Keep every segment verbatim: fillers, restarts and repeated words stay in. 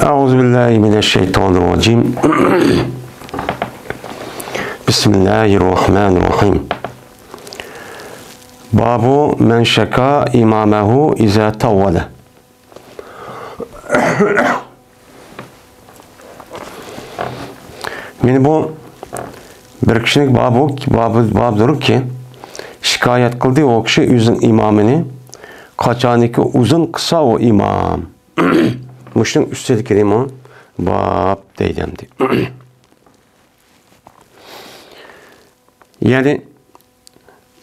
أعوذ بالله من الشيطان الرجيم. بسم الله الرحمن الرحيم. باب من شكا إمامه إذا طول. مانا بۇ بىر كىشىنىڭ بابى، بابى، بابىدۇركى، شىكايەت قىلدى ئۇ كىشى ئۆزىنىڭ ئىمامىنى، قاچانكى ئۇزۇن قىلسا ئۇ ئىمام. مۇشۇنىڭ ئۈستىدىكىنىمۇ باب دەيدۇ ئەمدى. يەنى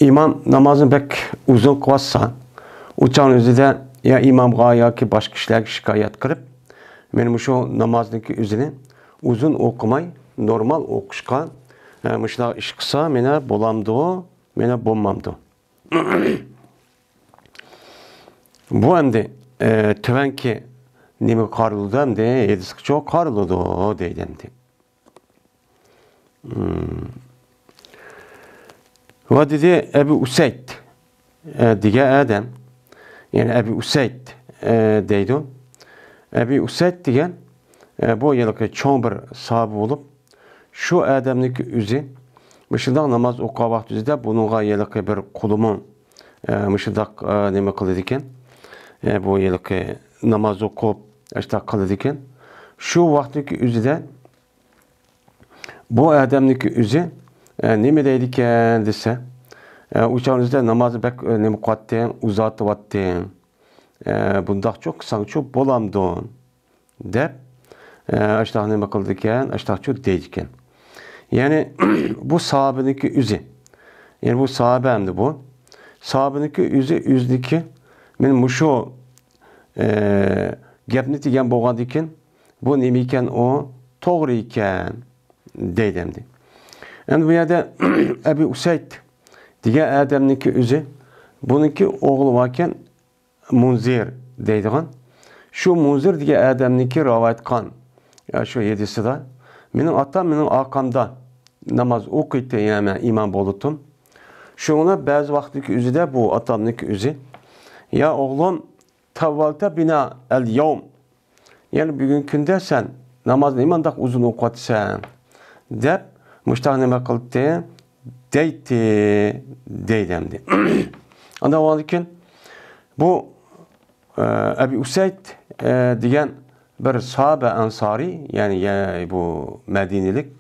ئىمام نامازنى بەك ئۇزۇن قىلىۋاتسا، ئۇ چاغنىڭ ئۆزىدە يا ئىمامغا ياكى باشقا كىشىلەرگە شىكايەت قىلىپ، مانا مۇشۇ نامازنىڭكى ئۆزىنى ئۇزۇن ئوقۇماي، نورمال ئوقۇشقا، ئە، مۇشۇنداق ئىش قىلسا، مانا بولامدۇ، مانا بولمامدۇ؟ بۇ ئەمدى، ئە، تۆۋەنكى نېمىگە قارىلىدۇ ئەمدى؟ ھەدىسكىچۇ قارىلىدۇ دەيدۇ ئەمدى. مم. ۋە دېدى، ئەبۇ ئۇسەيد، ئە، دېگەن ئادەم، يەنى ئەبۇ ئۇسەيد، ئە، دەيدۇ. ئەبۇ ئۇسەيد دېگەن، ئە، بۇ ھېلىقى چوڭ بىر ساھابە بولۇپ، شۇ ئادەمنىڭكى ئۆزى مۇشۇنداق ناماز ئوقۇغان ۋاقتى ئۆزىدە بۇنىڭغا ھېلىقى بىر قۇلىمۇ، ئە، مۇشۇنداق، ئە، نېمە قىلىدىكەن، ئە، بۇ ھېلىقى ناماز ئوقۇپ، ئاشۇنداق قىلىدىكەن. شۇ ۋاقىتتىكى ئۆزىدە بۇ ئادەمنىڭكى ئۆزى، ئە، نېمە دەيدىكەن دېسە، ئە، ئۇ چاغنىڭ ئۆزىدە نامازنى بەك، ئە، نېمە قىلاتتىڭ، ئۇزارتىۋاتتىڭ. ئە، بۇنداقچۇ قىلساڭچۇ بولامدۇ؟ دەپ، ئە، ئاشۇنداق نېمە قىلىدىكەن، ئاشۇنداقچۇ دەيدىكەن. يەنى، بۇ ساھابىنىڭكى ئۆزى. يەنى بۇ ساھابە ئەمدى بۇ. ساھابىنىڭكى ئۆزى، ئۆزىنىڭكى، مانا مۇشۇ، ئە، گەپنى دېگەن بولغاندىكىن، بۇ نېمە ئىكەن ئۇ؟ توغرا ئىكەن، دەيدۇ ئەمدى. ئەمدى بۇ يەردە ئەبى ئۇسەيد دېگەن ئادەمنىڭكى ئۆزى، بۇنىڭكى ئوغلى باركەن، مۇنزىر دەيدىغان. شۇ مۇنزىر دېگەن ئادەمنىڭكى رىۋايەت قىلغان، يا شۇ ھەدىسىدا، مېنىڭ ئاتام مېنىڭ ئارقامدا ناماز ئوقۇيتتى، يەنى مەن ئىمام بولۇتتۇم. شۇڭا بەزى ۋاقىتنىڭكى ئۆزىدە بۇ ئاتامنىڭكى ئۆزى، يا ئوغلۇم، تەۋۋەلتە بىنا ئەل يەۋم. يەنى بۈگۈنكى كۈندە سەن نامازنى نېمانداق ئۇزۇن ئوقۇۋاتىسەن؟ دەپ مۇشتاق نېمە قىلدى؟ دەيتتى، دەيدۇ ئەمدى. ئاندىن كېيىن بۇ، ئە، ئەبى ئۇسەيد، ئە، دېگەن بىر ساھابە ئەنسارى، يەنى، يە-، بۇ مەدىنىلىك.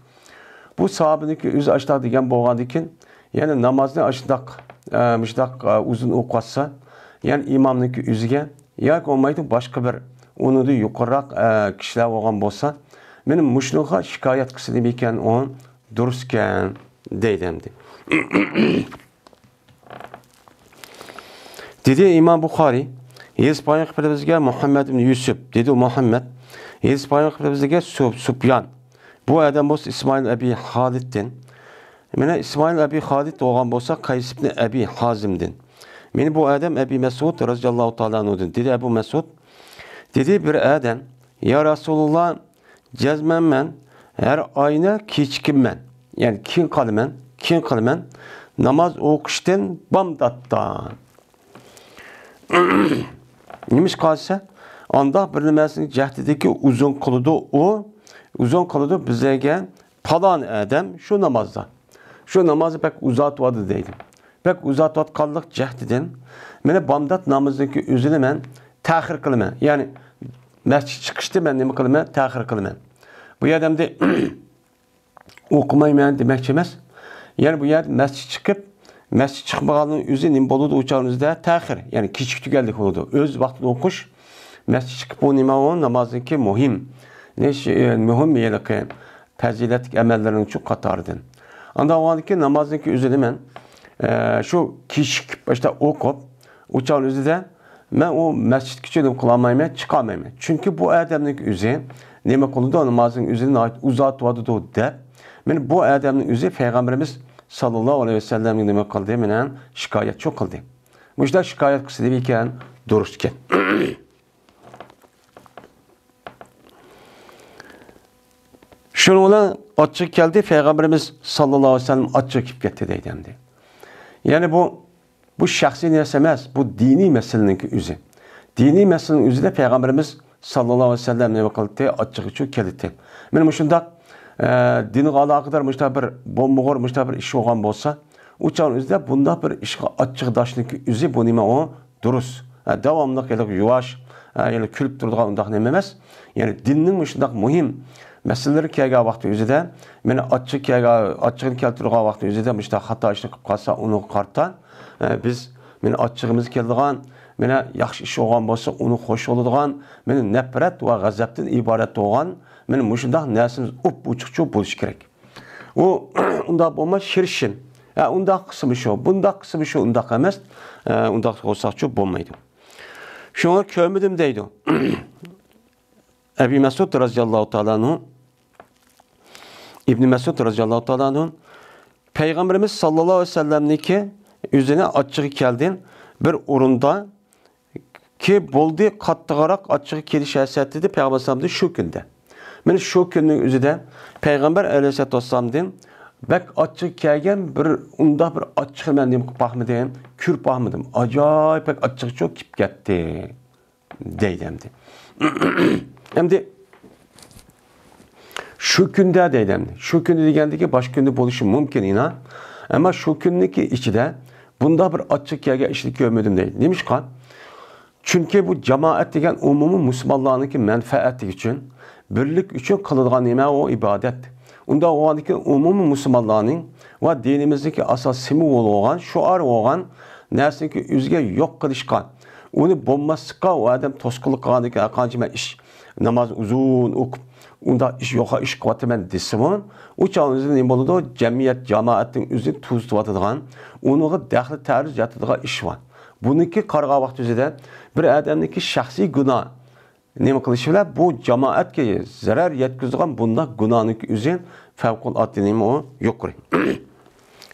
بۇ ساھابىنىڭكى ئۆزى ئاشۇنداق دېگەن بولغاندىكىن، يەنى نامازنى ئاشۇنداق، ئە، مۇشۇنداق، ئە، ئۇزۇن ئوقۇۋاتسا، يەنى ئىمامنىڭكى ئۆزىگە ياكى بولمايدۇ باشقا بىر ئۇنىڭدىن يۇقىرىراق، ئە، كىشىلەر بولغان بولسا، مېنىڭ مۇشۇنىڭغا شىكايەت قىلسا نېمە ئىكەن، ئۇ دۇرۇسكەن دەيدۇ ئەمدى. دېدى ئىمام بۇخارىي، ھەدىس بايان قىلىپ بىزگە مۇھەممەد ئىبن يۈسۈپ، دېدى مۇھەممەد، ھەدىس بايان قىلىپ بىزگە سۇ-، سۇپيان. بۇ ئادەم بولسا ئىسمائىل ئەبى خالىدتىن. مانا ئىسمائىل ئەبى خالىد بولغان بولسا قەيس ئىبن ئەبى ھازىمدىن. مانا بۇ ئادەم ئەبى مەسئۇد رەزىياللاھۇ تائالا ئەنھۇدىن. دېدى ئەبۇ مەسئۇد، دېدى بىر ئادەم، يا رەسۇلۇللا، جەزمەن مەن ھەر ئاينى كېچىكىمەن، يەنى كېيىن قالىمەن، كېيىن قالىمەن ناماز ئوقۇشتىن بامداتتا. نېمىشقا دېسە، ئانداق بىر نېمىسىنىڭ جەھدىدىكى ئۇزۇن قىلىدۇ ئۇ، ئۇزۇن قىلىدۇ بىزگە پالان ئادەم شۇ نامازدا. شۇ نامازنى بەك ئۇزارتىۋاتىدۇ دەيدۇ. بەك ئۇزارتىۋاتقانلىق جەھدىدىن مانا بامدات نامىزىنىڭكى ئۆزىنى مەن تەخىر قىلىمەن. يەنى مەسچىتكە چىقىشتا مەن نېمە قىلىمەن؟ تەخىر قىلىمەن. بۇ يەردە ئەمدى ئوقۇمايمەن دېمەكچى ئەمەس. يەنى بۇ يەردە مەسچىتكە چىقىپ، مەسچىتكە چىقمىغاننىڭ ئۆزى نېمە بولىدۇ؟ ئۇ چاغنىڭ ئۆزىدە تەخىر، يەنى كېچىكتۈرگەنلىك بولىدۇ. ئۆز ۋاقتىدا ئوقۇش، مەسچىتكە چىقىپ بۇ نېمە ئۇ؟ نامازنىڭكى مۇھىم، نېش-، ئە، مۇھىم ھېلىقى پەزىلەتلىك ئەمەللەرنىڭ شۇ قاتارىدىن. ئاندىن ئاۋۋالدىكى نامازنىڭكى ئۆزىنى مەن، ئە، شۇ كېچىكىپ، ئاشۇنداق ئوقۇپ، ئۇ چاغنىڭ ئۆزىدە مەن ئۇ مەسچىتكىچە نېمە قىلالمايمەن، چىقالمايمەن. چۈنكى بۇ ئادەمنىڭ ئۆزى نېمە قىلىدۇ، نامازنىڭ ئۆزىنى ناھايىتى ئۇزارتىۋاتىدۇ دەپ، مانا بۇ ئادەمنىڭ ئۆزى پەيغەمبىرىمىز ساللاللاھۇ ئەلەيھى ۋەسەللەمگە نېمە قىلدى؟ مانا شىكايەتچۇ قىلدى. مۇشۇنداق شىكايەت قىلسا نېمە ئىكەن؟ دۇرۇس ئىكەن. شۇنىڭ بىلەن ئاچچىقى كەلدى، پەيغەمبىرىمىز ساللاللاھۇ ئەلەيھى ۋەسەللەم ئاچچىقى كېلىپ كەتتى دەيدۇ ئەمدى. يەنى بۇ، بۇ شەخسىي نەرسە ئەمەس، بۇ دىنىي مەسىلىنىڭكى ئۆزى. دىنىي مەسىلىنىڭ ئۆزىدە پەيغەمبىرىمىز ساللاللاھۇ ئەلەيھى ۋەسەللەم نېمە قىلدى؟ ئاچچىقى چۇ كېلىتتى. مانا مۇشۇنداق، ئە، دىنغا ئالاقىدار مۇشۇنداق بىر بولمىغۇر، مۇشۇنداق بىر ئىش بولغان بولسا، ئۇ چاغنىڭ ئۆزىدە بۇنداق بىر ئىشقا ئاچچىقداشنىڭكى ئۆزى بۇ نېمە ئۇ؟ دۇرۇس. ھە، داۋاملىق ھېلىقى يۇۋاش، ھە، يەنە كۈلۈپ تۇرىدىغان ئۇنداق نېمە ئەمەس. يەنى دىننىڭ مۇشۇنداق مۇھىم مەسىلىلىرى كەلگەن ۋاقتى ئۆزىدە، مانا ئاچچىق كەلگەن، ئاچچىقىنى كەلتۈرىدىغان ۋاقتى ئۆزىدە مۇشۇنداق خاتا ئىشنى قىلىپ قالسا، ئۇنىڭغا قارىتا، ھە، بىز، مانا ئاچچىقىمىز كېلىدىغان، مانا ياخشى ئىش بولغان بولسا، ئۇنى خوش بولىدىغان، مانا نەپرەت ۋە غەزەپتىن ئىبارەت بولغان، مانا مۇشۇنداق نەرسىمىز ئوپئوچۇقچۇ بولۇشى كېرەك. ئۇ ئۇنداق بولماس، شىرشىن. ھە، ئۇنداق قىلسىمۇ شۇ، بۇنداق قىلسىمۇ شۇ، ئۇنداق ئەمەس. ھە، ئۇنداق بولساقچۇ بولمايدۇ. شۇڭا كۆرمىدىم دەيدۇ. ئەبى مەسئۇد رەزىياللاھۇ تائالا ئەنھۇ، ئىبنى مەسئۇد رەزىياللاھۇ تائالا ئەنھۇ، پەيغەمبىرىمىز ساللاللاھۇ ئەلەيھى ۋەسەللەمنىڭكى ئۆزىنى ئاچچىقى كەلدى بىر ئورۇندا كى بولدى، قاتتىقراق ئاچچىقى كېلىشى ھەسەت دېدى پەيغەمبەر ئەلەيھىسسالامدىن شۇ كۈندە. مانا شۇ كۈننىڭ ئۆزىدە پەيغەمبەر ئەلەيھىسسالاتۇ ۋەسسالامدىن بەك ئاچچىقى كەلگەن بىر ئۇنداق بىر ئاچچىقنى مەن نېمە قىلىپ باقمىدىم، كۆرۈپ باقمىدىم. ئاجايىپ بەك ئاچچىقى چۇ كېلىپ كەتتى. دەيدۇ ئەمدى. ئەمدى شۇ كۈندە دەيدۇ ئەمدى. شۇ كۈندە دېگەندىكى باشقا كۈندە بولۇشى مۇمكىن ئىنا. ئەمما شۇ كۈننىڭكى ئىچىدە بۇنداق بىر ئاچچىق كەلگەن ئىشنى كۆرمىدىم دەيدۇ. نېمىشقا؟ چۈنكى بۇ جامائەت دېگەن ئومۇمىي مۇسۇلمانلارنىڭكى مەنپەئەتى ئۈچۈن، بىرلىك ئۈچۈن قىلىدىغان نېمە ئۇ؟ ئىبادەت. ئۇنداق بولغاندىكىن ئومۇمىي مۇسۇلمانلارنىڭ ۋە دىنىمىزدىكى ئاساس سىمۋولى بولغان، شوئارى بولغان نەرسىنىڭكى ئۆزىگە يوق قىلىشقا، ئۇنى بولماسلىققا ئۇ ئادەم توسقۇنلۇق قىلغاندىكىن، ھەرقانچە مەن ئىش، ناماز ئۇزۇن ئوقۇپ، ئۇنداق ئىش يوققا ئىش قىلىۋاتىمەن دېسىمۇ، ئۇ چاغ ئۆزى نېمە بولىدۇ؟ جەمئىيەت، جامائەتنىڭ ئۆزىنى توزۇتۇۋاتىدىغان، ئۇنىڭغا دەخلى تەرۇز ياتىدىغان ئىش بار. بۇنىڭكى قارىغان ۋاقتى ئۆزىدە بىر ئادەمنىڭكى شەخسىي گۇناھ، نېمە قىلىشى بىلەن بۇ جامائەتكە زەرەر يەتكۈزىدىغان بۇنداق گۇناھنىڭكى ئۆزى پەۋقۇلئاددە نېمە ئۇ؟ يۇقىرى.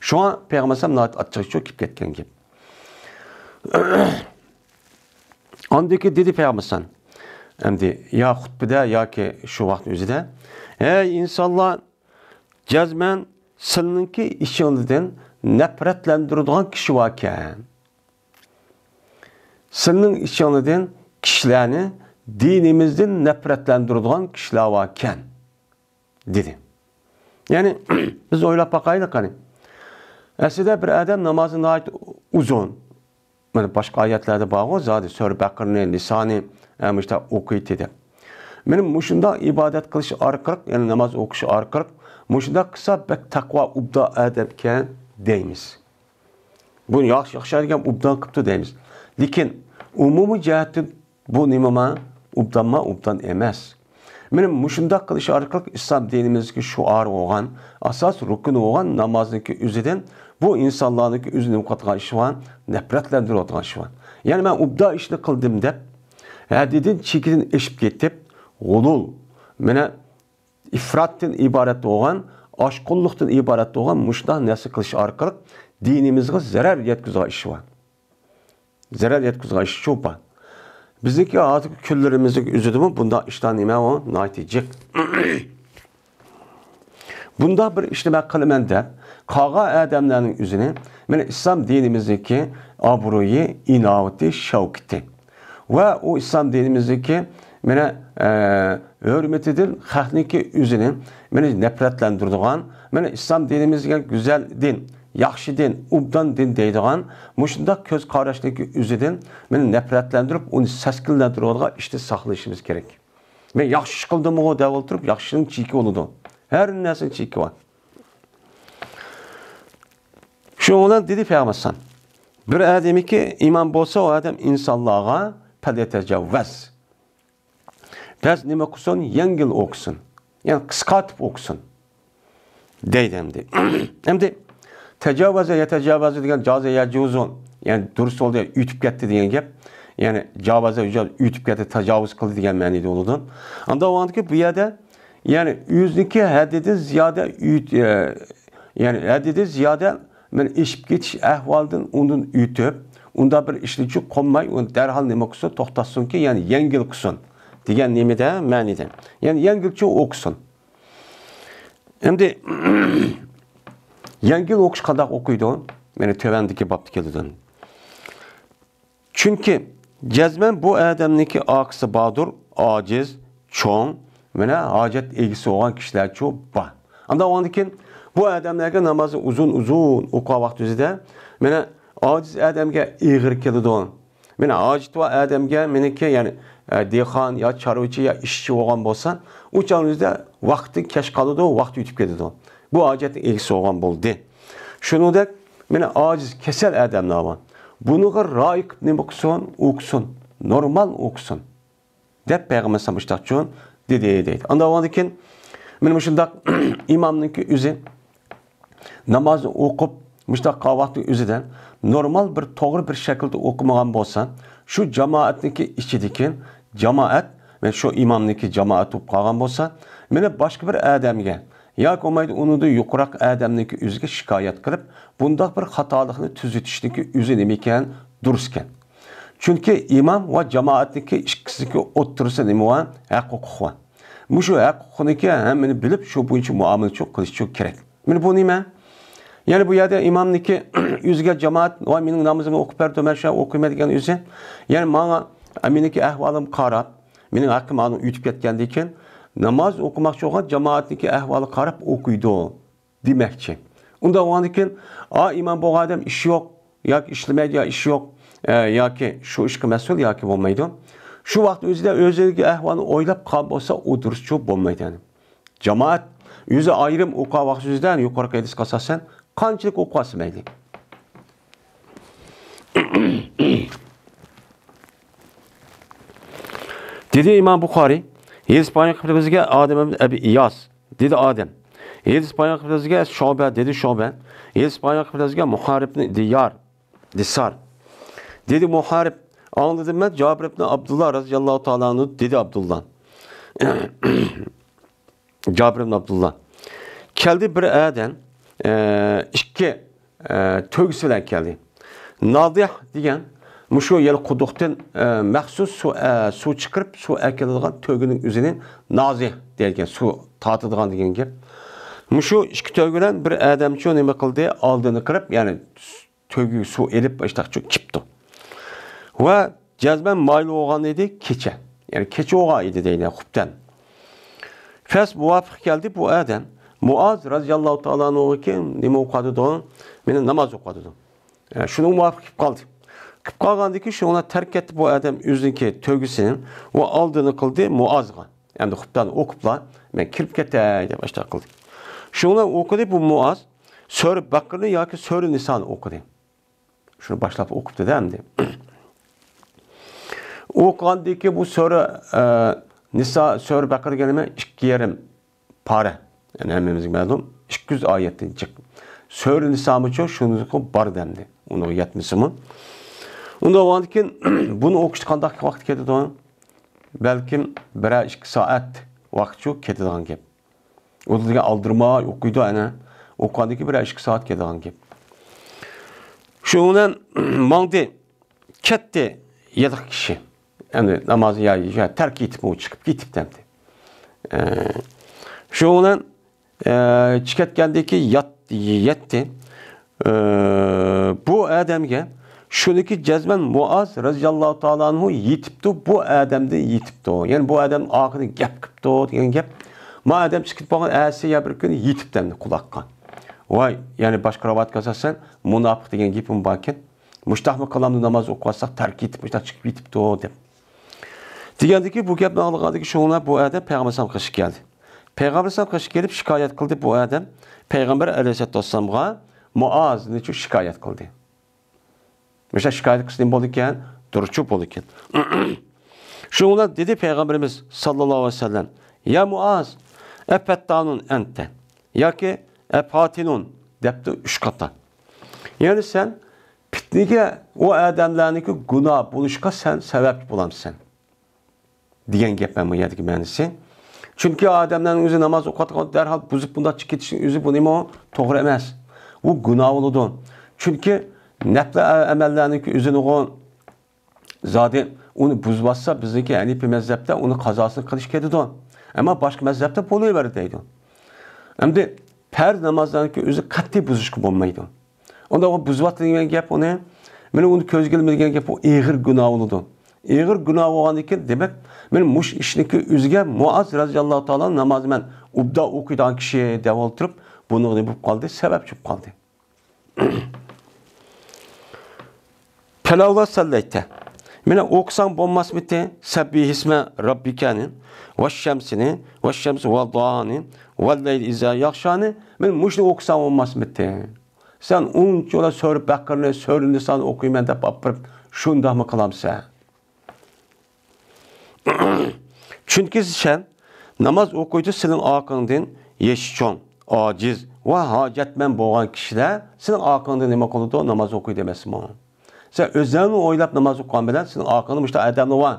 شۇڭا پەيغەمبەر ئەلەيھىسسالام ناھايىتى ئاچچىقى چۇ كېلىپ كەتكەن گەپ. ئاندىكى دېدى پەيغەمبەر ئەلەيھىسسالام، ئەمدى يا خۇتبىدە ياكى شۇ ۋاقىت ئۆزىدە، ھەي ئىنسانلار، جەزمەن سىلىنىڭكى ئىچىڭلاردىن نەپرەتلەندۈرىدىغان كىشى باركەن. سىلىنىڭ ئىچىڭلاردىن كىشىلەرنى دىنىمىزدىن نەپرەتلەندۈرىدىغان كىشىلەر باركەن، دېدى. يەنى، بىز ئويلاپ باقايلى قېنى. ئەسلىدە بىر ئادەم نامازى ناھايىتى ئۇزۇن. مانا باشقا ئايەتلەردە بارغۇ، زادى سۈرە بەقىرىنى، نىسانى، ئە، مۇشۇنداق ئوقۇيتتى دەپ. مانا مۇشۇنداق ئىبادەت قىلىش ئارقىلىق، يەنى ناماز ئوقۇش ئارقىلىق، مۇشۇنداق قىلسا بەك تەقۋا ئوبدان ئادەمكەن دەيمىز. بۇنى ياخشى، ياخشى دېگەن ئوبدان قىپتۇ دەيمىز. لېكىن ئومۇمىي جەھەتتىن بۇ نېمىما؟ ئوبدانما؟ ئوبدان ئەمەس. مانا مۇشۇنداق قىلىش ئارقىلىق ئىسلام دىنىمىزدىكى شوئار بولغان، ئاساس رۇكۇنى بولغان نامازنىڭكى ئۆزىدىن بۇ ئىنسانلارنىڭكى ئۆزىنى نېمە قىلىدىغان ئىشى بار؟ نەپرەتلەندۈرۈۋاتىدىغان ئىشى بار. يەنى مەن ئوبدان ئىشنى قىلدىم دەپ، ھەددىدىن، چېكىدىن ئېشىپ كېتىپ، غۇلۇل، مانا ئىفراتتىن ئىبارەت بولغان، ئاشقۇنلۇقتىن ئىبارەت بولغان مۇشۇنداق نەرسە قىلىش ئارقىلىق دىنىمىزغا زەرەر يەتكۈزىدىغان ئىشى بار. زەرەر يەتكۈزىدىغان ئىش شۇ بار. بىزنىڭكى ھازىرقى كۈنلىرىمىزنىڭ ئۆزىدىمۇ بۇنداق ئىشلار نېمە ئۇ؟ ناھايىتى جىق. بۇنداق بىر ئىشنى مەن قىلىمەن دەپ، قالغان ئادەملەرنىڭ ئۆزىنى، مانا ئىسلام دىنىمىزدىكى ئابرۇيى، ئىناۋىتى، شەۋكىتى ۋە ئۇ ئىسلام دىنىمىزدىكى، مانا، ئە، ھۆرمىتىدىن خەقنىڭكى ئۆزىنى، مانا، نەپرەتلەندۈرىدىغان، مانا، ئىسلام دىنىمىز دېگەن گۈزەل دىن، ياخشى دىن، ئوبدان دىن دەيدىغان مۇشۇنداق كۆز قاراشنىڭكى ئۆزىدىن، مانا، نەپرەتلەندۈرۈپ، ئۇنى سەسكىنلەندۈرىدىغان ئىشتىن ساقلىنىشىمىز كېرەك. مەن ياخشى ئىش قىلدىمغۇ دەپ ئولتۇرۇپ، ياخشىنىڭ چېكى بولىدۇ. ھەر نەرسىنىڭ چېكى بار. شۇنىڭ بىلەن دېدى پەيغەمبەر ئەلەيھىسسالام، بىر ئادەمكى ئىمام بولسا، ئۇ ئادەم ئىنسانلارغا پەليەتەجەۋۋەز. بەس نېمە قىلسۇن؟ يەڭگىل ئوقۇسۇن. يەنى قىسقارتىپ ئوقۇسۇن. دەيدۇ ئەمدى. ئەمدى تەجاۋەزە يەتەجاۋەزۇ دېگەن جازە يەجۇزۇ. يەنى دۇرۇس بولدى، ئۆتۈپ كەتتى دېگەن گەپ. يەنى جاۋەزە يەجۇزۇ، ئۆتۈپ كەتتى، تاجاۋۇز قىلدى دېگەن مەنىدە بولىدۇ. ئاندا بولغاندىكى بۇ يەردە، يەنى ئۆزىنىڭكى ھەددىدىن زىيادە ئۆت-، ئە، يەنى ھەددىدىن زىيادە مەن ئېشىپ كېتىش ئەھۋالىدىن ئۇندىن ئۆتۈپ، ئۇنداق بىر ئىشنى چۈ قونماي، ئۇنى دەرھال نېمە قىلسۇن، توختاتسۇنكى، يەنى يەڭگىل قىلسۇن دېگەن نېمىدە، مەنىدە. يەنى يەڭگىلچە ئوقۇسۇن. ئەمدى يەڭگىل ئوقۇش قانداق ئوقۇيدۇ؟ مانا تۆۋەندىكى بابتا كېلىدۇ. چۈنكى جەزمەن بۇ ئادەمنىڭكى ئارقىسى باردۇر، ئاجىز، چوڭ، مانا ھاجەت ئىگىسى بولغان كىشىلەرچۇ بار. ئاندىن ئاندىن كېيىن بۇ ئادەملەرگە نامازنى ئۇزۇن-ئۇزۇن ئوقۇغان ۋاقتى ئۆزىدە، مانا ئاجىز ئادەمگە ئېغىر كېلىدۇ. مانا ھاجىتى بار ئادەمگە مېنىڭكى، يەنى، ئە، دېھقان يا چارۋىچى يا ئىشچى بولغان بولسا، ئۇ چاغنىڭ ئۆزىدە ۋاقتى كەچ قالىدۇ، ۋاقتى ئۆتۈپ كېتىدۇ. بۇ ھاجەتنىڭ ئىگىسى بولغان بولدى. شۇنىڭدەك، مانا ئاجىز، كېسەل ئادەملەر بار. بۇنىڭغا رىئايە قىلىپ نېمە قىلسۇن؟ ئوقۇسۇن. نورمال ئوقۇسۇن. دەپ پەيغەمبەر ئەلەيھىسسالام مۇشۇنداق چۈشەن دېدى، دەيدۇ. ئاندىن ئاندىن كېيىن مانا مۇشۇنداق ئىمامنىڭكى ئۆزى نامازنى ئوقۇپ، مۇشۇنداق قىلغان ۋاقتى ئۆزىدە نورمال بىر توغرا بىر شەكىلدە ئوقۇمىغان بولسا، شۇ جامائەتنىڭكى ئىچىدىكى جامائەت، مانا شۇ ئىمامنىڭكى جامائەت بولۇپ قالغان بولسا، مانا باشقا بىر ئادەمگە ياكى بولمايدۇ ئۇنىڭدىن يۇقىرىراق ئادەمنىڭكى ئۆزىگە شىكايەت قىلىپ، بۇنداق بىر خاتالىقنى تۈزىتىشنىڭكى ئۆزى نېمە ئىكەن؟ دۇرۇس ئىكەن. چۈنكى ئىمام ۋە جامائەتنىڭكى ئىككىسىنىڭكى ئوتتۇرىسىدا نېمە بار؟ ھەق ھوقۇق بار. مۇشۇ ھەق ھوقۇقنىڭكى ھەممىنى بىلىپ، شۇ بويىچە مۇئامىلە قىلىشچۇ كېرەك. مانا بۇ نېمە؟ يەنى بۇ يەردە ئىمامنىڭكى ئۆزىگە جامائەت، ۋاي، مېنىڭ نامىزىمنى ئوقۇپ بەردى، مەن شۇ ئوقۇيمەن دېگەن ئۆزى. يەنى ماڭا، مېنىڭكى ئەھۋالىمغا قاراپ، مېنىڭ ھەققىم ئاندىن ئۆتۈپ كەتكەندىن كېيىن، ناماز ئوقۇماقچى بولغان جامائەتنىڭكى ئەھۋالىغا قاراپ ئوقۇيدۇ دېمەكچى. ئۇنداق بولغاندىن كېيىن، ئا، ئىمام بولغان ئادەم ئىشى يوق، ياكى ئىشلىمەيدۇ، يا ئىشى يوق، ئە، ياكى شۇ ئىشقا مەسئۇل ياكى بولمايدۇ. شۇ ۋاقىت ئۆزىدە ئۆزىنىڭكى ئەھۋالىنى ئويلاپ قالغان بولسا، ئۇ دۇرۇسچۇ بولمايدۇ، يەنى. جامائەت ئۆزى ئايرىم ئوقۇغان ۋاقىت ئۆزىدە، يۇقىرىقى ھەدىسكە ئاساسەن، قانچىلىك ئوقۇۋالسا مەيلى. دېدى ئىمام بۇخارىي، ھەدىس بايان قىلىپ بىزگە ئادەم ئىبن ئەبى ئىياس، دېدى ئادەم. ھەدىس بايان قىلىپ بىزگە شۇبە، دېدى شۇبە. ھەدىس بايان قىلىپ بىزگە مۇھارىب ئىبن دىيار، دىسار. دېدى مۇھارىب، ئاڭلىدىم مەن جابىر ئىبن ئابدۇللا رەزىياللاھۇ تائالا ئەنھۇ، دېدى ئابدۇللا. جابىر ئىبن ئابدۇللا. كەلدى بىر ئادەم، ئە، ئىككى، ئە، تۆگىسى بىلەن كەلدى. نازىھ دېگەن مۇشۇ يەل قۇدۇقتىن، ئە، مەخسۇس سۇ، ئە، سۇ چىقىرىپ، سۇ ئەكېلىدىغان تۆگىنىڭ ئۆزىنى نازىھ دەيدىكەن، سۇ تارتىدىغان دېگەن گەپ. مۇشۇ ئىككى تۆگە بىلەن بىر ئادەمچۇ نېمە قىلدى؟ ئالدىنى قىرىپ، يەنى تۆگىگە سۇ ئېلىپ، ئاشتاقچۇ كېپتۇ. ۋە جەزمەن مايلى بولغان ئىدى كېچە. يەنى كېچە بولغان ئىدى دەيدۇ، خۇپتەن. پەس مۇۋاپىق كەلدى بۇ ئادەم. مۇئاز رەزىياللاھۇ تائالا ئەنھۇغىكى نېمە ئوقۇۋاتىدۇ؟ مېنى ناماز ئوقۇۋاتىدۇ. يەنى شۇنىڭ مۇۋاپىق كېلىپ قالدى. كېلىپ قالغاندىن كېيىن شۇنىڭ بىلەن تەرك ئەتتى بۇ ئادەم ئۆزىنىڭكى تۆگىسىنى ۋە ئالدىنى قىلدى مۇئازغا. ئەمدى خۇپتەن ئوقۇپلا، مەن كىرىپ كېتەي دەپ ئاشتاق قىلدى. شۇنىڭ بىلەن ئوقۇدى بۇ مۇئاز. سۈرە بەقىرىنى ياكى سۈرە نىسانى ئوقۇدى. شۇنى باشلاپ ئوقۇپتۇ-دە ئەمدى. ئوقۇغاندىكى بۇ سۈرە، ئە، نىسا، سۈرە بەقىرە دېگەن نېمە؟ ئىككى يېرىم پارە. يەنى ھەممىمىزگە مەلۇم، ئىككى يۈز ئايەتتىن جىق. سۈرە نىسامۇچۇ شۇنىڭغا بار دەمدى. ئۇنىڭغا يەتمىسىمۇ. ئۇنداق بولغاندىكىن بۇنى ئوقۇشتا قانداق ۋاقىت كېتىدۇ؟ بەلكىم بىرەر ئىككى سائەت ۋاقىتچۇ كېتىدىغان گەپ. ئۇ دېگەن ئالدىرىماي ئوقۇيدۇ ئەنە. ئوقۇغاندىن كېيىن بىر ئىككى سائەت كېتىدىغان گەپ. شۇنىڭ بىلەن ماڭدى، كەتتى ياتاق كىشى. ئەمدى نامازنى يا، يا تەرك ئېتىپمۇ چىقىپ كېتىپتۇ ئەمدى. ئە، شۇنىڭ بىلەن، ئە، چىقىپ كەتكەندىن كېيىن يات-، يەتتى. ئە، بۇ ئادەمگە شۇنىكى جەزمەن مۇئاز رەزىياللاھۇ تائالا ئەنھۇ يېتىپتۇ، بۇ ئادەمدىن يېتىپتۇ. يەنى بۇ ئادەم ئاخىرىدا گەپ قىپتۇ دېگەن گەپ. ما ئادەم چىقىپ بولغان ئەتىسى يا بىر كۈنى يېتىپتۇ ئەمدى قۇلاققا. ۋاي، يەنى باشقا رىۋايەتكە ئاساسەن مۇناپىق دېگەن گېپىم باركەن. مۇشتاقمۇ قىلامدۇ ناماز ئوقۇۋاتساق تەرك ئېتىپ مۇشتاق چىقىپ يېتىپتۇ دەپ. دېگەندىكى بۇ گەپنى ئاڭلىغاندىكى شۇڭلار بۇ ئادەم پەيغەمبەر ئەلەيھىسسالام قېشىغا كەلدى. پەيغەمبەر ئەلەيھىسسالام قېشىغا كېلىپ شىكايەت قىلدى بۇ ئادەم. پەيغەمبەر ئەلەيھىسسالاتۇ ۋەسسالامغا مۇئازنىچۇ شىكايەت قىلدى. مۇشۇ شىكايەت قىلسا نېمە بولىدىكەن؟ دۇرۇچۇ بولىدىكەن. شۇنىڭ بىلەن دېدى پەيغەمبىرىمىز ساللاللاھۇ ئەلەيھى ۋەسەللەم، يا مۇئاز، ئەفەتتانۇن ئەنتە، ياكى ئەفاتىنۇن دەپتۇ ئۈچ قاتا. يەنى سەن پىتنىگە ئۇ ئادەملەرنىڭكى گۇناھ بولۇشقا سەن سەۋەبچى بولامسەن؟ دېگەن گەپ مەن بۇ يەردىكى مەنىسى. چۈنكى ئادەملەرنىڭ ئۆزى ناماز ئوقۇۋاتقان دەرھال بۇزۇپ بۇنداق چىقىپ كېتىشنىڭ ئۆزى بۇ نېمە؟ توغرا ئەمەس. بۇ گۇناھ بولىدۇ. چۈنكى نەپلى ئە-، ئەمەللەرنىڭكى ئۆزىنىغۇ زادى ئۇنى بۇزۇۋاتسا بىزنىڭكى ھەنىپىي مەزھەپتە ئۇنى قازاسىنى قىلىش كېتىدۇ. ئەمما باشقا مەزھەپتە بولۇۋېرىدۇ دەيدۇ. ئەمدى پەرز نامازلارنىڭكى ئۆزى قەتئىي بۇزۇشقا بولمايدۇ. ئۇنداق بۇزۇۋاتىدۇ دېگەن گەپ ئۇنى، مېنىڭ ئۇنى كۆزگە ئىلمىدى دېگەن گەپ ئۇ ئېغىر گۇناھ بولىدۇ. ئېغىر گۇناھ بولغاندىكىن، دېمەك، مەن مۇشۇ ئىشنىڭكى ئۆزىگە مۇئاز رەزىياللاھۇ تائالا نامازنى مەن ئوبدان ئوقۇيدىغان كىشى دەپ ئولتۇرۇپ، بۇنىڭ نېمە بولۇپ قالدى؟ سەۋەبچى بولۇپ قالدى. پەلەۋلا سەللەيتە. مانا ئوقۇساڭ بولماسمىتى؟ سەببىھىسمە رەببىكەنى، ۋەششەمسىنى، ۋەششەمسى ۋەددۇھانى، ۋەللەيلى ئىزا يەغشانى. مانا مۇشۇنى ئوقۇساڭ بولماسمىتى؟ سەن ئۇنچىلا سۈرە بەقەرىنى، سۈرە نىسانى ئوقۇيمەن دەپ ئاپىرىپ، شۇنداقمۇ قىلامسەن؟ چۈنكى سەن ناماز ئوقۇيدۇ، سېنىڭ ئارقاڭدىن يېشى چوڭ، ئاجىز ۋە ھاجەتمەن بولغان كىشىلەر سېنىڭ ئارقاڭدىن نېمە قىلىدۇ؟ ناماز ئوقۇيدۇ ئەمەسمۇ؟ سەن ئۆزۈڭنى ئويلاپ ناماز ئوقۇغان بىلەن سېنىڭ ئارقاڭدا مۇشۇنداق ئادەملەر بار.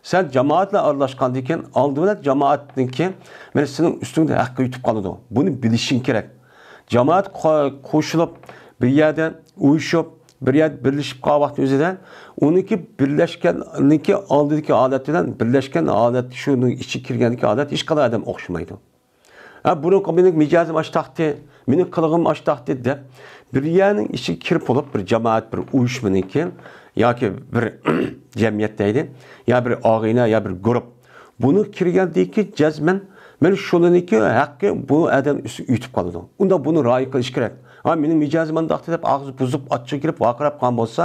سەن جامائەت بىلەن ئارىلاشقاندىن كېيىن، ئالدى بىلەن جامائەتنىڭكى، مانا، سېنىڭ ئۈستۈڭدە ھەققى يۈتۈپ قالىدۇ. بۇنى بىلىشىڭ كېرەك. جامائەت قو-، قوشۇلۇپ، بىر يەردە ئۇيۇشۇپ، بىر يەردە بىرلىشىپ قالغان ۋاقتى ئۆزىدە، ئۇنىڭكى بىرلەشكەننىڭكى ئالدىدىكى ھالەت بىلەن بىرلەشكەن ھالەت، شۇنىڭ ئىچىگە كىرگەندىكى ھالەت ھېچقانداق ئادەم ئوخشىمايدۇ. ھە، بۇرۇنقى مېنىڭ مىجەزىم ئاشتاقتى، مېنىڭ قىلىقىم ئاشتاقتى دەپ، بىر يەرنىڭ ئىچىگە كىرىپ بولۇپ، بىر جامائەت، بىر ئۇيۇشمىنىڭكى ياكى بىر جەمئىيەت دەيلى، يا بىر ئاغىنە، يا بىر گۇرۇپ، بۇنى كىرگەندىكى جەزمەن، مانا شۇنىڭكى ھەققى بۇ ئادەم ئۈستىگە يۈتۈپ قالىدۇ. ئۇنداق بۇنى رىئايە قىلىش كېرەك. ھا، مېنىڭ مىجەزىم مۇنداقتى دەپ، ئاغزى بۇزۇپ، ئاچچىقى كىرىپ، ۋارقىراپ قالغان بولسا،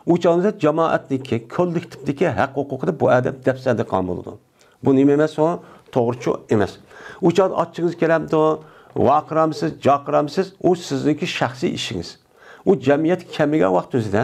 ئۇ چاغدا جامائەتنىڭكى، كوللېكتىپتىكى ھەق ھوقۇقىدا بۇ ئادەم دەپسەندە قالغان بولىدۇ. بۇ نېمە ئەمەس ئۇ؟ توغرىچۇ ئەمەس. ئۇ چاغدا ئاچچىقىڭىز كېلەمدۇ؟ ۋارقىرامسىز، جارقىرامسىز؟ ئۇ سىزنىڭكى شەخسىي ئىشىڭىز. ئۇ جەمئىيەتكە كەلمىگەن ۋاقتى ئۆزىدە،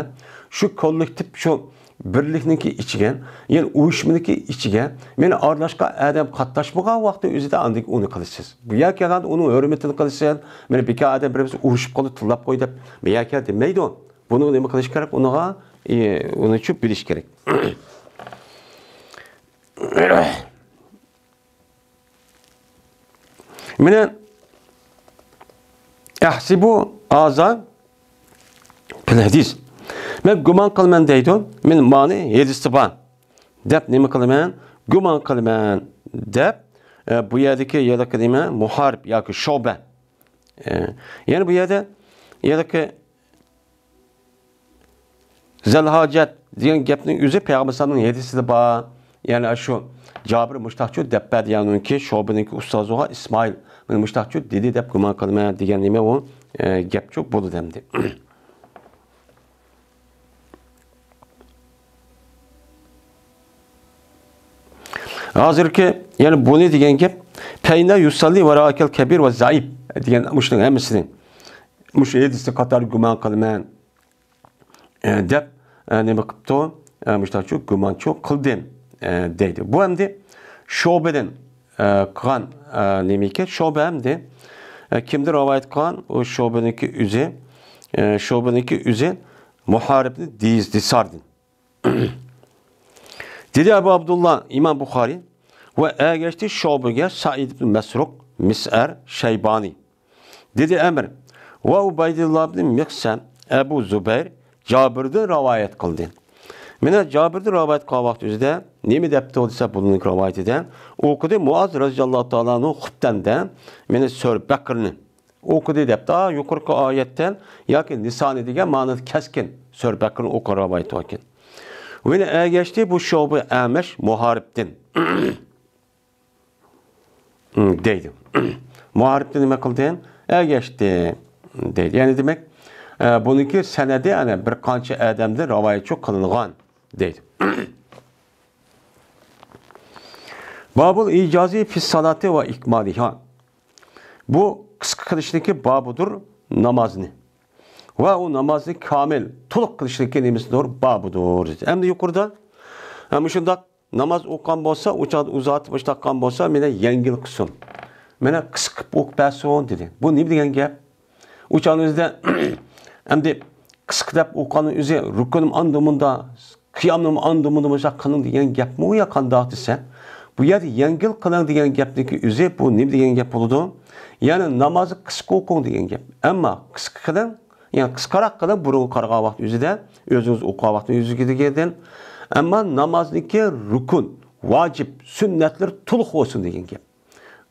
شۇ كوللېكتىپ، شۇ بىرلىكنىڭكى ئىچىگە، يەنى ئۇيۇشمىنىڭكى ئىچىگە مېنى ئارىلاشقان ئادەم قاتناشمىغان ۋاقتى ئۆزىدە ئاندىن ئۇنى قىلىسىز. بۇ يەرگە كەلگەندە ئۇنىڭ ھۆرمىتىنى قىلىسەن. مېنى بىكار ئادەم بىر بىرسى ئۇرۇشۇپ قالدى، تىللاپ قوي دەپ بۇ يەرگە كەل دېمەيدۇ. بۇنىڭغا نېمە قىلىش كېرەك؟ ئۇنىڭغا، ئى، ئۇنى شۇ بىلىش كېرەك. مانا، ئەھسىبۇ ھازا فىل ھەدىس. مەن گۇمان قىلىمەن دەيدۇ. مەن مانى ھەدىستە بار دەپ نېمە قىلىمەن؟ گۇمان قىلىمەن دەپ، ئە، بۇ يەردىكى ھېلىقى نېمە؟ مۇھارىب ياكى شۇبە. ئە، يەنى بۇ يەردە ھېلىقى زەلھاجەت دېگەن گەپنىڭ ئۆزى پەيغەمبەر ئەلەيھىسسالامنىڭ ھەدىسىدە بار. يەنى شۇ جابىر مۇشتاقچۇ دەپ بەردى، يەنى ئۇنىڭكى شۇبىنىڭكى ئۇستازىغا ئىسمائىل مانا مۇشتاقچۇ دېدى دەپ گۇمان قىلىمەن دېگەن نېمە ئۇ، ئە، گەپچۇ بولىدۇ ئەمدى. ھازىرقى، يەنى بۇنى دېگەن گەپ، پەينا يۇساللى ۋەرائىكەل كەبىر ۋە زەئىپ دېگەن مۇشۇنىڭ ھەممىسىنى مۇشۇ ھەدىسنى قاتارىدا گۇمان قىلىمەن، ئە، دەپ، ئە، نېمە قىپتۇ؟ ئە، مۇشتاقچۇ گۇمانچۇ قىلدىم، ئە، دەيدۇ. بۇ ئەمدى شۇبىدىن، ئە، قىلغان، ئە، نېمىكەن؟ شۇبە ئەمدى، ئە، كىمدىن رىۋايەت قىلغان؟ ئۇ شۇبىنىڭكى ئۆزى، ئە، شۇبىنىڭكى ئۆزى مۇھارىبنى دىز-، دىساردىن. دېدى ئەبۇ ئابدۇللا ئىمام بۇخارىي ۋە ئەگەشتى شۇبىگە سەئىد ئىبن مەسرۇق، مىسئەر، شەيبانى. دېدى ئەمر ۋە ئۇبەيدۇللا ئىبن مىقسەم، ئەبۇ زۇبەير، جابىردىن رىۋايەت قىلدى. مانا جابىردىن رىۋايەت قىلغان ۋاقتى ئۆزىدە نېمە دەپتۇ دېسە، بۇنىڭ رىۋايىتىدە ئوقۇدى مۇئاز رەزىياللاھۇ تائالا ئەنھۇ خۇپتەندە مانا سۈرە بەقىرنى ئوقۇدى دەپتۇ. يۇقىرىقى ئايەتتىن ياكى نىسانى دېگەن مەنىدە كەسكىن سۈرە بەقىرنى ئوقۇغان رىۋايىتى باركەن. ۋە ئەگەشتى بۇ شۇبە ئەمەش مۇھارىبتىن. دەيدۇ. مۇھارىبتىن نېمە قىلدى؟ ئەگەشتى دەيدۇ. يەنى دېمەك، ئە، بۇنىڭكى سەنەدى، ئەنە، بىر قانچە ئادەمدىن رىۋايەتچى قىلىنغان دەيدۇ. بابۇل ئىجازى فىس سالاتى ۋە ئىكمالىھا. بۇ قىسقا قىلىشنىڭكى بابىدۇر نامازنى. ۋە ئۇ نامازنى كامىل، تولۇق قىلىشنىڭكى نېمىسىدۇر؟ بابىدۇر. ئەمدى يۇقىرىدا، ھە، مۇشۇنداق ناماز ئوقۇغان بولسا، ئۇ چاغدا ئۇزارتىپ ئىشتاققان بولسا، مېنى يەڭگىل قىلسۇن. مېنى قىسقا قىلىپ ئوقۇپ بەرسۇن، دېدى. بۇ نېمە دېگەن گەپ؟ ئۇ چاغنىڭ ئۆزىدە، ئەمدى قىسقا دەپ ئوقۇغاننىڭ ئۆزى رۇكۇنۇم ئاندا مۇندا، قىيامنىمۇ ئاندا مۇندا مۇشۇنداق قىلىڭ دېگەن گەپمۇ يا قانداق دېسە، بۇ يەردە يەڭگىل قىلىڭ دېگەن گەپنىڭكى ئۆزى بۇ نېمە دېگەن گەپ بولىدۇ؟ يەنى نامازنى قىسقا ئوقۇڭ دېگەن گەپ. ئەمما قىسقا قىلىڭ، يەنى قىسقىراق قىلىڭ، بۇرۇنغا قارىغان ۋاقىت ئۆزىدە، ئۆزىڭىز ئوقۇغان ۋاقىت ئۆزىگە دېگەندىن. ئەمما نامازنىڭكى رۇكۇن، ۋاجىپ، سۈننەتلىرى تولۇق بولسۇن دېگەن گەپ.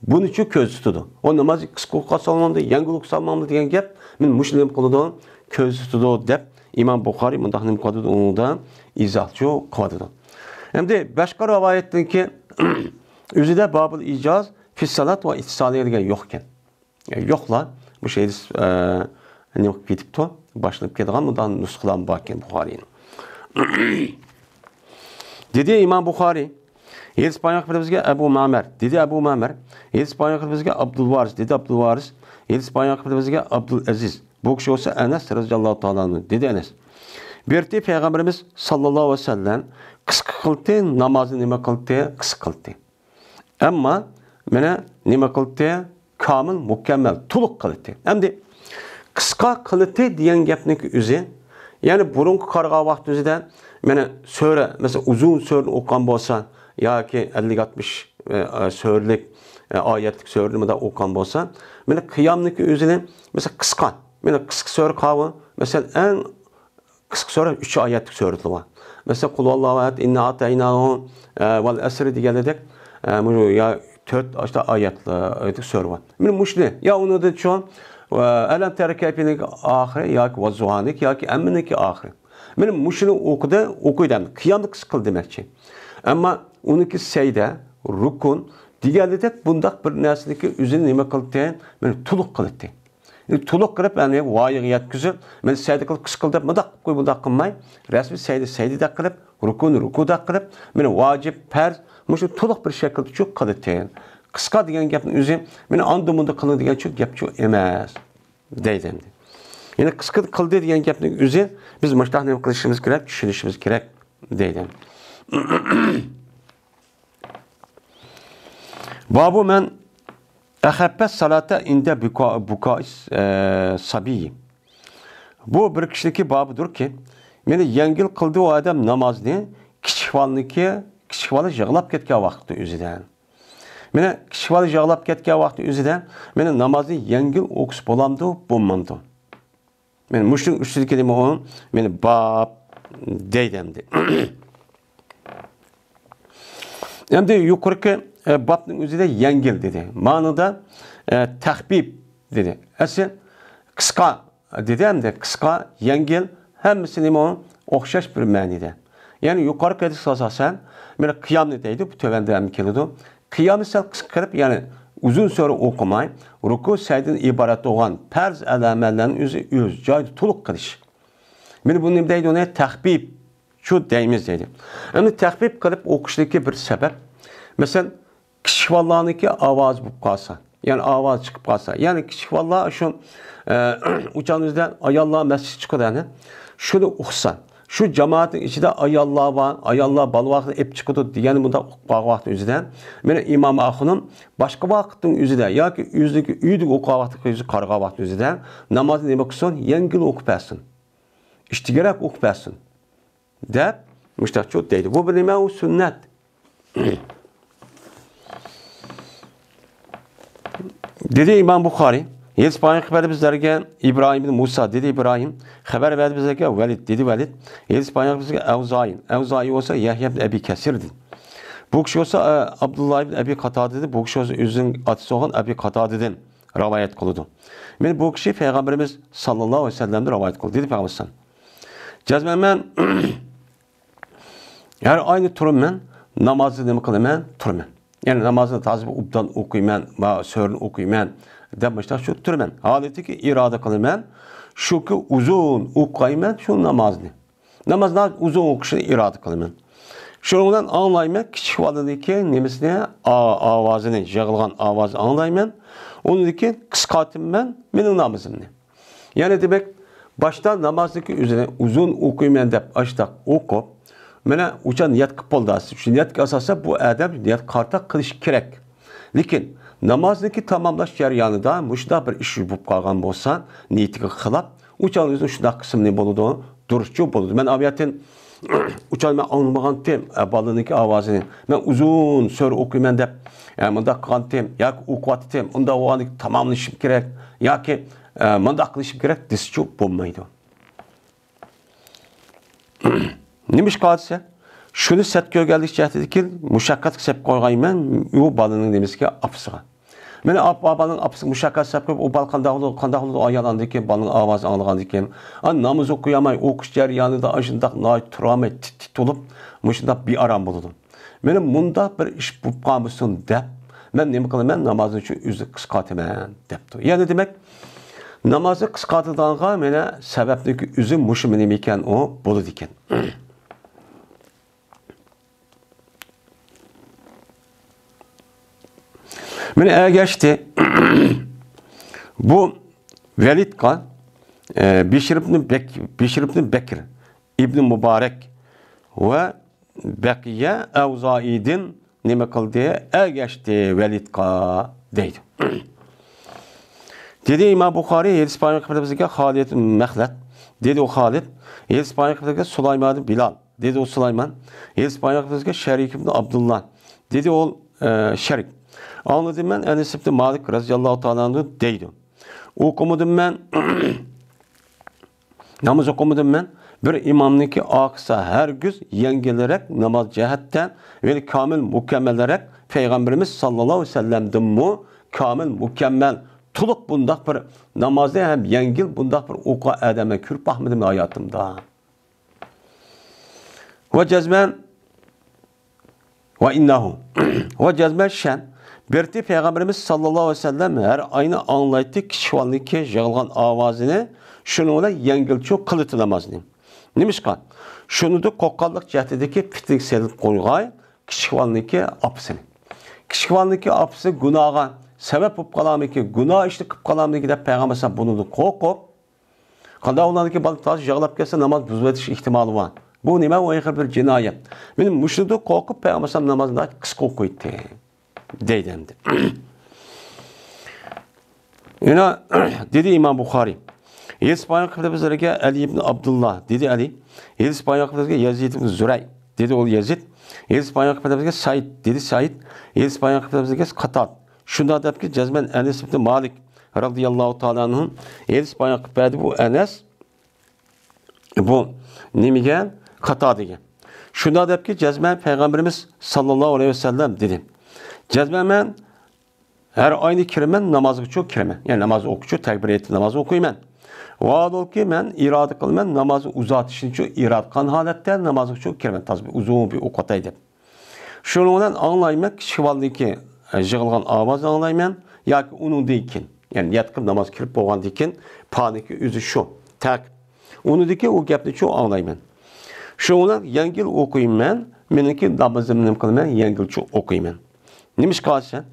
بۇنىچۇ كۆزدە تۇتىدۇ. ئۇ ناماز قىسقا ئوقۇساڭلامدۇ، يەڭگىل ئوقۇساڭلامدۇ دېگەن گەپ، مېنى مۇشۇ نېمە قىلىدۇ، كۆزدە تۇتىدۇ دەپ ئىمام بۇخارىي مۇنداق نېمە قىلىدۇ، ئۇنىڭدا ئىزاھچۇ قىلىۋاتىدۇ. ئەمدى باشقا رىۋايەتتىنكى ئۆزىدە بابۇل ئىجاز فىسسالات ۋە ئىتتىسالى دېگەن يوق ئىكەن. يوقلا، مۇشۇ ھەدىس، ئە، نېمە قىلىپ كېتىپتۇ؟ باشلىنىپ كېتىدىغان مۇنداق نۇسخىلار بار ئىكەن بۇخارىينىڭ. دېدى ئىمام بۇخارىي، ھەدىس بايان قىلىپ بىزگە ئەبۇ مەمەر. دېدى ئەبۇ مەمەر، ھەدىس بايان قىلىپ بىزگە ئابدۇلۋارىس. دېدى ئابدۇلۋارىس، ھەدىس بايان قىلىپ بىزگە ئابدۇلئەزىز. بۇ كىشى بولسا ئەنەس رەزىياللاھۇ تائالا ئەنھۇ. دېدى ئەنەس، بىر پەيغەمبىرىمىز ساللاللاھۇ ئەلەيھى ۋەسەللەم قىسقا قىلتى، نامازنى نېمە قىلتى؟ قىسقا قىلتى. ئەمما مانا نېمە قىلتى؟ كامىل، مۇكەممەل، تولۇق قىلتى. ئەمدى قىسقا قىلتى دېگەن گەپنىڭ ئۆزى، يەنى بۇرۇنقى قارىغان ۋاقىت ئۆزىدە مانا سۈرە، مەسىلەن، ئۇزۇن سۈرىنى ئوقۇغان بولسا ياكى ئەللىك، ئاتمىش، ئە، ئە، سۈرىلىك، ئە، ئايەتلىك سۈرىنى مۇنداق ئوقۇغان بولسا، مانا قىيامنىڭكى ئۆزىنى، مەسىلەن، قىسقا، مانا قىسقا سۈرە قاۋۇ، مەسىلەن، ئەڭ قىسقا سۈرە ئۈچ ئايەتلىك سۈرىلەر بار. مەسىلەن، قۇل ھۇۋاللاھۇ ئەھەد، ئىننا ئەئتەيناھۇ، ئە، ۋەل ئەسرى دېگەندەك، ئە، مۇشۇ يا تۆت ئاشتا ئايەتلىك سۈرە بار. مانا مۇشۇنى، يا ئۇنىڭدىن چوڭ، ئە، ئەلەم تەرە كەيفىنىڭ ئاخىرى ياكى ۋەززۇھانىڭ ياكى ئەممىنىڭكى ئاخىرى. مانا مۇشۇنى ئوقۇدى، ئوقۇيدۇ ئەمدى. قىيامنى قىسقا قىل دېمەكچى. ئەمما ئۇنىڭكى سەيدە، رۇكۇن دېگەندەك بۇنداق بىر نەرسىنىڭكى ئۆزىنى نېمە قىلدى؟ مانا تولۇق قىلدى. تولۇق قىلىپ، يەنى ۋايىغا يەتكۈزۈپ، مانا سەيدە قىل، قىسقا قىل دەپ مۇنداق قوي، مۇنداق قىلماي، رەسمىي سەيدە، سەيدىدەك قىلىپ، رۇكۇنى رۇكۇدەك قىلىپ، مانا ۋاجىپ، پەرز، مۇشۇ تولۇق بىر شەكىلدە شۇ قىلىتىن. قىسقا دېگەن گەپنىڭ ئۆزى، مانا ئاندىن مۇنداق قىلىڭ دېگەن شۇ گەپ شۇ ئەمەس، دەيدۇ ئەمدى. يەنى قىسقا قىلدى دېگەن گەپنىڭ ئۆزى، بىز مۇشۇنداق نېمە قىلىشىمىز كېرەك، چۈشىنىشىمىز كېرەك، دەيدۇ. بابۇ مەن ئەخەپپە سالاتا ئىندە بۇكا-، بۇكائىس، ئە، سابىي. بۇ بىر كىشىنىڭكى بابىدۇركى، مانا يەڭگىل قىلدى ئۇ ئادەم نامازنى، كىچىك بالىنىڭكى، كىچىك بالا يىغلاپ كەتكەن ۋاقىتتا ئۆزىدە. مانا كىچىك بالا يىغلاپ كەتكەن ۋاقىتتا ئۆزىدە، مانا نامازنى يەڭگىل ئوقۇسا بولامدۇ، بولمامدۇ؟ مانا مۇشۇنىڭ ئۈستىدىكى نېمە ئۇ؟ مانا باب دەيدۇ ئەمدى. ئەمدى يۇقىرىقى، ئە، بابنىڭ ئۆزىدە يەڭگىل دېدى. مانىدا، ئە، تەخپىپ دېدى. ئەسلى قىسقا دېدى ئەمدى. قىسقا، يەڭگىل، ھەممىسى نېمە ئۇ؟ ئوخشاش بىر مەنىدە. يەنى يۇقىرىقى ھەدىسكە ئاساسەن، مانا قىيامنى دەيدۇ، بۇ تۆۋەندە ھەم كېلىدۇ. قىيامنى سەل قىسقا قىلىپ، يەنى ئۇزۇن سۈرە ئوقۇماي، رۇكۇ سەجدىدىن ئىبارەت بولغان پەرز ئەمەللەرنى ئۆزى ئۆز جايىدا تولۇق قىلىش. مانا بۇنى نېمە دەيدۇ؟ ئۇنى تەخپىپ، شۇ دەيمىز دەيدۇ. ئەمدى تەخپىپ قىلىپ ئوقۇشنىڭكى بىر سەۋەب، مەسىلەن، كىچىك بالىلارنىڭكى ئاۋازى بولۇپ قالسا، يەنى ئاۋازى چىقىپ قالسا، يەنى كىچىك بالىلار شۇ، ئە، ئۇچان ئۆزىدە ئاياللار مەسچىتكە چىقىدۇ، يەنى شۇنى ئۇقسا، شۇ جامائەتنىڭ ئىچىدە ئاياللار بار، ئاياللار بالا ۋاقتىدا ئېلىپ چىقىدۇ دېگەننى مۇنداق ئۇقۇپ قالغان ۋاقتى ئۆزىدە، مانا ئىمام ئاخۇنۇم باشقا ۋاقىتنىڭ ئۆزىدە ياكى ئۆزىنىڭكى ئۆيىدە ئوقۇغان ۋاقتىدا، ئۆزى قارىغان ۋاقتى ئۆزىدە نامازنى نېمە قىلسۇن؟ يەڭگىل ئوقۇپ بەرسۇن. ئىشتىگىرەك ئوقۇپ بەرسۇن. دەپ مۇشتاق چوت دەيدۇ. بۇ بىر نېمە؟ ئۇ سۈننەت. دېدى ئىمام بۇخارىي، ھەدىس بايان قىلىپ بەردى بىزلەرگە ئىبراھىم ئىبن مۇسا، دېدى ئىبراھىم، خەۋەر بەردى بىزلەرگە ۋەلىد، دېدى ۋەلىد، ھەدىس بايان قىلىپ بىزگە ئەۋزائىي، ئەۋزائىي بولسا يەھيا ئىبن ئەبى كەسىردىن. بۇ كىشى بولسا، ئە، ئابدۇللا ئىبن ئەبى قاتادىدىن، بۇ كىشى بولسا ئۆزىنىڭ ئاتىسى بولغان ئەبى قاتادىدىن رىۋايەت قىلىدۇ. مانا بۇ كىشى پەيغەمبىرىمىز ساللاللاھۇ ئەلەيھى ۋەسەللەمدىن رىۋايەت قىلدى، دېدى پەيغەمبىرىمىز. جەزمەن مەن ھەر ئاينى تۇرىمەن، نامازنى نېمە قىلىمەن؟ تۇرىمەن. يەنى نامازنى تازا بىر ئوبدان ئوقۇيمەن، ۋە سۈرىنى ئوقۇيمەن دەپ مۇشۇنداق شۇ تۇرىمەن. ھالىتىكى ئىرادە قىلىمەن، شۇكى ئۇزۇن ئوقۇيمەن شۇ نامازنى. نامازنى ئۇزۇن ئوقۇشنى ئىرادە قىلىمەن. شۇنىڭ بىلەن ئاڭلايمەن، كىچىك بالىنىڭكى نېمىسىنى، ئا-، ئاۋازىنى، يىغلىغان ئاۋازىنى ئاڭلايمەن. ئۇنىڭدىن كېيىن قىسقارتىمەن مېنىڭ نامىزىمنى. يەنى دېمەك، باشتا نامازنىڭكى ئۆزىنى ئۇزۇن ئوقۇيمەن دەپ ئاشتاق ئوقۇپ، مانا ئۇچان نىيەت قىلىپ بولدى. شۇ نىيەتكە ئاساسەن بۇ ئادەم نىيەت قارىتا قىلىشى كېرەك. لېكىن نامازنىڭكى تاماملاش جەريانىدا مۇشۇنداق بىر ئىش بولۇپ قالغان بولسا، نىيىتىگە خىلاپ، ئۇچان ئۆزىنى شۇنداق قىسمىنى بولىدۇ، دۇرۇسچۇ بولىدۇ. مەن ئاۋياتتىن ئۇچان مەن ئاڭلىمىغانتىم، ئە، بالىنىڭكى ئاۋازىنى. مەن ئۇزۇن سۈرە ئوقۇيمەن دەپ، ئە، مۇنداق قىلغانتىم، ياكى ئوقۇۋاتتىم، ئۇنداق بولغاندىكىن تاماملىشىم كېرەك، ياكى، ئە، مۇنداق قىلىشىم كېرەك دېسىچۇ بولمايدۇ. نېمىشقا دېسە، شۇنى سەت كۆرگەنلىك جەھىتىدىكى مۇشەققەتكە سەپ قويغايمەن، ئۇ بالىنىڭ نېمىسىگە، ئاپىسىغا. مانا ئاپا، بالىنىڭ ئاپىسىغا مۇشەققەت سەپ قىلىپ، ئۇ بالا قانداق بولىدۇ، قانداق بولىدۇ، ئايال ئاندىن كېيىن بالىنىڭ ئاۋازىنى ئاڭلىغاندىن كېيىن، ئا، ناماز ئوقۇيالماي، ئوقۇش جەريانىدا ئاشۇنداق ناھايىتى تۇرالماي تىت-تىت بولۇپ، مۇشۇنداق بىئارام بولىدۇ. مانا مۇنداق بىر ئىش بولۇپ قالمىسۇن دەپ، مەن نېمە قىلىمەن، نامازنى شۇ ئۆزى قىسقارتىمەن دەپتۇ. يەنى دېمەك، نامازنى قىسقارتىدىغانغا مانا سەۋەبنىڭكى ئۆزى مۇشۇ نېمە ئىكەن، ئۇ بولىدىكەن. مانا ئەگەشتى. بۇ ۋەلىدقا، ئە، بىشر ئىبن بەك-، بىشر ئىبن بەكر ئىبن مۇبارەك ۋە بەقىيە ئەۋزائىدىن نېمە قىلدى؟ ئەگەشتى ۋەلىدقا دەيدۇ. دېدى ئىمام بۇخارىي، ھەدىس بايان قىلىپ بىزگە خالىد مەخلەت. دېدى ئۇ خالىد، ھەدىس بايان قىلىپ بىزگە سۇلايمان بىلال. دېدى ئۇ سۇلايمان، ھەدىس بايان قىلىپ بىزگە شەرىك ئىبن ئابدۇللا. دېدى ئۇ، ئە، شەرىك. ئاڭلىدىم مەن ئەنەس ئىبن مالىك رەزىياللاھۇ تائالا ئەنھۇ دەيدۇ. ئوقۇمىدىم مەن، ناماز ئوقۇمىدىم مەن. بىر ئىمامنىڭكى ئارقىسى ھەرگىز يەڭگىلرەك ناماز جەھەتتە ۋە كامىل مۇكەممەلرەك پەيغەمبىرىمىز ساللاللاھۇ ئەلەيھى ۋەسەللەمدىنمۇ كامىل مۇكەممەل، تولۇق بۇنداق بىر نامازنى ھەم يەڭگىل بۇنداق بىر ئوقۇغان ئادەمنى كۆرۈپ باقمىدىم ھاياتىمدا. ۋە جەزمەن، ۋە ئىننەھۇ، ۋە جەزمەن شەن، بىرتى پەيغەمبىرىمىز ساللاللاھۇ ئەلەيھى ۋەسەللەم ھەر ئاينى ئاڭلايتتى كىچىك بالىنىڭكى يىغلىغان ئاۋازىنى، شۇنىڭ بىلەن يەڭگىلچۇ قىلىتتى نامازنى. نېمىشقا؟ شۇنىڭدىن قورققانلىق جەھىتىدىكى پىتنىگە سېلىپ قويغاي كىچىك بالىنىڭكى ئاپىسىنى. كىچىك بالىنىڭكى ئاپىسى گۇناھقا سەۋەب بولۇپ قالامىكىن، گۇناھ ئىشنى قىلىپ قالامىكىن دەپ پەيغەمبەر ئەلەيھىسسالام بۇنىڭدىن قورقۇپ، قانداق بولىدىكى بالا تازا يىغلاپ كەتسە، ناماز بۇزۇۋېتىش ئېھتىمالى بار. بۇ نېمە؟ ئۇ ئېغىر بىر جىنايەت. مانا مۇشۇنىڭدىن قورقۇپ، پەيغەمبەر ئەلەيھىسسالام نامازنى قىسقا ئوقۇيتتى. دەيدۇ ئەمدى. يەنە دېدى ئىمام بۇخارىي. ھەدىس بايان قىلىپ بىزلەرگە ئەلى ئىبن ئابدۇللا، دېدى ئەلى. ھەدىس بايان قىلىپ بىزگە يەزىد ئىبن زۇرەي، دېدى ئۇ يەزىد. ھەدىس بايان قىلىپ بىزگە سەئىد، دېدى سەئىد. ھەدىس بايان قىلىپ بىزگە قاتاد. شۇنداق دەپكى جەزمەن ئەنەس ئىبن مالىك رەزىياللاھۇ تائالا ئەنھۇ ھەدىس بايان قىلىپ بەردى. بۇ ئەنەس، بۇ نېمىگە؟ قاتادىگە. شۇنداق دەپكى جەزمەن پەيغەمبىرىمىز ساللاللاھۇ ئەلەيھى ۋەسەللەم دېدى. جەزمەن مەن ھەر ئاينى كىرىمەن، نامازغىچۇ كىرىمەن. يەنى ناماز ئوقۇغۇچۇ تەكبىر ئېيتىپ ناماز ئوقۇيمەن. ۋاھالبۇلكى مەن ئىرادە قىلىمەن، نامازنى ئۇزارتىشنىچۇ ئىرادە قىلغان ھالەتتە نامازغىچۇ كىرىمەن. تازا بىر ئۇزۇن بىر ئوقۇتاي دەپ. شۇنىڭ بىلەن ئاڭلايمەن، كىچىك بالىنىڭكى، ئە، يىغلىغان ئاۋازىنى ئاڭلايمەن ياكى ئۇنىڭدىن كېيىن، يەنى ياتقىنىپ ناماز كىرىپ بولغاندىن كېيىن، پانىكى ئۆزى شۇ، تەق. ئۇنىڭدىن كېيىن ئۇ گەپنىچۇ ئاڭلايمەن. شۇنىڭ بىلەن يەڭگىل ئوقۇيمەن، مېنىڭكى نامىزىمنى نېمە قىلىمەن، يەڭگىلچۇ ئوقۇيمەن. نېمىشقا دېسەم،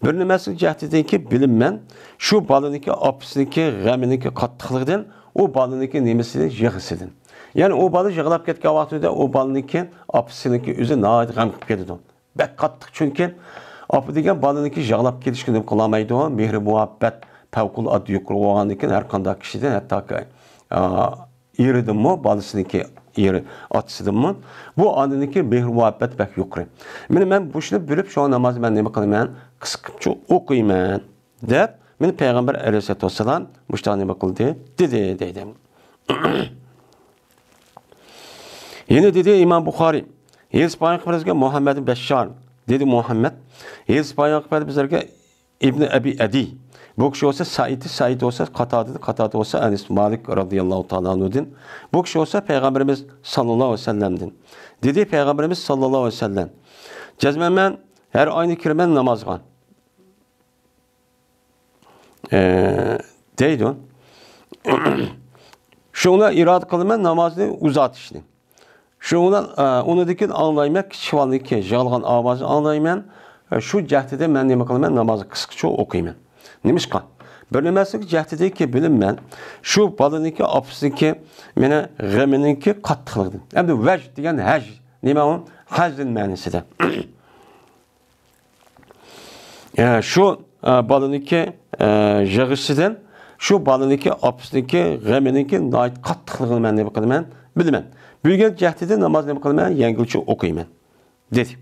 بىر نېمەسىنىڭ جەھىتىدىنكى بىلىمەن، شۇ بالىنىڭكى ئاپىسىنىڭكى غېمىنىڭكى قاتتىقلىقىدىن، ئۇ بالىنىڭكى نېمىسىدىن، يىغىسىدىن. يەنى ئۇ بالا يىغلاپ كەتكەن ۋاقتىدا ئۇ بالىنىڭكى ئاپىسىنىڭكى ئۆزى ناھايىتى غەم قىلىپ كېتىدۇ. بەك قاتتىق، چۈنكى ئاپا دېگەن بالىنىڭكى يىغلاپ كېتىشىگە نېمە قىلالمايدۇ، مېھرى مۇھەببەت پەۋقۇلئاددە يۇقىرى بولغاندىن كېيىن ھەر قانداق كىشىدىن، ھەتتاكى، ئا، ئېرىدىنمۇ، بالىسىنىڭكى ئېرى، ئاتىسىدىنمۇ بۇ ئانىنىڭكى مېھرى مۇھەببەت بەك يۇقىرى. مانا مەن بۇ ئىشنى بىلىپ، شۇڭا نامازنى مەن نېمە قىلىمەن؟ قىسقىچە ئوقۇيمەن، دەپ، مانا پەيغەمبەر ئەلەيھىسسالاتۇ ۋەسسالام مۇشۇنداق نېمە قىلدى؟ دېدى، دەيدۇ. يەنە دېدى ئىمام بۇخارىي، ھەدىس بايان قىلىپ بەرگەن مۇھەممەد بىن بەششار، دېدى مۇھەممەد، ھەدىس بايان قىلىپ بەرگەن ئىبنى ئەبى ئەدىي. بۇ كىشى بولسا سەئىد، سەئىد بولسا قاتادە، قاتادە بولسا ئەنەس مالىك رەزىياللاھۇ تائالا ئەنھۇدىن. بۇ كىشى بولسا پەيغەمبىرىمىز ساللاللاھۇ ئەلەيھى ۋەسەللەمدىن. دېدى پەيغەمبىرىمىز ساللاللاھۇ ئەلەيھى ۋەسەللەم، جەزمەن مەن ھەر ئاينى كىرىمەن نامازغا. ئە، دەيدۇ. شۇڭا ئىرادە قىلىمەن نامازنى ئۇزارتىشنى. شۇڭا، ئە، ئۇنىڭدىن كېيىن ئاڭلايمەن، كىچىك بالىنىڭكى يىغلىغان ئاۋازىنى ئاڭلايمەن. ئە، شۇ جەھەتتە مەن نېمە قىلىمەن؟ نامازنى قىسقىچە ئوقۇيمەن. نېمىشقا؟ بىر نېمىسىگە جەھىتىدىكى بىلىمەن، شۇ بالىنىڭكى ئاپىسىنىڭكى مانا غېمىنىڭكى قاتتىقلىقىدىن. ئەمدى ۋەج دېگەن ھەج. نېمە ئۇ؟ ھەزىن مەنىسىدە. ئە، شۇ، ئە، بالىنىڭكى، ئە، يىغىشىدىن، شۇ بالىنىڭكى ئاپىسىنىڭكى غېمىنىڭكى ناھايىتى قاتتىقلىقىنى مەن نېمە قىلىمەن؟ بىلىمەن. بىلگەن جەھىتىدە ناماز نېمە قىلىمەن؟ يەڭگىلچە ئوقۇيمەن، دېدى.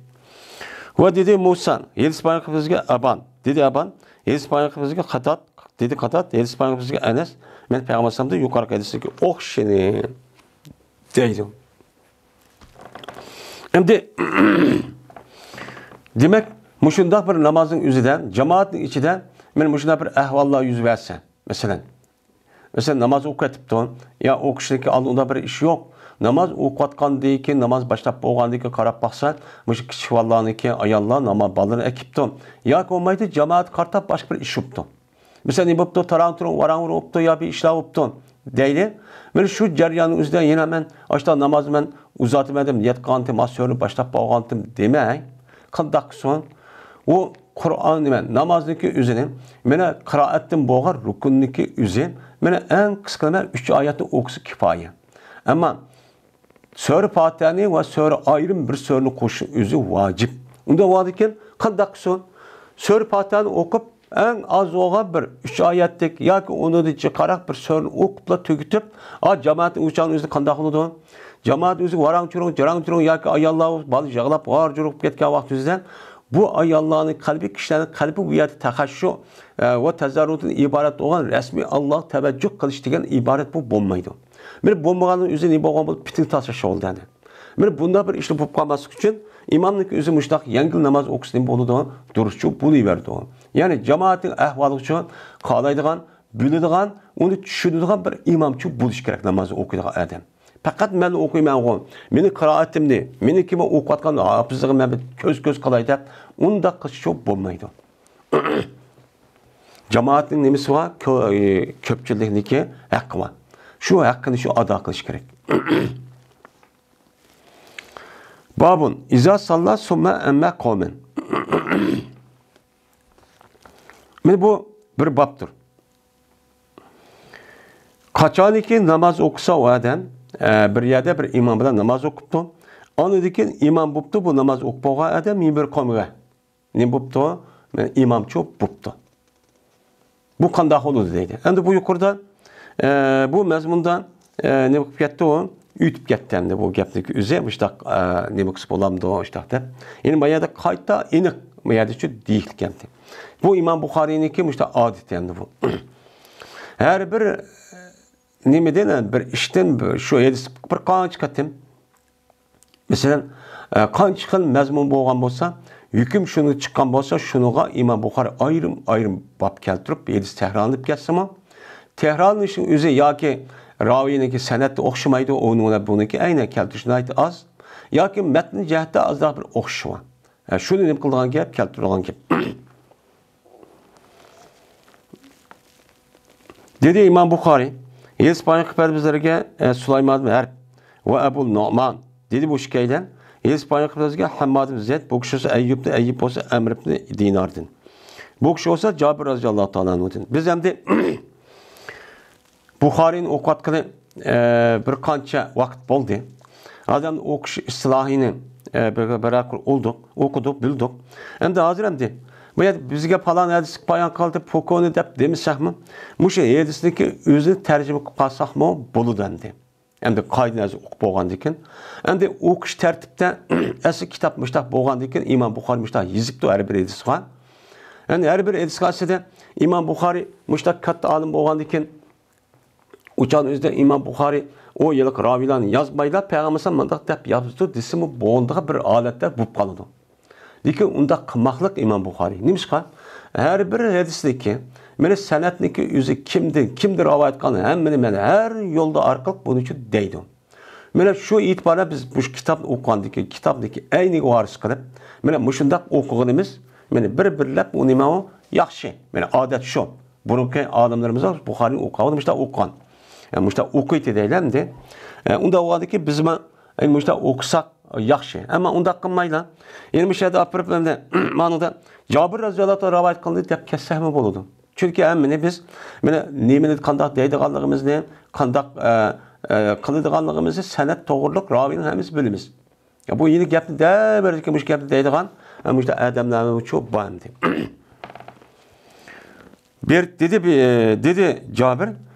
ۋە دېدى مۇسا، ھەدىس بايان قىلىپ بىزگە ئابان، دېدى ئابان، ھەدىس بايان قىلىپ بىزگە قاتاد، دېدى قاتاد، ھەدىس بايان قىلىپ بىزگە ئەنەس، مەن پەيغەمبەر ئەلەيھىسسالامدىن يۇقىرىقى ھەدىسنىڭكى ئوخشىشىنى، دەيدۇ. ئەمدى، دېمەك، مۇشۇنداق بىر نامازنىڭ ئۆزىدە، جامائەتنىڭ ئىچىدە مانا مۇشۇنداق بىر ئەھۋاللار يۈز بەرسە، مەسىلەن، مەسىلەن، ناماز ئوقۇۋېتىپتۇ. يا ئوقۇشتىن كېيىن ئالدىدا بىر ئىش يوق. ناماز ئوقۇۋاتقاندىن كېيىن، ناماز باشلاپ بولغاندىن كېيىن قاراپ باقسا، مۇشۇ كىچىك بالىلارنىڭكى ئاياللار ناماز بالىلىرىنى ئەكىپتۇ. ياكى بولمايدۇ، جامائەتكە قارىتىپ باشقا بىر ئىش بوپتۇ. مىسال، نېمە بوپتۇ؟ تاراڭ-تۇرۇڭ، ۋاراڭ-ۋۇرۇڭ بوپتۇ، يا بىر ئىشلار بوپتۇ دەيلى. مانا شۇ جەرياننىڭ ئۆزىدە يەنە مەن ئاشۇنداق نامازنى مەن ئۇزارتىمەن دەپ نىيەت قىلغانتىم، ھازىر سۈرىنى باشلاپ بولغانتىم دېمەي، قانداق قىلسۇن؟ ئۇ قۇرئان نېمە، نامازنىڭكى ئۆزىنى، مانا قىرائەتتىن بولغان رۇكۇننىڭكى ئۆزى، مانا ئەڭ قىسقا نېمە، ئۈچ ئايەتنى ئوقۇسا كۇپايە. ئەمما سۈرە پاتىھەنى ۋە سۈرە ئايرىم بىر سۈرىنى قوشۇش ئۆزى ۋاجىپ. ئۇنداق بولغاندىكىن قانداق قىلسۇن؟ سۈرە پاتىھەنى ئوقۇپ، ئەڭ ئاز بولغان بىر ئۈچ ئايەتلىك ياكى ئۇنىڭدىن جىقراق بىر سۈرىنى ئوقۇپلا تۈگىتىپ، ئا، جامائەت ئۇچان ئۆزى قانداق بولىدۇ؟ جامائەت ئۆزى ۋاراڭ-چۇرۇڭ، جاراڭ-چۇرۇڭ ياكى ئاياللار بالا يىغلاپ غار-جۇرۇق بولۇپ كەتكەن ۋاقىت ئۆزىدە، بۇ ئاياللارنىڭ قەلبى، كىشىلەرنىڭ قەلبى بۇ يەردە تەخەششۇ، ئە، ۋە تەزەررۇدىن ئىبارەت بولغان رەسمىي ئاللاغا تەۋەججۇھ قىلىش دېگەن ئىبارەت بۇ بولمايدۇ. مانا بولمىغاننىڭ ئۆزى نېمە بولغان بولىدۇ؟ پىتنە تاشلاش بولىدۇ يەنى. مانا بۇنداق بىر ئىشلار بولۇپ قالماسلىق ئۈچۈن ئىمامنىڭكى ئۆزى مۇشۇنداق يەڭگىل ناماز ئوقۇسا نېمە بولىدۇ؟ دۇرۇسچۇ بولۇۋېرىدۇ. يەنى جامائەتنىڭ ئەھۋالىغىچۇ قارايدىغان، بىلىدىغان، ئۇنى چۈشىنىدىغان بىر ئىمامچۇ بولۇشى كېرەك ناماز ئوقۇيدىغان ئادەم. پەقەت مەن ئوقۇيمەنغۇ، مېنىڭ قىرائىتىمنى، مېنىڭكى مەن ئوقۇۋاتقان ھاپىزلىقىمنى مەن بىر كۆز-كۆز قىلاي دەپ، ئۇنداق قىلىشچۇ بولمايدۇ. جامائەتنىڭ نېمىسى بار؟ كۆ-، ئى، كۆپچىلىكنىڭكى ھەققى بار. شۇ ھەققىنى شۇ ئادا قىلىش كېرەك. بابۇن، ئىزا ساللا سۇممە ئەممە قومەن. مانا بۇ بىر بابتۇر. قاچانكى ناماز ئوقۇسا ئۇ ئادەم، ئە، بىر يەردە بىر ئىمام بىلەن ناماز ئوقۇپتۇ. ئاندىن كېيىن ئىمام بوپتۇ، بۇ ناماز ئوقۇپ بولغان ئادەم يەنە بىر قومغا نېمە بوپتۇ؟ مانا ئىمامچۇ بوپتۇ. بۇ قانداق بولىدۇ دەيدۇ. ئەمدى بۇ يۇقىرىدا، ئە، بۇ مەزمۇندا، ئە، نېمە قىلىپ كەتتى ئۇ؟ ئۆتۈپ كەتتى ئەمدى بۇ گەپنىڭكى ئۆزى. مۇشۇنداق، ئە، نېمە قىلسا بولامدۇ، مۇشۇنداق دەپ. يەنى ما يەردە قايتا ئېنىق، ما يەردىچۇ دېيىشكەنتى. بۇ ئىمام بۇخارىينىڭكى مۇشۇنداق ئادىتى ئەمدى بۇ. ھەر بىر نېمىدىن، بىر ئىشتىن، بىر، شۇ ھەدىس بىر قانچە قېتىم مەسىلەن، ئە، قانچە خىل مەزمۇن بولغان بولسا، ھۆكۈم شۇنى چىققان بولسا، شۇنىڭغا ئىمام بۇخارى ئايرىم-ئايرىم باب كەلتۈرۈپ، ھەدىس تەھرىرلىنىپ كەتسىمۇ، تەھرىرلىنىشنىڭ ئۆزى ياكى راۋىينىڭكى سەنەدى ئوخشىمايدۇ، ئۇنىڭ بىلەن بۇنىڭكى ئەينەن كەلتۈرۈش ناھايىتى ئاز، ياكى مەتن جەھەتتە ئازراق بىر ئوخشىشى بار. ھە، شۇنى نېمە قىلىدىغان گەپ، كەلتۈرىدىغان گەپ. دېدى ئىمام بۇخارى، ھەدىس بايان قىلىپ بەردى بىزلەرگە، ئە، سۇلايمان ئىبن ھەرب ۋە ئەبۇ نۇئمان. دېدى بۇ ئىككىيلەن، ھەدىس بايان قىلىپ بەردى بىزگە ھەمماد ئىبن زەيد، بۇ كىشى بولسا ئەييۇبتىن، ئەييۇب بولسا ئەمر ئىبن دىناردىن. بۇ كىشى بولسا جابىر رەزىياللاھۇ تائالا ئەنھۇدىن. بىز ئەمدى بۇخارىينى ئوقۇۋاتقىلى، ئە، بىر قانچە ۋاقىت بولدى. ھازىر ئوقۇش ئىستىلاھىنى، ئە، بىر، بىرەر قۇر ئۇلدۇق، ئوقۇدۇق، بىلدۇق. ئەمدى ھازىر ئەمدى بۇ يەردە بىزگە پالان ھەدىس بايان قىلدى، پوكونى دەپ دېمىسەكمۇ، مۇشۇ ھەدىسنىڭكى ئۆزىنى تەرجىمە قىلىپ قالساقمۇ بولىدۇ ئەمدى. ئەمدى قائىدىنى ھازىر ئوقۇپ بولغاندىن كېيىن، ئەمدى ئوقۇش تەرتىپتە ئەسلى كىتاب مۇشتاق بولغاندىن كېيىن، ئىمام بۇخارى مۇشتاق يېزىپتۇ ھەر بىر ھەدىسقا. يەنى ھەر بىر ھەدىسقا ئەسلىدە ئىمام بۇخارى مۇشتاق كاتتا ئالىم بولغاندىن كېيىن، ئۇچان ئۆزىدە ئىمام بۇخارى ئۇ ھېلىقى راۋىيلارنى يازمايلا، پەيغەمبەر ئەلەيھىسسالام مۇنداق دەپ يازدى دېسىمۇ بولىدىغان بىر ھالەتلەر بولۇپ قالىدۇ. لېكىن ئۇنداق قىلماقلىق ئىمام بۇخارى. نېمىشقا؟ ھەر بىر ھەدىسنىڭكى، مانا سەنەدنىڭكى ئۆزى كىمدىن، كىمدىن رىۋايەت قىلغان، ھەممىنى مەن ھەر يولدا ئارقىلىق بۇنى شۇ دەيدۇ. مانا شۇ ئېتىباردا بىز مۇشۇ كىتابنى ئوقۇغاندىن كېيىن، كىتابنىڭكى ئەينىگە ۋارىس قىلىپ، مانا مۇشۇنداق ئوقۇغىنىمىز، مانا بىر-بىرلەپ ئۇ نېمە ئۇ؟ ياخشى. مانا ئادەت شۇ. بۇرۇنقى ئالىملىرىمىز بۇخارىنى ئوقۇغاندا مۇشۇنداق ئوقۇغان. ئە، مۇشۇنداق ئوقۇيتتى دەيلى ئەمدى. ئە، ئۇنداق بولغاندىكىن بىزمۇ، ئە، مۇشۇنداق ئوقۇساق ياخشى. ئەمما ئۇنداق قىلمايلا. يەنە مۇشۇ يەردە ئاپىرىپ ئەمدى مانىدا جابىر رەزىياللاھۇ تائالا رىۋايەت قىلدى دەپ كەتسەكمۇ بولىدۇ. چۈنكى ھەممىنى بىز، مانا نېمىنى قانداق دەيدىغانلىقىمىزنى، قانداق، ئە، ئە، قىلىدىغانلىقىمىزنى سەنەد توغرۇلۇق راۋىنىڭ ھەممىسى بىلىمىز. يا، بۇ يەنە گەپنى دەۋېرىدىكەن، مۇشۇ گەپنى دەيدىغان، ھە، مۇشۇنداق ئادەملەرمۇ شۇ بار ئەمدى. بىر دېدى، بى-، دېدى جابىر،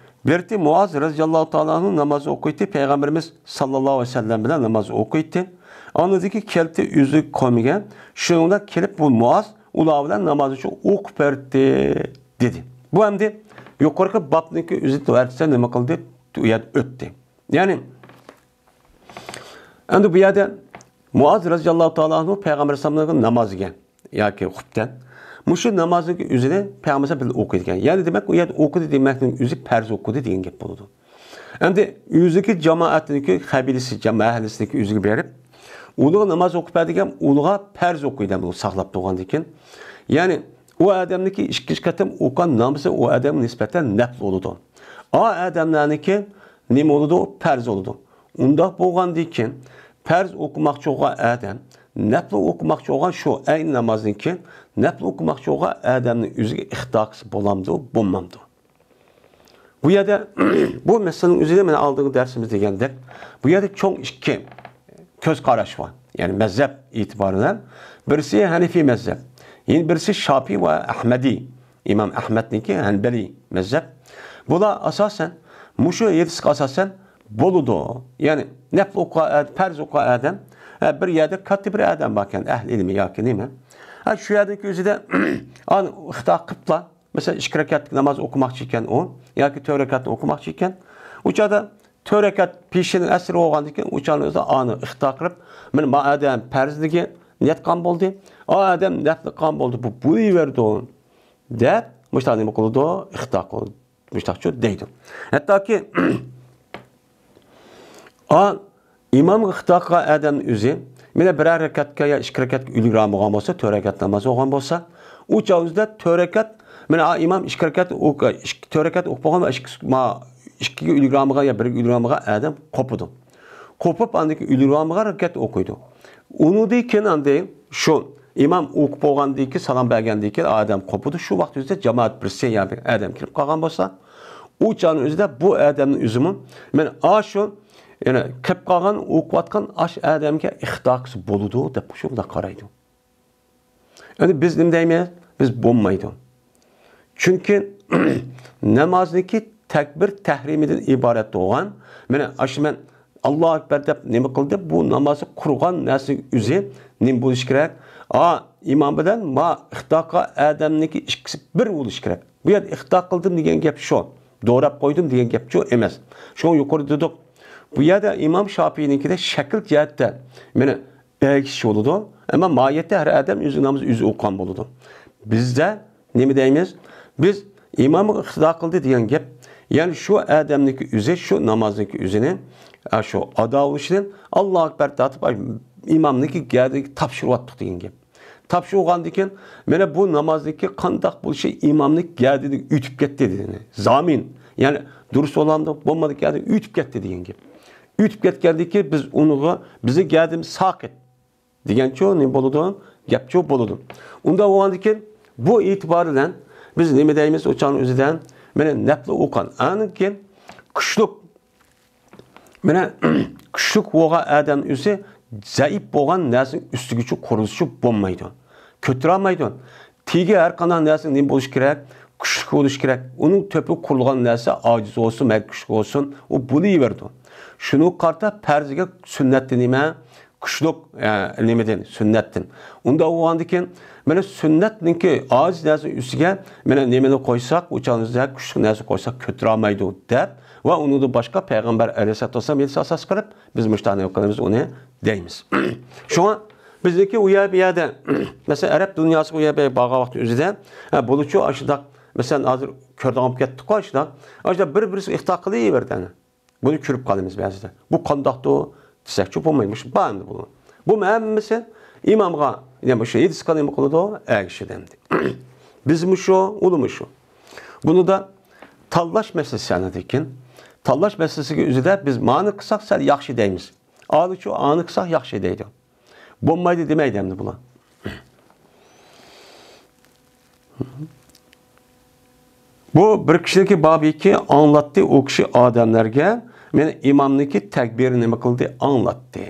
بىرتى مۇئاز رەزىياللاھۇ تائالا ئەنھۇ ناماز ئوقۇيتتى، پەيغەمبىرىمىز ساللاللاھۇ ئەلەيھى ۋەسەللەم بىلەن ناماز ئوقۇيتتى. ئاندىن كېيىن كەلتى ئۆزى قومىغا، شۇنىڭدا كېلىپ بۇ مۇئاز ئۇلار بىلەن ناماز ئوقۇپ بەردى، دېدى. بۇ ئەمدى يۇقىرىقى بابنىڭكى ئۆزى تۆۋەتسە نېمە قىلدى؟ ئۇ يەردە ئۆتتى. يەنى، ئەمدى بۇ يەردە مۇئاز رەزىياللاھۇ تائالا ئەنھۇ پەيغەمبەر ئەلەيھىسسالامنىڭ نامازىغا ياكى خۇپتەن، مۇشۇ نامازنىڭكى ئۆزىنى پەيغەمبەر بىللە ئوقۇيدىكەن. يەنى دېمەك، ئۇ يەردە ئوقۇدى دېمەكنىڭ ئۆزى پەرز ئوقۇدى دېگەن گەپ بولىدۇ. ئەمدى ئۆزىدىكى جامائەتنىڭكى قەبىلىسى، جام-، مەھەللىسىنىڭكى ئۆزىگە بېرىپ، ئۇنىڭغا ناماز ئوقۇپ بەر دېگەن، ئۇنىڭغا پەرز ئوقۇيدۇ، بۇنى ساقلاپ تۇرغاندىن كېيىن. يەنى ئۇ ئادەمنىڭكى ئىككىنچى قېتىم ئوقۇغان نامىزى ئۇ ئادەمگە نىسبەتەن نەپلى بولىدۇ. ئا ئادەملەرنىڭكى نېمە بولىدۇ؟ پەرز بولىدۇ. ئۇنداق بولغاندىن كېيىن پەرز ئوقۇماقچى بولغان ئادەم نەپلى ئوقۇماقچى بولغان شۇ ئەينى نامازدىن كېيىن نەپلى ئوقۇماقچى بولغان ئادەمنىڭ ئۆزىگە ئىختىيار قىلسا بولامدۇ، بولمامدۇ؟ بۇ يەردە بۇ مەسىلىنىڭ ئۆزىدە مانا ئالدىنقى دەرسىمىز دېگەندەك، بۇ يەردە چوڭ ئىككى كۆز قاراش بار. يەنى مەزھەپ ئېتىبارى بىلەن بىرسى ھەنىفىي مەزھەپ، يەنە بىرسى شاپىي ۋە ئەھمەدىي. ئىمام ئەھمەدنىڭكى ھەنبەلىي مەزھەپ. بۇلار ئاساسەن مۇشۇ ھەدىسكە ئاساسەن بولىدۇ. يەنى نەپلى ئوقۇغان ئاد-، پەرز ئوقۇغان ئادەم، ھە، بىر يەردە كاتتا بىر ئادەم باركەن، ئەھلى ئىلمى ياكى نېمە. ھە، شۇ يەردىكى ئۆزىدە ئانى ئىختىيار قىپلا، مەسىلەن، ئىككى رەكەتلىك ناماز ئوقۇماقچى ئىكەن ئۇ، ياكى تۆت رەكەتنى ئوقۇماقچى ئىكەن. ئۇ چاغدا تۆت رەكەت پېشىنىڭ ئەسىرى بولغاندىن كېيىن، ئۇ چاغنىڭ ئۆزىدە ئانى ئىختىيار قىلىپ، مانا ما ئادەم پەرزلىكى نىيەت قىلغان بولدى، ئا ئادەم نەپلى قىلغان بولدى، بۇ بولۇۋېرىدۇ، دەپ، مۇشۇنداق نېمە قىلىدۇ؟ ئىختىيار قىلىدۇ. مۇشۇنداقچۇ دەيدۇ. ھەتتاكى، ئا، ئىمامغا ئىختىيار قىلغان ئادەمنىڭ ئۆزى، مانا بىرەر رەكەتكە يا ئىككى رەكەتكە ئۈلگۈرەلمىگەن بولسا، تۆت رەكەت ناماز بولغان بولسا، ئۇ چاغ ئۆزىدە تۆت رەكەت، مانا ئا ئىمام ئىككى رەكەت ئوق-، ئىككى، تۆت رەكەت ئوقۇپ بولغان ۋە ئىككى، ما، ئىككىگە ئۈلگۈرەلمىگەن يا بىرگە ئۈلگۈرەلمىگەن ئادەم قوپىدۇ. قوپۇپ، ئاندىن كېيىن ئۈلگۈرەلمىگەن رەكەت ئوقۇيدۇ. ئۇنىڭدىن كېيىن ئاندىن شۇ ئىمام ئوقۇپ بولغاندىن كېيىن، سالام بەرگەندىن كېيىن ئادەم قوپىدۇ. شۇ ۋاقىت ئۆزىدە جامائەت بىرسى يا بىر ئادەم كىرىپ قالغان بولسا، ئۇ چاغنىڭ ئۆزىدە بۇ ئادەمنىڭ ئۆزىمۇ، مانا ئاشۇ، يەنى كىرىپ قالغان، ئوقۇۋاتقان ئاش ئادەمگە ئىختىيار قىلسا بولىدۇ دەپ شۇنداق قارايدۇ. ئەمدى بىز نېمە دەيمىز؟ بىز بولمايدۇ. چۈنكى نامازنىڭكى تەكبىر تەھرىمىدىن ئىبارەت بولغان، مانا ئاشۇ مەن ئاللاھۇ ئەكبەر دەپ نېمە قىلدى، بۇ نامازنى قۇرغان نەرسىنىڭ ئۆزى نېمە بولۇشى كېرەك؟ ئا، ئىمام بىلەن ما ئىختىيار قىلغان ئادەمنىڭكى ئىككىسى بىر بولۇشى كېرەك. بۇ يەردە ئىختىيار قىلدىم دېگەن گەپ شۇ. دوراپ قويدۇم دېگەن گەپ شۇ ئەمەس. شۇڭا يۇقىرىدا دېدۇق. بۇ يەردە ئىمام شاپىينىڭكىدە شەكىل جەھەتتە مانا ئەگىشىش بولىدۇ. ئەمما ماھىيەتتە ھەر ئادەم ئۆزىنىڭ نامىزى ئۆزى ئوقۇغان بولىدۇ. بىزدە نېمە دەيمىز؟ بىز ئىمامغا ئىقتىدا قىلدى دېگەن گەپ، يەنى شۇ ئادەمنىڭكى ئۆزى، شۇ نامازنىڭكى ئۆزىنى، ئا، شۇ ئادا بولۇشىدىن، ئاللاھۇ ئەكبەر تارتىپ، ئاي، ئىمامنىڭكى گەدىنىگە تاپشۇرۇۋاتتۇق دېگەن گەپ. تاپشۇرغاندىن كېيىن، مانا بۇ نامازنىڭكى قانداق بولۇشى ئىمامنىڭ گەدىنىگە ئۆتۈپ كەتتى دېدى. زامىن، يەنى دۇرۇس بولامدۇ، بولمىدى، گەدىنىگە ئۆتۈپ كەتتى دېگەن گەپ. ئۆتۈپ كەتكەندىن كېيىن بىز ئۇنىڭغا، بىزنىڭ گەدىمىز ساقىت دېگەنچۇ نېمە بولىدۇ؟ گەپچۇ بولىدۇ. ئۇنداق بولغاندىن كېيىن بۇ ئېتىبار بىلەن بىز نېمە دەيمىز؟ ئۇ چاغنىڭ ئۆزىدە مانا نەپلى ئوقۇغان. ئاندىن كېيىن كۈچلۈك، مانا كۈچلۈك بولغان ئادەم ئۆزى زەئىپ بولغان نەرسىنىڭ ئۈستىگىچۇ قۇرۇلۇشى بولمايدۇ. كۆتۈرەلمەيدۇ. تېگى ھەر قانداق نەرسىنىڭ نېمە بولۇشى كېرەك؟ كۈچلۈك بولۇشى كېرەك. ئۇنىڭ تۆپىگە قۇرۇلغان نەرسە ئاجىز بولسۇن، مەيلى كۈچلۈك بولسۇن، ئۇ بولۇۋېرىدۇ. شۇنىڭغا قارىتا پەرزگە سۈننەتتىن نېمە؟ كۈچلۈك، ئە، نېمىدىن؟ سۈننەتتىن. ئۇنداق بولغاندىن كېيىن، مانا سۈننەتنىڭكى ئاجىز نەرسىنىڭ ئۈستىگە، مانا نېمىنى قويساق، ئۇ چاغدا كۈچلۈك نەرسە قويساق كۆتۈرەلمەيدۇ دەپ ۋە ئۇنىڭدىن باشقا پەيغەمبەر ئەلەيھىسسالاتۇ ۋەسسالام ھەدىسىگە ئاساس قىلىپ، بىز مۇشۇنداق نېمە قىلىمىز، ئۇنى دەيمىز. شۇڭا بىزنىڭكى ئۇ يەر، بۇ يەردە، مەسىلەن، ئەرەب دۇنياسىغا ئۇ يەر، بۇ يەر بارغان ۋاقىت ئۆزىدە، ھە، بولىچۇ ئاشۇنداق، مەسىلەن، ھازىر كۆرىدىغان بولۇپ كەتتۇققۇ ئاشۇنداق. ئاشۇنداق بىر-بىرسىگە ئىختىيار قىلىۋېرىدۇ ئەنە. بۇنى كۆرۈپ قالىمىز بەزىدە. بۇ قانداقتۇ دېسەكچۇ بولمايدۇ. مۇشۇ بار ئەمدى بۇ. بۇ ھەممىسى ئىمامغا، يەنى مۇشۇ ھەدىسكە نېمە قىلىدۇ؟ ئەگىشىدۇ ئەمدى. بىزمۇ شۇ، ئۇلىمۇ شۇ. بۇنىدا تاللاش مەسىلىسى ئەنە لېكىن. تاللاش مەسىلىسىگە ئۆزىدە بىز مانى قىلساق سەل ياخشى دەيمىز. ئالىچۇ ئانى قىلساق ياخشى دەيدۇ. بولمايدۇ دېمەيدۇ ئەمدى بۇلار. بۇ بىر كىشىنىڭكى بابىكى ئاڭلاتتى ئۇ كىشى ئادەملەرگە، مانا ئىمامنىڭكى تەكبىرى نېمە قىلدى؟ ئاڭلاتتى.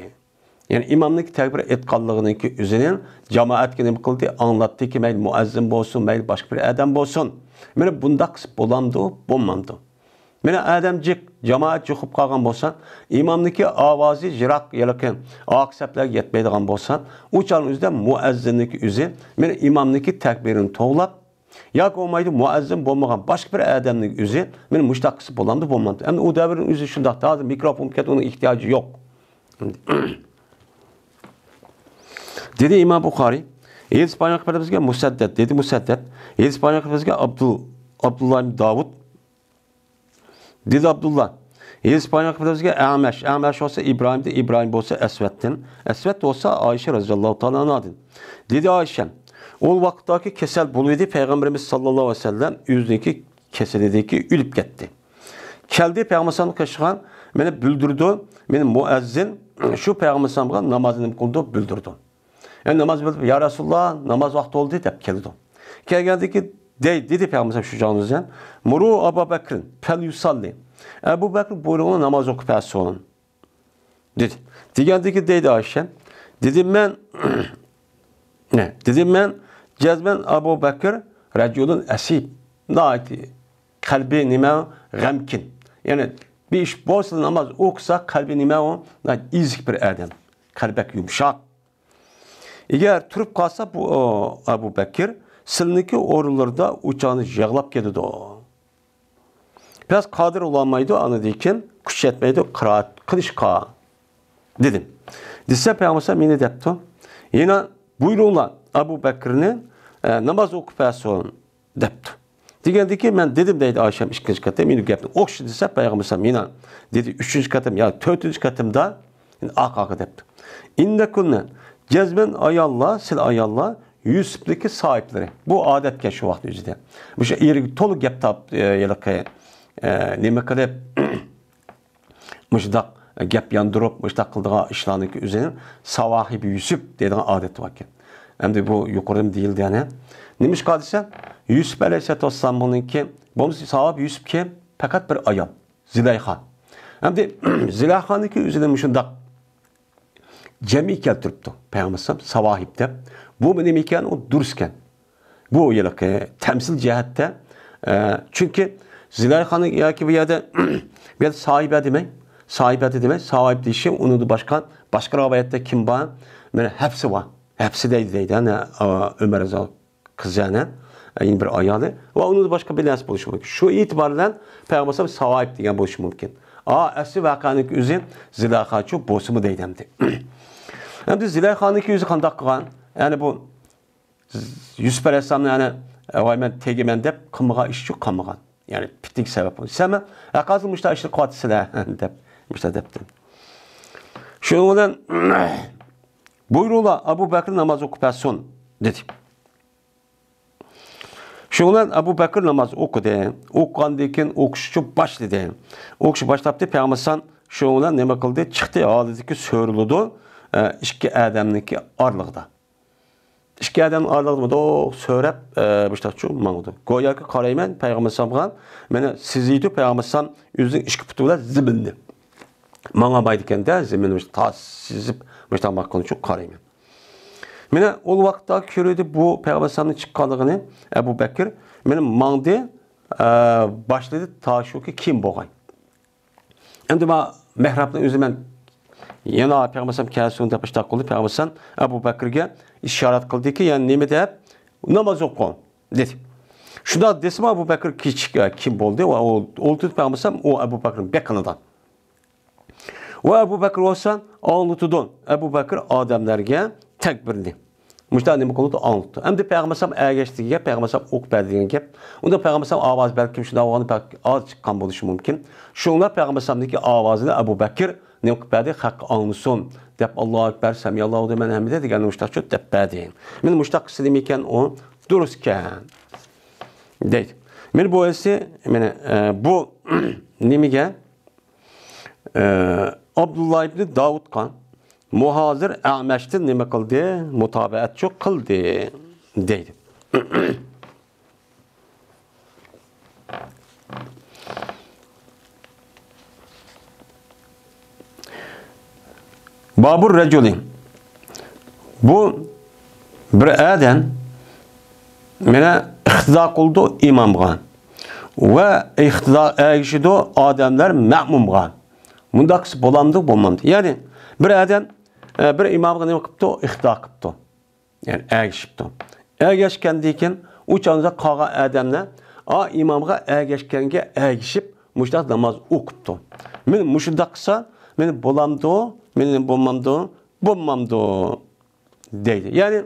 يەنى ئىمامنىڭكى تەكبىر ئېيتقانلىقىنىڭكى ئۆزىنى جامائەتكە نېمە قىلدى؟ ئاڭلاتتىكى، مەيلى مۇئەززىن بولسۇن، مەيلى باشقا بىر ئادەم بولسۇن. مانا بۇنداق قىلسا بولامدۇ، بولمامدۇ؟ مانا ئادەم جىق، جامائەت جۇقۇپ قالغان بولسا، ئىمامنىڭكى ئاۋازى يىراق ياكى ئارقا سەپلەرگە يەتمەيدىغان بولسا، ئۇ چاغنىڭ ئۆزىدە مۇئەززىننىڭكى ئۆزى مانا ئىمامنىڭكى تەكبىرىنى توۋلاپ، ياكى بولمايدۇ مۇئەززىن بولمىغان باشقا بىر ئادەمنىڭ ئۆزى مانا مۇشۇنداق قىلسا بولامدۇ، بولمامدۇ؟ ئەمدى ئۇ دەۋرنىڭ ئۆزى شۇنداق، ھازىر مىكروفون كەتتى، ئۇنىڭ ئېھتىياجى يوق. دېدى ئىمام بۇخارىي، ھەدىس پايغەمبىرىمىزگە مۇسەددەت، دېدى مۇسەددەت. ھەدىس پايغەمبىرىمىزگە ئابدۇل-، ئابدۇللا ئىبن داۋۇد، دېدى ئابدۇللا. ھەدىس پايغەمبىرىمىزگە ئەمەش، ئەمەش بولسا ئىبراھىمدىن، ئىبراھىم بولسا ئەسۋەدتىن، ئەسۋەد بولسا ئائىشە رەزىياللاھۇ تائالا ئانھادىن. دېدى ئائىشە، ئۇ ۋاقىتتىكى كېسەل بولۇۋىدى، پەيغەمبىرىمىز ساللاللاھۇ ئەلەيھى ۋەسەللەم ئۆزىنىڭكى كېسىلىدىكى ئۆلۈپ كەتتى. كەلدى پەيغەمبەر قېشىغا، مېنى بىلدۈردى، مېنى مۇئەززىن شۇ پەيغەمبەرگە نامازنى نېمە قىلدى، بىلدۈردى. يەنى ناماز بىلدۈرۈپ، يا رەسۇلاللا، ناماز ۋاقتى بولدى دەپ كېلىدۇ. كەلگەندىكى دەي-، دېدى پەيغەمبەر شۇ چاغدا، مۇرۇ ئەبا بەكرىن پەل يۇسەللى. ئەبۇ بەكرى بۇيرۇڭلار ناماز ئوقۇپ بەرسۇن. دېدى. دېگەندىكى دەيدۇ ئائىشە. دېدىم مەن، نە، دېدىم مەن، جەزمەن ئەبۇ بەكرى رەجۇلۇن ئەسىب. ناھايىتى قەلبى نېمە، غەمكىن. يەنى بىر ئىش بولسا ناماز ئوقۇسا قەلبى نېمە ئۇ، ناھايىتى ئېزىك بىر ئادەم. قەلبى بەك يۇمشاق. ئەگەر تۇرۇپ قالسا بۇ، ئۇ، ئەبۇ بەكرى سىلىنىڭكى ئورۇنلىرىدا ئۇ چاغنى يىغلاپ كېتىدۇ. بەس قادىر بولالمايدۇ، ئاندىن كېيىن كۈچ يەتمەيدۇ قىرائەت قىلىشقا، دېدىم. دېسە پەيغەمبەر مېنى دەپتۇ. يەنە بۇيرۇڭلار، ئەبۇ بەكرىنى، ئە، ناماز ئوقۇپ بەرسۇن، دەپتۇ. دېگەندىكى مەن دېدىم دەيدۇ ئائىشەم ئىككىنچى قېتىم، مېنى گەپنى ئوخشىدى دېسە پەيغەمبەر مېنى دېدى ئۈچىنچى قېتىم يا تۆتىنچى قېتىمدا ئارقا دەپتۇ. ئىننەكۇننە جەزمەن ئاياللار، سىلە ئاياللار يۈسۈپنىڭكى ساھىبلىرى. بۇ ئادەتكەن شۇ ۋاقىت ئۆزىدە. مۇشۇ ئېرىگە تولا گەپ تاپ، ئە، ھېلىقى، ئە، نېمە قىلىپ، مۇشۇنداق گەپ ياندۇرۇپ، مۇشۇنداق قىلىدىغان ئىشلارنىڭكى ئۆزىنى ساۋاھىبى يۈسۈپ دەيدىغان ئادەتى باركەن. ئەمدى بۇ يۇقىرىدىمۇ دېيىلدى يەنە. نېمىشقا دېسە، يۈسۈپ ئەلەيھىسسالاتۇ ۋەسسالامنىڭكى، بولمىسا ساۋاھىبى يۈسۈپ كىم؟ پەقەت بىر ئايال. زۇلەيخا. ئەمدى زۇلەيخانىڭكى ئۆزىنى مۇشۇنداق جەمئىي كەلتۈرۈپتۇ پەيغەمبەر ئەلەيھىسسالام، ساۋاھىب دەپ. بۇمۇ نېمە ئىكەن؟ ئۇ دۇرۇس ئىكەن. بۇ ھېلىقى تەمسىل جەھەتتە، ئە، چۈنكى زۇلەيخانىڭ ياكى بۇ يەردە، بۇ يەردە ساھىبە دېمەي، ساھىبە دېمەي، ساھىب دېيىشى، ئۇنىڭدىن باشقا، باشقا رىۋايەتتە كىم بار؟ مانا ھەپسە بار. ھەپسە دەيدۇ، دەيدۇ، ئەنە، ئا، ئۆمەر رەزىياللاھۇ قىزى ئەنە، يەنە بىر ئايالى ۋە ئۇنىڭدىن باشقا بىر نەرسە بولۇشى مۇمكىن. شۇ ئېتىبار بىلەن پەيغەمبەر ئەلەيھىسسالام ساۋاھىب دېگەن بولۇشى مۇمكىن. ئا، ئەسلى ۋەقەنىڭ ئۆزى زۇلەيخاچۇ بولسىمۇ دەيدۇ ئەمدى. ئەمدى زۇلەيخانىڭكى ئۆزى قانداق قىلغان؟ يەنى بۇ يۈسۈپ ئەلەيھىسسالامنى يەنى، ۋاي، مەن تېگىمەن دەپ قىلمىغان ئىشچۇ قىلمىغان. يەنى پىتنىگە سەۋەب بولدى. سەن ھەققاسىز مۇشۇنداق ئىشلار قىلىۋاتىسىلەر دەپ، مۇشۇنداق دەپتۇ. شۇنىڭ بىلەن، بۇيرۇڭلار، ئەبۇ بەكرى ناماز ئوقۇپ بەرسۇن، دېدى. شۇنىڭ بىلەن ئەبۇ بەكرى ناماز ئوقۇدى. ئوقۇغاندىن كېيىن ئوقۇشقا باشلىدى. ئوقۇشقا باشلاپتۇ، پەيغەمبەر ئەلەيھىسسالام شۇنىڭ بىلەن نېمە قىلدى؟ چىقتى، ھالىتىكى سۆرىلىدۇ، ئە، ئىككى ئادەمنىڭكى ئارىلىقىدا. ئىككى ئادەمنىڭ ئارىلىقىدا مۇنداق سۆرەپ، ئە، مۇشتاقچۇ ماڭىدۇ. گوياكى قارايمەن، پەيغەمبەر ئەلەيھىسسالامغا مېنى سىزىيدۇ، پەيغەمبەر ئەلەيھىسسالام ئۆزىنىڭ ئىككى پۇتى بىلەن زېمىننى. ماڭالمايدىكەن-دە، زېمىننى مۇشتاق تاس سىزىپ، مۇشتاق باققىنىچە قارايمەن. مانا ئۇ ۋاقىتتا كۆردى بۇ پەيغەمبەر ئەلەيھىسسالامنىڭ چىققانلىقىنى ئەبۇ بەكرى. مانا ماڭدى، ئە، باشلىدى، تا شۇكى كىم بولغاي. ئەمدى ما مەھرابنىڭ ئۆزى مەن يەنە پەيغەمبەر ئەلەيھىسسالام كەلسۇن دەپ ئىشتاق قىلدى. پەيغەمبەر ئەلەيھىسسالام ئەبۇ بەكرىگە ئىشارەت قىلدىكى، يەنى نېمە دەپ، ناماز ئوقۇ دېدى. شۇنداق دېسىمۇ ئەبۇ بەكرى كىچىك، ئە، كىم بولدى ۋە ئۇ ئولتۇردى پەيغەمبەر ئەلەيھىسسالام، ئۇ ئەبۇ بەكرىنىڭ بېقىنىدا. ۋە ئەبۇ بەكرى بولسا ئاڭلىتىدۇ. ئەبۇ بەكرى ئادەملەرگە تەكبىرنى مۇشۇنداق نېمە قىلىدۇ، ئاڭلىتىدۇ. ئەمدى پەيغەمبەر ئەلەيھىسسالام ئەگەشتى دېگەن گەپ، پەيغەمبەر ئەلەيھىسسالام ئوقۇپ بەردى دېگەن گەپ. ئۇندا پەيغەمبەر ئەلەيھىسسالام ئاۋازى بەلكىم شۇنداق بولغاندا بەك ئاز چىققان بولۇشى مۇمكىن. شۇڭلار پەيغەمبەر ئەلەيھىسسالامنىڭكى ئاۋازىنى ئەبۇ بەكرى نېمە قىلىپ بەردى، خەققە ئاڭلىسۇن دەپ، ئاللاھۇ ئەكبەر، سەمىئەللاھۇ لىمەن ھەمىدە دېگەننى مۇشۇنداقچە دەپ بەردى. مانا مۇشۇنداق قىلسا نېمە ئىكەن، ئۇ دۇرۇس ئىكەن دەيدۇ. مانا بۇ ئەسلى، مانا، ئە، بۇ نېمىگە؟ ئە، ئابدۇللا ئىبنى داۋۇدقا مۇھازىر ئەمەشتىن نېمە قىلدى؟ مۇتابىئەتچۇ قىلدى، دەيدۇ. بابۇر رەجۇلى. بۇ بىر ئادەم مانا ئىقتىدا قىلىدۇ ئىمامغا ۋە ئىقتىدا ئەگىشىدۇ ئادەملەر مەمۇمغا. مۇنداق قىلسا بولامدۇ، بولمامدۇ؟ يەنى بىر ئادەم، ئە، بىر ئىمامغا نېمە قىپتۇ؟ ئىقتىدا قىپتۇ. يەنى ئەگىشىپتۇ. ئەگەشكەندىن كېيىن ئۇ چاغدا قالغان ئادەملەر ئا ئىمامغا ئەگەشكەنگە ئەگىشىپ مۇشۇنداق ناماز ئوقۇپتۇ. مانا مۇشۇنداق قىلسا، مانا بولامدۇ، مانا بولمامدۇ، بولمامدۇ دەيدۇ. يەنى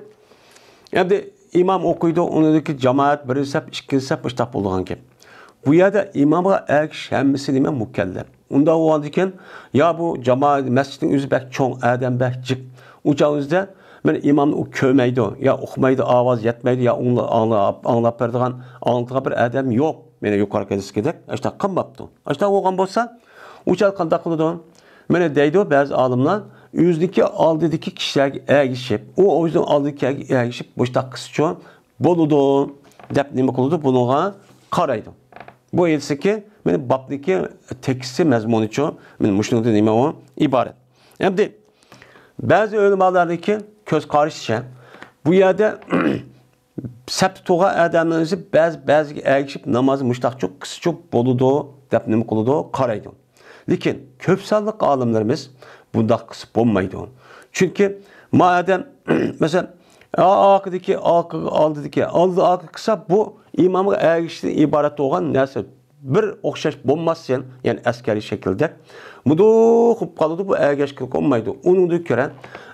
ئەمدى ئىمام ئوقۇيدۇ، ئۇنىڭدىكى جامائەت بىرىنچى سەپ، ئىككىنچى سەپ، مۇشۇنداق بولىدىغان گەپ. بۇ يەردە ئىمامغا ئەگىشىش ھەممىسى نېمە؟ مۇكەللەپ. ئۇنداق بولغاندىكىن، يا بۇ جامائەت، مەسچىتنىڭ ئۆزى بەك چوڭ، ئادەم بەك جىق. ئۇ چاغ ئۆزىدە مېنى ئىمامنى ئۇ كۆرمەيدۇ، يا ئۇقمايدۇ، ئاۋاز يەتمەيدۇ، يا ئاڭلا-، ئاڭلا-، ئاڭلاپ بېرىدىغان، ئاڭلىتىدىغان بىر ئادەم يوق. مېنى يۇقىرىقى ھەدىسكىدەك ئاشۇنداق قىلماپتۇ. ئاشۇنداق بولغان بولسا، ئۇ چاغ قانداق قىلىدۇ؟ مانا دەيدۇ بەزى ئالىملار، ئۆزىنىڭكى ئالدىدىكى كىشىلەرگە ئەگىشىپ، ئۇ ئۆزىنىڭ ئالدىدىكىگە ئەگىشىپ مۇشۇنداق قىلسىچۇ بولىدۇ دەپ نېمە قىلىدۇ؟ بۇنىڭغا قارايدۇ. بۇ ئېيتسىكى، مانا بابنىڭكى تېكىستى، مەزمۇنىچۇ، مانا مۇشۇنىڭدىن نېمە ئۇ ئىبارەت. ئەمدى بەزى ئۆلىمالارنىڭكى كۆز قارىشىچە، بۇ يەردە سەپتە تۇرغان ئادەمنىڭ ئۆزى بەزى، بەزىگە ئەگىشىپ نامازنى مۇشتاقچۇ قىلسىچۇ بولىدۇ دەپ نېمە قىلىدۇ؟ قارايدۇ. لېكىن كۆپ سانلىق ئالىملىرىمىز بۇنداق قىلسا بولمايدۇ. چۈنكى ما ئادەم، مەسىلەن، ئا-، ئارقىدىكى، ئارقىغا، ئالدىدىكى، ئالدى ئارقا قىلسا، بۇ ئىمامغا ئەگىشىشتىن ئىبارەت بولغان نەرسە بىر ئوخشاش بولماستىن، يەنى ئەسكەرىي شەكىلدە مۇنداق بولۇپ قالىدۇ، بۇ ئەگەشكىلى بولمايدۇ. ئۇنىڭدىن كۆرە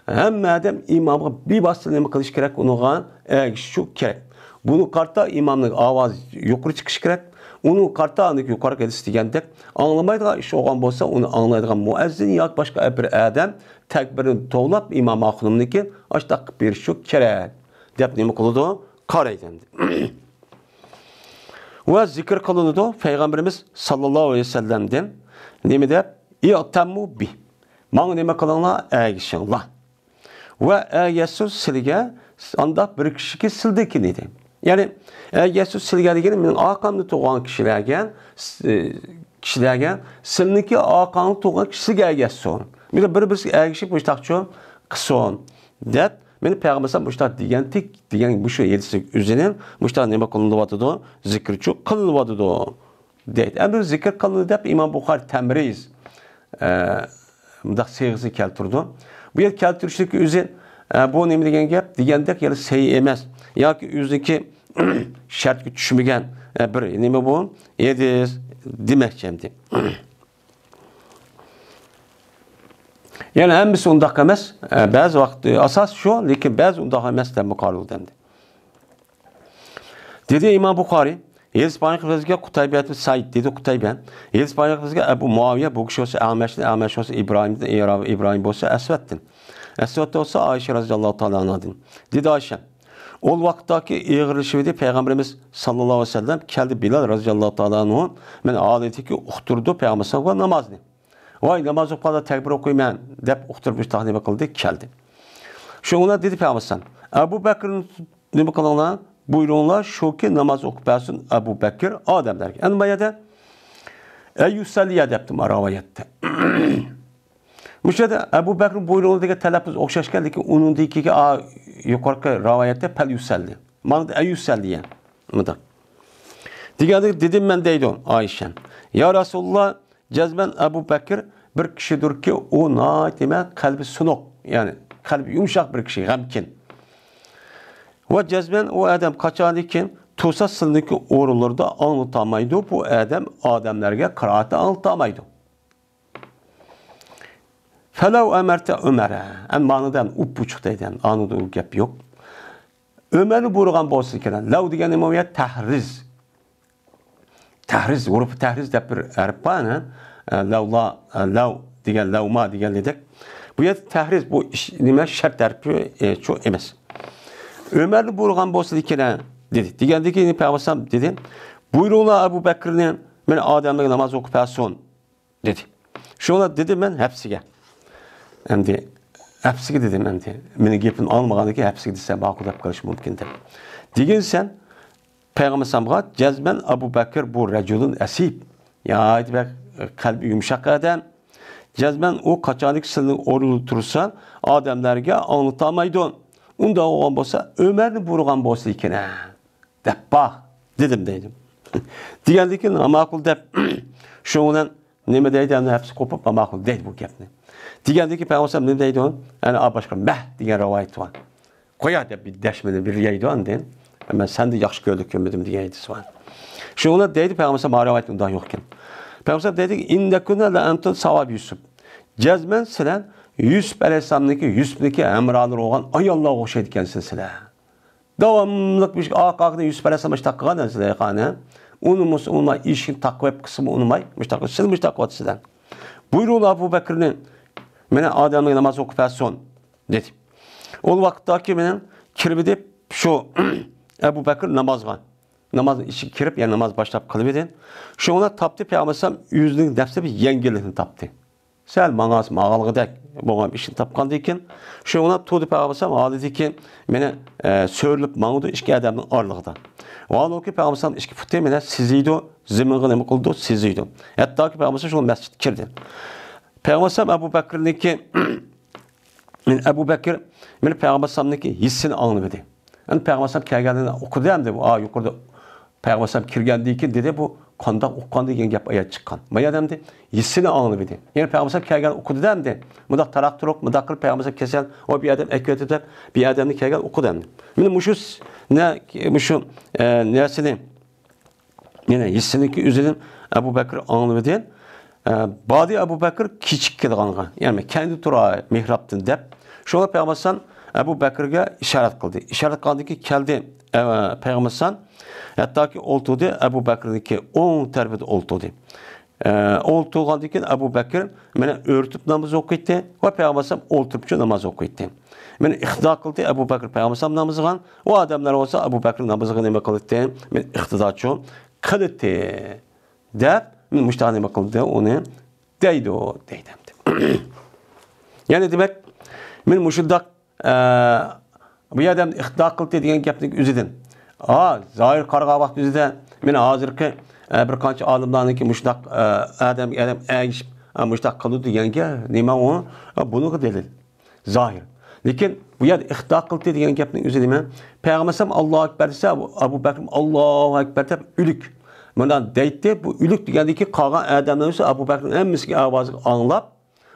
ھەممە ئادەم ئىمامغا بىۋاسىتە نېمە قىلىشى كېرەك؟ ئۇنىڭغا ئەگىشىشى كېرەك. بۇنىڭغا قارىتا ئىمامنىڭ ئاۋازى يۇقىرى چىقىشى كېرەك. ئۇنىڭغا قارىتا ئاندىن يۇقىرىقى ھەدىس دېگەندەك ئاڭلىمايدىغان ئىش بولغان بولسا، ئۇنى ئاڭلايدىغان مۇئەززىن ياكى باشقا بىر ئادەم تەكبىرنى توۋلاپ ئىمام ئاخۇنۇمنىڭكى ئاشۇنداق قىلىپ بېرىشى كېرەك دەپ نېمە قىلىدۇ؟ قارايدۇ ئەمدى. ۋە زىكىر قىلىنىدۇ پەيغەمبىرىمىز ساللاللاھۇ ئەلەيھى ۋەسەللەمدىن نېمە دەپ؟ ئىئتەممۇ بى. ماڭا نېمە قىلىڭلار؟ ئەگىشىڭلار. ۋە ئەگەشسۇن سىلىگە ئانداق بىر كىشىكى سىلدىكىن دېدى. يەنى ئەگەشسۇن سىلىگە دېگىنى مېنىڭ ئارقامدا تۇرغان كىشىلەرگە، كىشىلەرگە سىلنىڭكى ئارقاڭدا تۇرغان كىشىسىگە ئەگەشسۇن. بىر بىر-بىرسىگە ئەگىشىپ مۇشتاقچۇ قىلسۇن دەپ مېنى پەيغەمبەر مۇشتاق دېگەنتىك دېگەن مۇشۇ ھەدىسلىك ئۆزىنى مۇشتاق نېمە قىلىنىۋاتىدۇ؟ زىكىرچۇ قىلىنىۋاتىدۇ دەيدۇ. ئەمدى زىكىر قىلىنىدۇ دەپ ئىمام بۇخارى تەمرىز، ئە، مۇنداق سىيغىسىنى كەلتۈرىدۇ. بۇ يەر كەلتۈرۈشلۈك ئۆزى، ئە، بۇ نېمە دېگەن گەپ؟ دېگەندەك يەنە سەھىھ ئەمەس. ياكى ئۆزىنىڭكى شەرتكە چۈشمىگەن، ئە، بىر نېمە بۇ؟ ھەدىس دېمەكچى ئەمدى. يەنى ھەممىسى ئۇنداق ئەمەس. ئە، بەزى ۋاقىت، ئە، ئاساس شۇ، لېكىن بەزى ئۇنداق ئەمەس دەپمۇ قارىلىدۇ ئەمدى. دېدى ئىمام بۇخارى، ھەدىس بايان قىلىپ بىزگە قۇتايبە ئىبن سەئىد، دېدى قۇتايبە. ھەدىس بايان قىلىپ بىزگە ئەبۇ مۇئاۋىيە، بۇ كىشى بولسا ئەمەشتىن، ئەمەش بولسا ئىبراھىمدىن، ئىبراھىم بولسا ئەسۋەدتىن. ئەسۋەد بولسا ئائىشە رەزىياللاھۇ تائالا ئانھادىن. دېدى ئائىشە، ئۇ ۋاقىتتاكى ئېغىرلىشىۋىدى پەيغەمبىرىمىز ساللاللاھۇ ئەلەيھى ۋەسەللەم كەلدى، بىلال رەزىياللاھۇ تائالا ئانھۇ مەن ھالىتىكى ئۇقتۇردى پەيغەمبەر ساللاللاھۇ ئەلەيھى ۋەسەللەمگە نامازنى. ۋاي، ناماز ئوقۇپ قالدى، تەكبىر ئوقۇيمەن دەپ ئۇقتۇرۇپ مۇشتاق نېمە قىلدى، كەلدى. شۇنىڭ بىلەن دېدى پەيغەمبەر ئەلەيھىسسالام، ئەبۇ بەكرىنى نېمە قىلىڭلار، بۇيرۇڭلار، شۇكى ناماز ئوقۇپ بەرسۇن ئەبۇ بەكىر ئادەملەرگە. ئەنە بۇ يەردە ئەييۇسەللىيە دەپتۇ مانا رىۋايەتتە. مۇشۇ يەردە ئەبۇ بەكرىنى بۇيرۇڭلار دېگەن تەلەپپۇز ئوخشاشكەن، لېكىن ئۇنىڭدىكىگە، ئا، يۇقىرىقى رىۋايەتتە پەليۇسەللى. مانا ئەييۇسەللىيە. مۇنداق. دېگەندە دېدىم مەن دەيدۇ ئائىشە. يا رەسۇلاللا، جەزمەن ئەبۇ بەكىر بىر كىشىدۇركى، ئۇ ناھايىتى نېمە، قەلبى سۇنۇق، يەنى قەلبى يۇمشاق بىر كىشى، غەمكىن. ۋە جەزمەن ئۇ ئادەم قاچاندىكىن تۇرسا سىلىنىڭكى ئورۇنلىرىدا ئاڭلىتالمايدۇ، بۇ ئادەم ئادەملەرگە قىرائەتنى ئاڭلىتالمايدۇ. فەلەۋ ئەمەرتە ئۆمەرە. ئەمدى مانىدا ئۇپپۇچۇق دەيدۇ، ئەمدى ئانىدا ئۇ گەپ يوق. ئۆمەرنى بۇيرۇغان بولسا كېرەك. لەۋ دېگەن نېمە ئۇ يەر؟ تەھرىز. تەھرىز، ھۇرۇپى تەھرىز دەپ بىر ھەرپ بار، ھە؟ ئە، لەۋلا، ئە، لەۋ دېگەن، لەۋما دېگەندەك. بۇ يەردە تەھرىز، بۇ ئىش، نېمە، شەرت ھەرپى، ئە، چۇ ئەمەس. ئۆمەرنى بۇيرۇغان بولسا كېرەك، دېدى. دېگەندىكىن پەيغەمبەر دېدى، بۇيرۇڭلار ئەبۇ بەكرىنى، مېنى ئادەملەرگە ناماز ئوقۇپ بەرسۇن. دېدى. شۇڭا دېدىم مەن ھەپسىگە. ئەمدى ھەپسىگە دېدىم ئەمدى. مېنىڭ گېپىمنى ئاڭلىمىغاندىن كېيىن ھەپسىگە دېسە ماقۇل دەپ قېلىشى مۇمكىن دەپ. دېگىنسەن، پەيغەمبەر ئەلەيھىسسالامغا جەزمەن ئەبۇ بەكىر بۇ رەجۇلۇن ئەسىب. ناھايىتى بەك قەلبى يۇمشاق ئادەم. جەزمەن ئۇ قاچانكى سىلىنىڭ ئورنىدا تۇرسا، ئادەملەرگە ئاڭلىتالمايدۇ. ئۇنداق بولغان بولسا، ئۆمەرنى بۇيرۇغان بولسا كېرەك. دەپ باق، دېدىم دەيدۇ. دېگەندىكىن، ماقۇل دەپ، شۇنىڭ بىلەن نېمە دەيدۇ، ئەمدى ھەپسى قوپۇپ، ماقۇل دەيدۇ بۇ گەپنى. دېگەندىكىن پەيغەمبەر نېمە دەيدۇ؟ ئەنە ئا باشقا مەھ دېگەن رىۋايەت بار. قويا دەپ بىر دەشمىنى بىر يەيدۇ ئاندىن. مەن سەندە ياخشى كۆرۈلۈپ كۆرمىدىم دېگەن ھەدىس بار. شۇنىڭ بىلەن دەيدۇ پەيغەمبەر ما رىۋايەت ئۇنداق يوقكەن. پەيغەمبەر دەيدۇ، ئىننەكۇنە لە ئەنتۇن ساۋاب يۈسۈپ. جەزمەن سىلەر يۈسۈپ ئەلەيھىسسالامنىڭكى، يۈسۈپنىڭكى ھەمراھلىرى بولغان ئاياللارغا ئوخشايدىكەنسىلەر سىلەر. داۋاملىق مۇشۇ ئارقا-ئارقىدىن يۈسۈپ ئەلەيھىسسالام مۇشۇنداق قىلغان نەرسىلەر قانى. ئۇنىمۇسا ئۇنىماي، ئېشىكنى تاقىۋەپ قىلسىمۇ ئۇنىماي، مۇشۇنداق قىلىپ، سىز مۇشۇنداق قىلىۋاتىسىلەر. بۇيرۇڭلار ئەبۇ بەكرىنى، مانا ئادەمگە ناماز ئوقۇپ بەرسۇن، دېدى. ئۇ ۋاقىتتاكى مېنىڭ كىرىۋىدى شۇ ئەبۇ بەكرى نامازغا. نامازنىڭ ئىچىگە كىرىپ، يەنە ناماز باشلاپ قىلىۋىدى. شۇڭا تاپتى پەيغەمبەر ئەلەيھىسسالام ئۆزىنىڭ نەپسى بىر يەڭگىللىكنى تاپتى. سەل ماڭا ماغالغۇدەك بولغان ئىشنى تاپقاندىن كېيىن، شۇڭا تۇردى پەيغەمبەر ئەلەيھىسسالام ھالىدىكى مېنى، ئە، سۆرىلىپ ماڭىدۇ ئىككى ئادەمنىڭ ئارىلىقىدا. ۋاھالەنكى پەيغەمبەر ئەلەيھىسسالام ئىككى پۇتى مېنى سىزىيدۇ، زېمىنغا نېمە قىلىدۇ، سىزىيدۇ. ھەتتاكى پەيغەمبەر ئەلەيھىسسالام شۇ مەسچىتكە كىردى. پەيغەمبەر ئەلەيھىسسالام ئەبۇ بەكرىنىڭكى، مېنى ئەبۇ بەكرى، مېنى پەيغەمبەر ئەلەيھىسسالامنىڭكى ھېسسىنى ئاڭلىۋىدى. ئەمدى پەيغەمبەر ئەلەيھىسسالام كەلگەندىن ئۇقىدۇ ئەمدى بۇ، ئا، يۇقىرىدا پەيغەمبەر ئەلەيھىسسالام كىرگەندىن كېيىن دېدى، بۇ قانداق ئۇققان دېگەن گەپ ئايات چىققان. ما يەردە ئەمدى ھېسسىنى ئاڭلىۋىدى. يەنى پەيغەمبەر ئەلەيھىسسالام كەلگەن ئۇقىدۇ ئەمدى. مۇنداق تاراق تۇرۇق، مۇنداق قىلىپ پەيغەمبەر ئەلەيھىسسالام كېسەل، ئۇ بىر ئادەم ئەكېلىۋېتىپ دەپ، بىر ئادەمنى كەلگەن ئۇقىدۇ ئەمدى. مېنى مۇشۇ س-، نە-، مۇشۇ، ئە، نەرسىنى، يەنى ھېسسىنىڭكى ئۆزىدىن ئەبۇ بەكرى ئاڭلىۋىدى. ئە، باردى ئەبۇ بەكرى كېچىكىپ كېلىدىغانغا، يەنى كەينىدە تۇراي مېھرابتىن دەپ. شۇڭا پەيغەمبەر ئەلەيھىسسالام ئەبۇ بەكرىگە ئىشارەت قىلدى. ئىشارەت قىلغاندىن كېيىن كەلدى، ئە، پەيغەمبەر ئەلەيھىسسالام. ھەتتاكى ئولتۇردى، ئەبۇ بەكرىنىڭكى ئوڭ تەرىپىدە ئولتۇردى. ئە، ئولتۇرغاندىن كېيىن ئەبۇ بەكرى مېنى ئۆرتۈپ ناماز ئوقۇيتتى ۋە پەيغەمبەر ئەلەيھىسسالام ئولتۇرۇپچۇ ناماز ئوقۇيتتى. مېنى ئىقتىدا قىلدى، ئەبۇ بەكرى پەيغەمبەر ئەلەيھىسسالام نامىزىغا، ئۇ ئادەملەر بولسا ئەبۇ بەكرى نامىزىغا نېمە قىلاتتى؟ مېنى ئىقتىداچۇ قىلاتتى. دەپ، مۇشۇنداق نېمە قىلدى ئۇنى دەيدۇ، دەيدۇ. يەنى دېمەك، مەن مۇشۇنداق، ئە، بۇ يەردە ئىقتىدا قىلدى دېگەن گەپنىڭ ئۆزىدىن. ھا، زاھىر قارىغان ۋاقىت ئۆزىدە، مەن ھازىرقى، ئە، بىر قانچە ئالىملارنىڭكى مۇشۇنداق، ئە، ئادەم، ئادەم ئەگىشىپ، ئە، مۇشۇنداق قىلىدۇ دېگەنگە نېمە ئۇ؟ ئە، بۇنىڭغا دەلىل. زاھىر. لېكىن بۇ يەردە ئىقتىدا قىلدى دېگەن گەپنىڭ ئۆزى نېمە؟ پەيغەمبەر ئەلەيھىسسالام ئاللاھۇ ئەكبەر دېسە، ئەبۇ بەكرىم ئاللاھۇ ئەكبەر دەپ ئۆلۈك. مانا دەيتتى، بۇ ئۆلۈك دېگەندىكى قالغان ئادەملەر بولسا ئەبۇ بەكرىم ھەممىسىگە ئاۋازىغا ئاڭلاپ،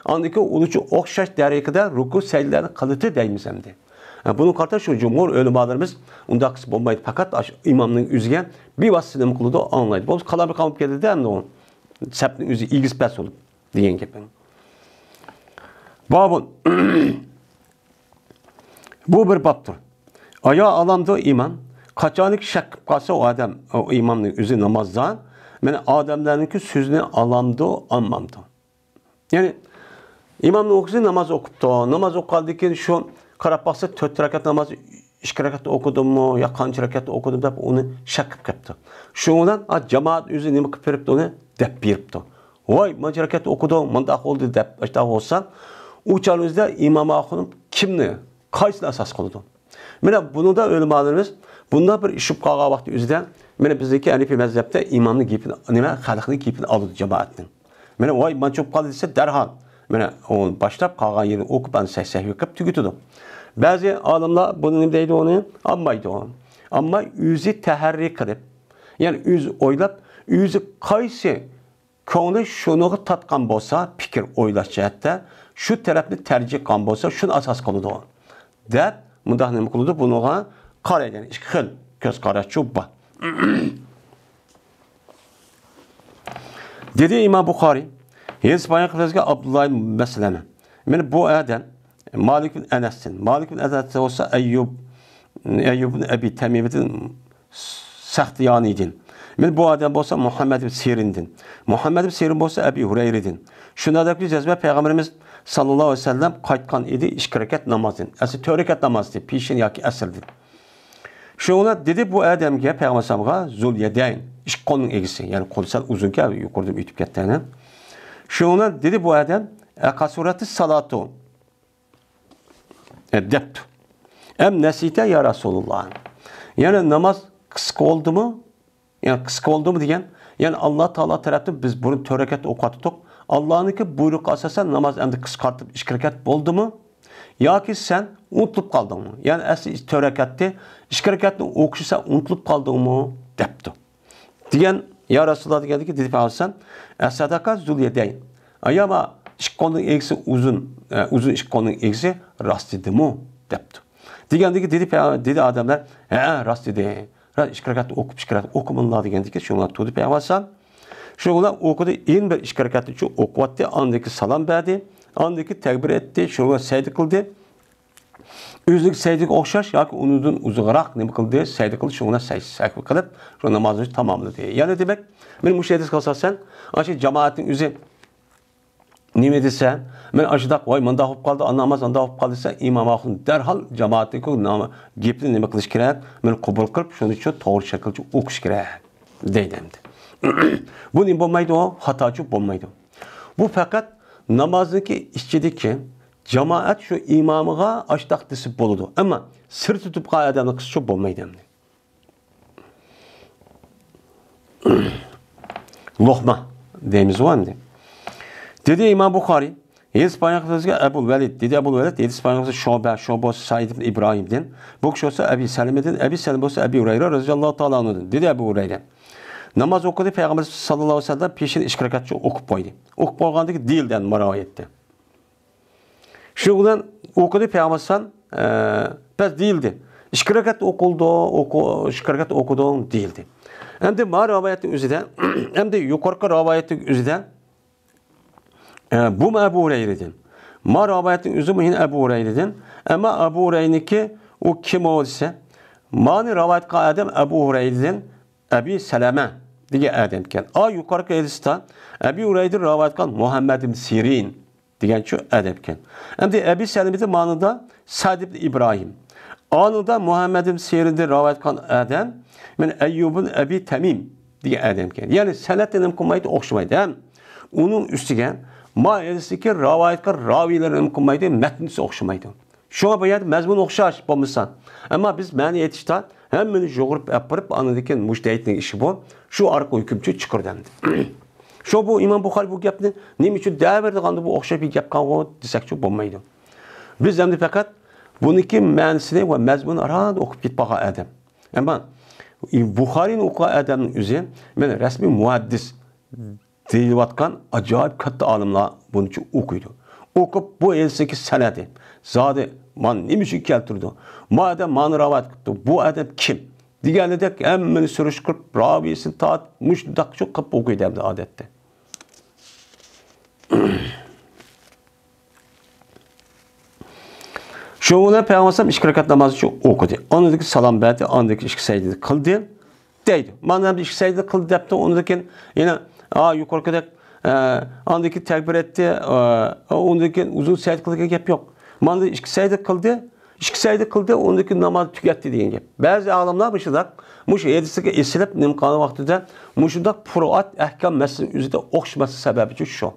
ئاندىن كېيىن ئۇنىڭچە ئوخشاش تەرىقىدە رۇكۇ سەجدىلەرنى قىلىتتى دەيمىز ئەمدى. ھە، بۇنىڭغا قارىتا شۇ جۇمھۇر ئۆلىمالىرىمىز ئۇنداق قىلسا بولمايدۇ، پەقەت ئاشۇ ئىمامنىڭ ئۆزىگە بىۋاسىتە نېمە قىلىدۇ، ئاڭلايدۇ. بولمىسا كالام قالماپ كېتىدۇ ئەمدى ئۇ. سەپنىڭ ئۆزى ئېگىز پەس بولۇپ. دېگەن گېپىم. بابۇن. بۇ بىر بابتۇر. ئايا ئالامدۇ ئىمام؟ قاچانكى شەك قىلىپ قالسا ئۇ ئادەم، ئۇ ئىمامنىڭ ئۆزى نامازدا، مانا ئادەملەرنىڭكى سۆزىنى ئالامدۇ، ئالمامدۇ؟ يەنى ئىمامنىڭ ئۆزى ناماز ئوقۇپتۇ. ناماز ئوقۇغاندىن كېيىن شۇ قاراپ باقسا، تۆت رەكەت ناماز ئىككى رەكەت ئوقۇدۇممۇ يا قانچە رەكەت ئوقۇدۇم دەپ ئۇنى شەك قىلىپ كەپتۇ. شۇنىڭ بىلەن، ئا، جامائەت ئۆزى نېمە قىلىپ بېرىپتۇ ئۇنى؟ دەپ بېرىپتۇ. ۋاي، مانچە رەكەت ئوقۇدۇڭ، مۇنداق بولدى دەپ، ئاشۇنداق بولسا، ئۇ چاغنىڭ ئۆزىدە ئىمام ئاخۇنۇم كىمنى، قايسىنى ئاساس قىلىدۇ؟ مانا بۇنىڭدا ئۆلىمالىرىمىز بۇنداق بىر ئىش بولۇپ قالغان ۋاقتى ئۆزىدە، مانا بىزنىڭكى ھەنىفىي مەزھەپتە ئىمامنىڭ گېپىنى، نېمە، خەلقنىڭ گېپىنى ئالىدۇ جامائەتنىڭ. مانا ۋاي، مانچە بولۇپ قالدى دېسە، دەرھال، مانا ئۇ باشلاپ قالغان يېرىنى ئوقۇپ، ئاندىن سەھ-، سەھۋىي قىلىپ تۈگىتىدۇ. بەزى ئالىملار بۇنى نېمە دەيدۇ ئۇنى؟ ئالمايدۇ. ئالماي ئۆزى تەھەررىي قىلىپ، يەنى ئۆزى ئويلاپ، ئۆزى قايسى كۆڭلى شۇنىڭغا تارتقان بولسا، پىكىر ئويلاش جەھەتتە شۇ تەرەپنى تەرجىھ قىلغان بولسا، شۇنى ئاساس قىلىدۇ، دەپ مۇنداق نېمە قىلىدۇ، بۇنىڭغا قارايدۇ. يەنى ئىككى خىل كۆز قاراشچۇ بار. دېدى ئىمام بۇخارىي، ھەدىس بايان قىلىۋاتقان ئابدۇللا ئىبن مەسلەمە. مانا بۇ ئادەم مالىك بىن ئەنەستىن. مالىك بىن ئەنەس بولسا ئەييۇب، ئەييۇب بىن ئەبى تەمىمىدىن سەختىيانىدىن. مانا بۇ ئادەم بولسا مۇھەممەد بىن سىرىندىن. مۇھەممەد بىن سىرىن بولسا ئەبى ھۇرەيرىدىن. شۇنداق دەپكى جەزمە پەيغەمبىرىمىز ساللاللاھۇ ئەلەيھى ۋەسەللەم قايتقان ئىدى ئىككى رەكەت نامازدىن. ئەسلى تۆت رەكەت نامازدى، پېشىن ياكى ئەسىردىن. شۇنىڭ بىلەن دېدى بۇ ئادەمگە، پەيغەمبەر ئەلەيھىسسالامغا، زۇل يەدەين، ئىككى قولنىڭ ئىگىسى، يەنى قول سەل ئۇزۇنكەن، يۇقىرىدىن ئۆتۈپ كەتتى. شۇنىڭ بىلەن دېدى بۇ ئادەم، ئەقەسۇرەتى سالاتۇ، ئە، دەپتۇ. ئەم نەسىتە يا رەسۇلاللا. يەنى ناماز قىسقا بولدىمۇ؟ يەنى قىسقا بولدىمۇ دېگەن، يەنى ئاللا تائالا تەرەپتىن بىز بۇرۇن تۆت رەكەت ئوقۇۋاتتۇق. ئاللانىڭكى بۇيرۇقىغا ئاساسەن ناماز ئەمدى قىسقارتىپ ئىككى رەكەت بولدىمۇ؟ ياكى سەن ئۇنتۇلۇپ قالدىڭمۇ؟ يەنى ئەسلى تۆت رەكەتتى، ئىككى رەكەتنى ئوقۇشنى سەن ئۇنتۇلۇپ قالدىڭمۇ؟ دەپتۇ. دېگەن، يا رەسۇلاللا دېگەندىكى دېدى پەيغەمبەر ئەلەيھىسسالام، ئەسەدەكە زۇل يەدەين. ئاياما ئىككى قولنىڭ ئىگىسى ئۇزۇن، ئە، ئۇزۇن ئىككى قولنىڭ ئىگىسى راست دېدىمۇ؟ دەپتۇ. دېگەندىكى دېدى پەيغەمبەر، دېدى ئادەملەر، ھە، راست دېدى. راست ئىككى رەكەتنى ئوقۇپ، ئىككى رەكەت ئوقۇمىلا دېگەندىكى شۇڭا تۇردى پەيغەمبەر ئەلەيھىسسالام. شۇنىڭ بىلەن ئوقۇدى، يەنە بىر ئىككى رەكەتنى شۇ ئوقۇۋاتتى، ئاندىن كېيىن سالام بەردى، ئاندىن كېيىن تەكبىر ئېيتتى، شۇنىڭ بىلەن سەجدە قىلدى. ئۆزىنىڭ سەجدىگە ئوخشاش ياكى ئۇنىڭدىن ئۇزۇنراق نېمە قىلدى؟ سەجدە قىلدى، شۇڭا سەج-، سەھۋى قىلىپ، شۇ نامازنى تاماملىدى. يەنە دېمەك، مېنىڭ مۇشۇ ھەدىسكە ئاساسەن، ئاشۇ جامائەتنىڭ ئۆزى نېمە دېسە، مەن ئاشۇنداق، ۋاي، مۇنداق بولۇپ قالدى، ئانا ناماز ئانداق بولۇپ قالدى دېسە، ئىمام ئاخۇن دەرھال جامائەتنىڭ نام-، گېپىنى نېمە قىلىش كېرەك؟ مېنى قوبۇل قىلىپ، شۇنىڭ ئۈچۈن توغرا شەكىلدە ئوقۇش كېرەك، دەيدۇ ئەمدى. بۇ نېمە بولمايدۇ؟ خاتاچۇ بولمايدۇ. بۇ پەقەت نامازنىڭكى ئىچىدىكى جامائەت شۇ ئىمامىغا ئاشتاق دېسە بولىدۇ. ئەمما سىرتتا تۇرۇپ قالغان ئادەمنى قىلسىچۇ بولمايدۇ ئەمدى. لوقما دەيمىزغۇ ئەمدى. دېدى ئىمام بۇخارىي، ھەدىس بايان قىلغۇچىسى ئەبۇل ۋەلىد، دېدى ئەبۇل ۋەلىد، ھەدىس بايان قىلغۇچىسى شۇبە، شۇبە بولسا سەئىد ئىبن ئىبراھىمدىن، بۇ كىشى بولسا ئەبى سەلىمىدىن، ئەبى سەلىمە بولسا ئەبى ھۇرەيرە رەزىياللاھۇ تائالا ئەنھۇدىن، دېدى ئەبۇ ھۇرەيرە. ناماز ئوقۇدى، پەيغەمبەر ساللاللاھۇ ئەلەيھى ۋەسەللەم پېشىنى ئىككى رەكەتچە ئوقۇپ قويدى. ئوقۇپ قويغاندىن كېيىن دېيىلدى ئەمدى ما رىۋايەتتە. شۇ بىلەن ئوقۇدى پەيغەمبەر ئەلەيھىسسالام، ئە، بەس دېيىلدى. ئىككى رەكەت ئوقۇلدى، ئوقۇ-، ئىككى رەكەت ئوقۇدۇڭ دېيىلدى. ئەمدى ما رىۋايەتنىڭ ئۆزىدە، ئەمدى يۇقىرىقى رىۋايەتنىڭ ئۆزىدە، ئە، بۇمۇ ئەبۇ ھۇرەيرىدىن. ما رىۋايەتنىڭ ئۆزىمۇ يەنە ئەبۇ ھۇرەيرىدىن. ئەمما ئەبۇ ھۇرەيرىنىڭكى ئۇ كىم ئۇ دېسە، مانى رىۋايەت قىلغان ئادەم ئەبۇ ھۇرەيرىدىن ئەبى سەلەمە دېگەن ئادەمكەن. ئا يۇقىرىقى ھەدىستە ئەبى ھۇرەيرىدىن رىۋايەت قىلغان مۇھەممەد ئىبن سىرىن دېگەنچۇ ئادەمكەن. ئەمدى ئەبى سەلىمىدە مانىدا سەئد ئىبن ئىبراھىم. ئانىدا مۇھەممەد ئىبن سىرىندىن رىۋايەت قىلغان ئادەم، مەن ئەييۇبۇن ئەبى تەمىم دېگەن ئادەمكەن. يەنى سەنەد نېمە قىلمايدۇ؟ ئوخشىمايدۇ. ھەم ئۇنىڭ ئۈستىگە ما ھەدىستىكى رىۋايەت قىلغان راۋىيلار نېمە قىلمايدۇ؟ مەتنىسى ئوخشىمايدۇ. شۇڭا بۇ يەردە مەزمۇن ئوخشاش بولمىسا. ئەمما بىز مەنە ئېيتىشتا ھەممىنى يۇغۇرۇپ ئەپ بېرىپ، ئاندىن كېيىن مۇجتەھىدنىڭ ئىشى بۇ. شۇ ئارقىلىق ھۆكۈمچى چىقىرىدۇ ئەمدى. شۇ بۇ ئىمام بۇخارىي بۇ گەپنى نېمە ئۈچۈن دەۋېرىدىغاندۇ، بۇ ئوخشاش بىر گەپ قالغۇ دېسەكچۇ بولمايدۇ. بىز ئەمدى پەقەت بۇنىڭكى مەنىسىنى ۋە مەزمۇنىنى ئاران ئوقۇپ كېتىپ قالغان ئادەم. ئەمما بۇخارىينى ئوقۇغان ئادەمنىڭ ئۆزى، مەن رەسمىي مۇھەددىس دېيىلىۋاتقان ئاجايىپ كاتتا ئالىملار بۇنچە ئوقۇيدۇ. ئوقۇپ، بۇ ھەدىسنىڭكى سەنەدى، زادى، مانا نېمە ئۈچۈن كەلتۈردى؟ ما ئادەم مانا رىۋايەت قىپتۇ، بۇ ئادەم كىم؟ دېگەنلىدەك ھەممىنى سۈرۈشتۈرۈپ، راۋىيسىنى تارتىپ، مۇشۇنداق شۇ قىلىپ ئوقۇيدۇ ئەمدى ئادەتتە. شۇنىڭ بىلەن پەيغەمبەر ئىككى رەكەت نامازنى شۇ ئوقۇدى. ئاندىن كېيىن سالام بەردى، ئاندىن كېيىن ئىككى سەجدە قىلدى. دەيدۇ. مانا ئەمدى ئىككى سەجدە قىلدى دەپتۇ، ئۇندىن كېيىن يەنە، ھا، يۇقىرىقىدەك، ئە، ئاندىن كېيىن تەكبىر ئېيتتى، ئە، ئۇندىن كېيىن ئۇزۇن سەجدە قىلدى دېگەن گەپ يوق. مانا ئىككى سەجدە قىلدى، ئىككى سەجدە قىلدى، ئۇندىن كېيىن نامازنى تۈگەتتى دېگەن گەپ. بەزى ئالىملار مۇشۇنداق، مۇشۇ ھەدىسكە ئېسىلىپ، نېمە قىلغان ۋاقتىدا مۇشۇنداق پۇرۇئات، ئەھكام مەسىلىنىڭ ئۆزىدە ئوخشىماسلىق سەۋەبىچۇ شۇ.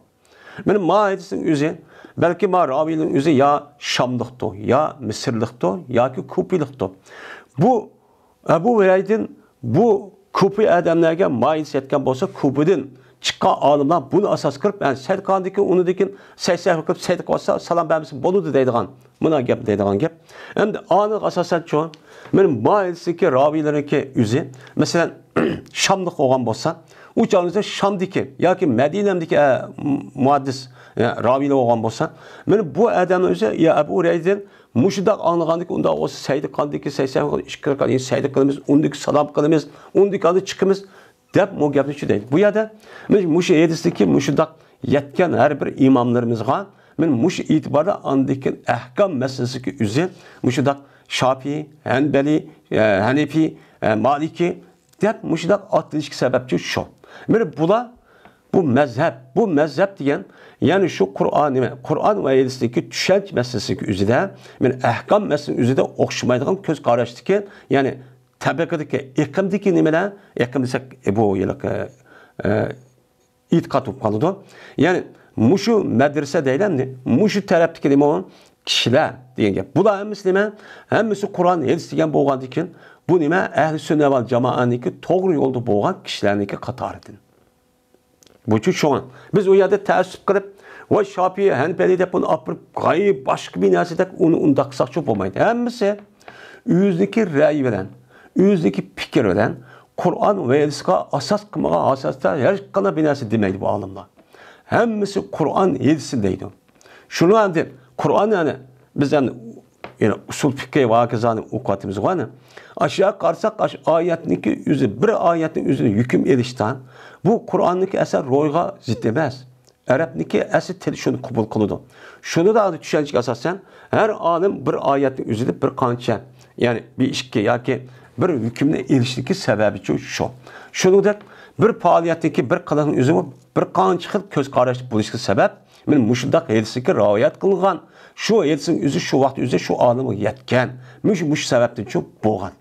مانا ما ھەدىسنىڭ ئۆزى، بەلكى ما راۋىينىڭ ئۆزى يا شاملىقتۇ، يا مىسىرلىقتۇ، ياكى كۇپىلىقتۇ. بۇ ئەبۇ ھۇرەيرىدىن بۇ كۇپى ئادەملەرگە ما ھەدىس يەتكەن بولسا، كۇپىدىن چىققان ئالىملار بۇنى ئاساس قىلىپ، يەنى سەدىقاندىكى ئۇنىدىكى سەي سەھۋ قىلىپ سەدىقە قىلسا، سالام بەرمىسە بولىدۇ دەيدىغان، مۇنا گەپ دەيدىغان گەپ. ئەمدى ئانىڭغا ئاساسەنچۇ، مانا ما ھەدىستىكى راۋىيلىرىنىڭكى ئۆزى، مەسىلەن، شاملىق بولغان بولسا، ئۇ چاغدا شامدىكى ياكى مەدىنەمدىكى، ئە، مۇھەددىس، ئە، راۋىيلار بولغان بولسا، مانا بۇ ئادەمنىڭ ئۆزى يا ئەبۇ ھۇرەيرىدىن مۇشۇنداق ئاڭلىغاندىكى، ئۇنداق بولسا سەجدە قىلغاندىكى سەجدە قىلىمىز، ئىككى رەكەت سەجدە قىلىمىز، ئۇندىكى سالام قىلىمىز، ئۇندىكى ئاندىن چىقىمىز دەپ مۇ گەپنى شۇ دەيدۇ. بۇ يەردە مۇشۇ ھەدىستىكى مۇشۇنداق يەتكەن ھەر بىر ئىماملىرىمىزغا مانا مۇشۇ ئېتىباردا ئاندىن كېيىن ئەھكام مەسىلىسىدىكى ئۆزى مۇشۇنداق شاپىئىي، ھەنبەلىي، ئە، ھەنىفىي، ئە، مالىكىي دەپ مۇشۇنداق ئاتىلىشقا سەۋەبچى شۇ. مانا بۇلار بۇ مەزھەپ، بۇ مەزھەپ دېگەن، يەنى شۇ قۇرئان، نېمە، قۇرئان ۋە ھەدىستىكى چۈشەنچە مەسىلىسىدىكى ئۆزىدە، مانا ئەھكام مەسىلىنىڭ ئۆزىدە ئوخشىمايدىغان كۆز قاراشتىكى، يەنى تەبىقىدىكى، ئېقىمدىكى نېمىلەر، ئېقىم دېسەك، بۇ ھېلىقى، ئە، ئېتىقاد بولۇپ قالىدۇ. يەنى مۇشۇ مەدرىسە دەيلى ئەمدى، مۇشۇ تەرەپتىكى نېمە ئۇ؟ كىشىلەر دېگەن گەپ. بۇلار ھەممىسى نېمە؟ ھەممىسى قۇرئان، ھەدىس دېگەن بولغاندىن كېيىن، بۇ نېمە؟ ئەھلى سۈننە ۋەل جامائەنىڭكى توغرا يولدا بولغان كىشىلەرنىڭكى قاتارىدىن. بۇچۇ شۇڭا بىز ئۇ يەردە تەئەسسۇپ قىلىپ، ۋاي شاپىئىي، ھەنبەلىي دەپ بۇنى ئاپىرىپ، غايىب باشقا بىر نەرسە دەپ ئۇنى ئۇنداق قىلساقچۇ بولمايدۇ. ھەممىسى ئۆزىنىڭكى رەئيى بىلەن، ئۆزىنىڭكى پىكرى بىلەن قۇرئان ۋە ھەدىسقا ئاساس قىلمىغان ھاساسىدا ھېچقانداق بىر نەرسە دېمەيدۇ بۇ ئالىملار. ھەممىسى قۇرئان ھەدىسنى دەيدۇ. شۇنىڭ ئەمدى قۇرئان، يەنى بىز ئەمدى، يەنى ئۇسۇل پىقھى ۋە ھاكازانى ئوقۇۋاتىمىز غۇ ئەنە. ئاشۇ يەرگە قارىساق، ئاشۇ ئايەتنىڭكى ئۆزى، بىر ئايەتنىڭ ئۆزىنى ھۆكۈم ئېلىشتا، بۇ قۇرئاننىڭكى ئەسەر روھىغا زىت ئەمەس. ئەرەبنىكى ئەسلى تىل شۇنى قوبۇل قىلىدۇ. شۇنىڭدا چۈشەنچىگە ئاساسەن، ھەر ئالىم بىر ئايەتنىڭ ئۆزىدە بىر قانچە، يەنى بىر ئىككى ياكى بىر ھۆكۈمنى ئېلىشنىكى سەۋەبىچۇ شۇ. شۇنىڭدەك بىر پائالىيەتنىكى بىر قىلىقنىڭ ئۆزىمۇ بىر قانچە خىل كۆز قاراشلىق بولۇشقا سەۋەب، مانا مۇشۇنداق ھەدىسكە رىۋايەت قىلغان، شۇ ھەدىسنىڭ ئۆزى شۇ ۋاقىت ئۆزى شۇ ئالىمغا يەتكەن، مۇشۇ، مۇشۇ سەۋەبتىنچۇ بولغان.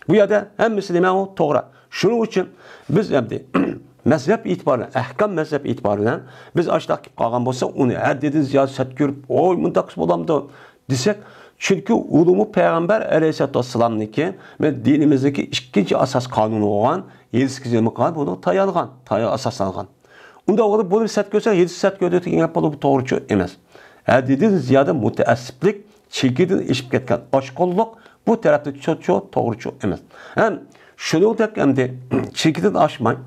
بۇ يەردە ھەممىسى نېمە ئۇ؟ توغرا. شۇنىڭ ئۈچۈن بىز ئەمدى مەزھەپ ئېتىبارى بىلەن، ئەھكام مەزھەپ ئېتىبارى بىلەن بىز ئاشۇنداق كېلىپ قالغان بولسا، ئۇنى ھەددىدىن زىيادە سەت كۆرۈپ، «ۋوي، مۇنداق بولامدۇ؟» دېسەك، چۈنكى ئۇلۇمۇ پەيغەمبەر ئەلەيھىسسالاتۇ ۋەسسالامنىڭكى، مانا، دىنىمىزدىكى ئىككىنچى ئاساس قانۇنى بولغان ھەدىسكە نېمە قىلغان؟ بۇنى تايانغان، تايان ئاساسلانغان. ئۇنداق بولۇپ، بۇنى سەت كۆرسە، ھەدىسنى سەت كۆردى دېگەن گەپ بولۇپ، بۇ توغرىچۇ ئەمەس. ھەددىدىن زىيادە مۇتەئەسسىپلىك، چېكىدىن ئېشىپ كەتكەن ئاشقۇنلۇق بۇ تەرەپتە چوچۇ توغرىچۇ ئەمەس. ھەم شۇنىڭدەك ئەمدى چېكىدىن ئاشماي،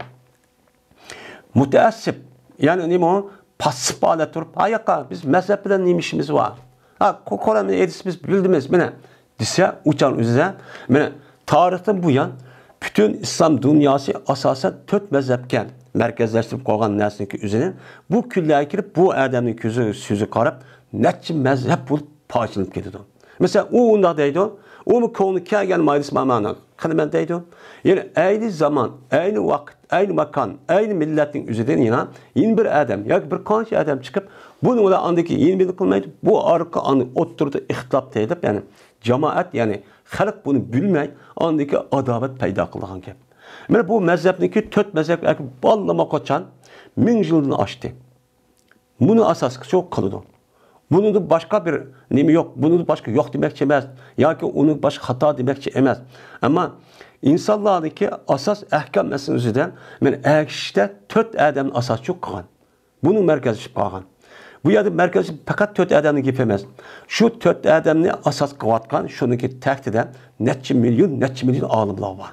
مۇتەئەسسىپ، يەنى نېمە ئۇ؟ پاسسىپ ھالەتتە تۇرۇپ، «ھاياققا، بىز مەزھەپ بىلەن نېمە ئىشىمىز بار؟ ھە، قۇ-، قۇرئان بىلەن ھەدىس بىز بىلىمىز، مانا» دېسە، ئۇ چاغنىڭ ئۆزىدە، مانا، تارىختىن بۇيان پۈتۈن ئىسلام دۇنياسى ئاساسەن تۆت مەزھەپكە مەركەزلەشتۈرۈپ قويغان نەرسىنىڭكى ئۆزىنى بۇ كۈنلەرگە كېلىپ، بۇ ئادەمنىڭ كۆزى، سۆزىگە قاراپ، نەچچە مەزھەپ بولۇپ پارچىلىنىپ كېتىدۇ. مەسىلەن، ئۇ ئۇنداق دەيدۇ، ئۇمۇ كۆڭلى كەلگەن مايلىسى مانا قىلىمەن دەيدۇ. يەنى ئەينى زامان، ئەينى ۋاقىت، ئەينى ماكان، ئەينى مىللەتنىڭ ئۆزىدىن يەنە، يەنە بىر ئادەم ياكى بىر قانچە ئادەم چىقىپ، بۇنى ئۇلار ئاندىكى يەنە بىرنى قىلمايدۇ. بۇ ئارقا ئاندىن ئوتتۇرىدا ئىختىلاپ دېيىلىپ، يەنى جامائەت، يەنى خەلق بۇنى بىلمەي، ئاندىكى ئاداۋەت پەيدا قىلىدىغان گەپ. مانا بۇ مەزھەپنىڭكى تۆت مەزھەپ ئەكىپ باللىما قاچان مىڭ يىلدىن ئاشتى. بۇنى ئاساس قىلىدۇ. بۇنىڭدىن باشقا بىر نېمە يوق، بۇنىڭدىن باشقا يوق دېمەكچى ئەمەس، ياكى ئۇنى باشقا خاتا دېمەكچى ئەمەس. ئەمما ئىنسانلارنىڭكى ئاساس ئەھكام مەسىلىسىدە مانا ئەگىشىشتە تۆت ئادەمنى ئاساسچى قىلغان. بۇنىڭ مەركەزلىشىپ قالغان. بۇ يەردە مەركەزلىشىپ پەقەت تۆت ئادەمنىڭ گېپى ئەمەس. شۇ تۆت ئادەمنى ئاساس قىلىۋاتقان شۇنىڭكى تەكتىدە نەچچە مىليون، نەچچە مىليون ئالىملار بار.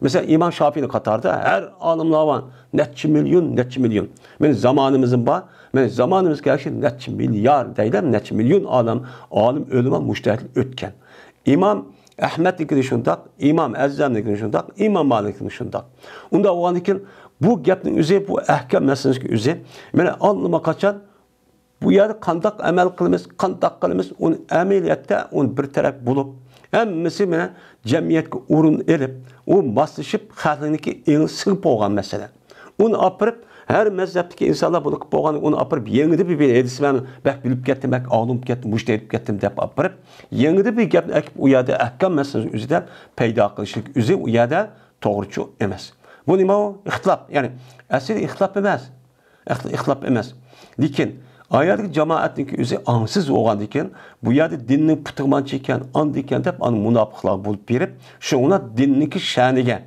مەسىلەن، ئىمام شافىئىنىڭ قاتارىدا ھەر ئالىملار بار. نەچچە مىليون، نەچچە مىليون. مانا زامانىمىزدىن بار. مانا زامانىمىزغا كەلگۈچە نەچچە مىليارد دەيلى، نەچچە مىليون ئالىم، ئالىم، ئۆلىما، مۇجتەھىدلەر ئۆتكەن. ئىمام ئەھمەدنىڭكى شۇنداق، ئىمام ئەززەمنىڭكى شۇنداق، ئىمام مالىكنىڭ شۇنداق. ئۇنداق بولغاندىن كېيىن بۇ گەپنىڭ ئۆزى، بۇ ئەھكام مەسىلىسىنىڭ ئۆزى، مانا ئاللىماقاچان بۇ يەردە قانداق ئەمەل قىلىمىز، قانداق قىلىمىز، ئۇنى ئەمەلىيەتتە ئۇنى بىر تەرەپ بولۇپ، ھەممىسى مانا جەمئىيەتكە ئورۇن ئېلىپ، ئۇ ماسلىشىپ، خەلقنىڭكى ئېڭىغا سىڭىپ بولغان مەسىلە. ئۇنى ئاپىرىپ، ھەر مەزھەپتىكى ئىنسانلار بۇنى قىلىپ بولغان، ئۇنى ئاپىرىپ، يېڭىدىن بىر ھەدىس مەن بەك بىلىپ كەتتىم، بەك ئالىم بولۇپ كەتتىم، مۇجتەھىد بولۇپ كەتتىم دەپ ئاپىرىپ، يېڭىدىن بىر گەپنى ئەكىپ، ئۇ يەردە ئەھكام مەسىلىسىنى ئۆزىدە پەيدا قىلىشلىك ئۆزى ئۇ يەردە توغرىچۇ ئەمەس. بۇ نېمە ئۇ؟ ئىختىلاپ. يەنى ئەسلى ئىختىلاپ ئەمەس. ئىخت-، ئىختىلاپ ئەمەس. لېكىن ئايەتتىكى جامائەتنىڭكى ئۆزى ئاڭسىز بولغاندىكىن، بۇ يەردە دىننىڭ پۇتىغا مانچە ئىكەن، ئاندىكەن دەپ ئانا مۇناپىقلار بولۇپ بېرىپ، شۇڭا دىننىڭكى شەنىگە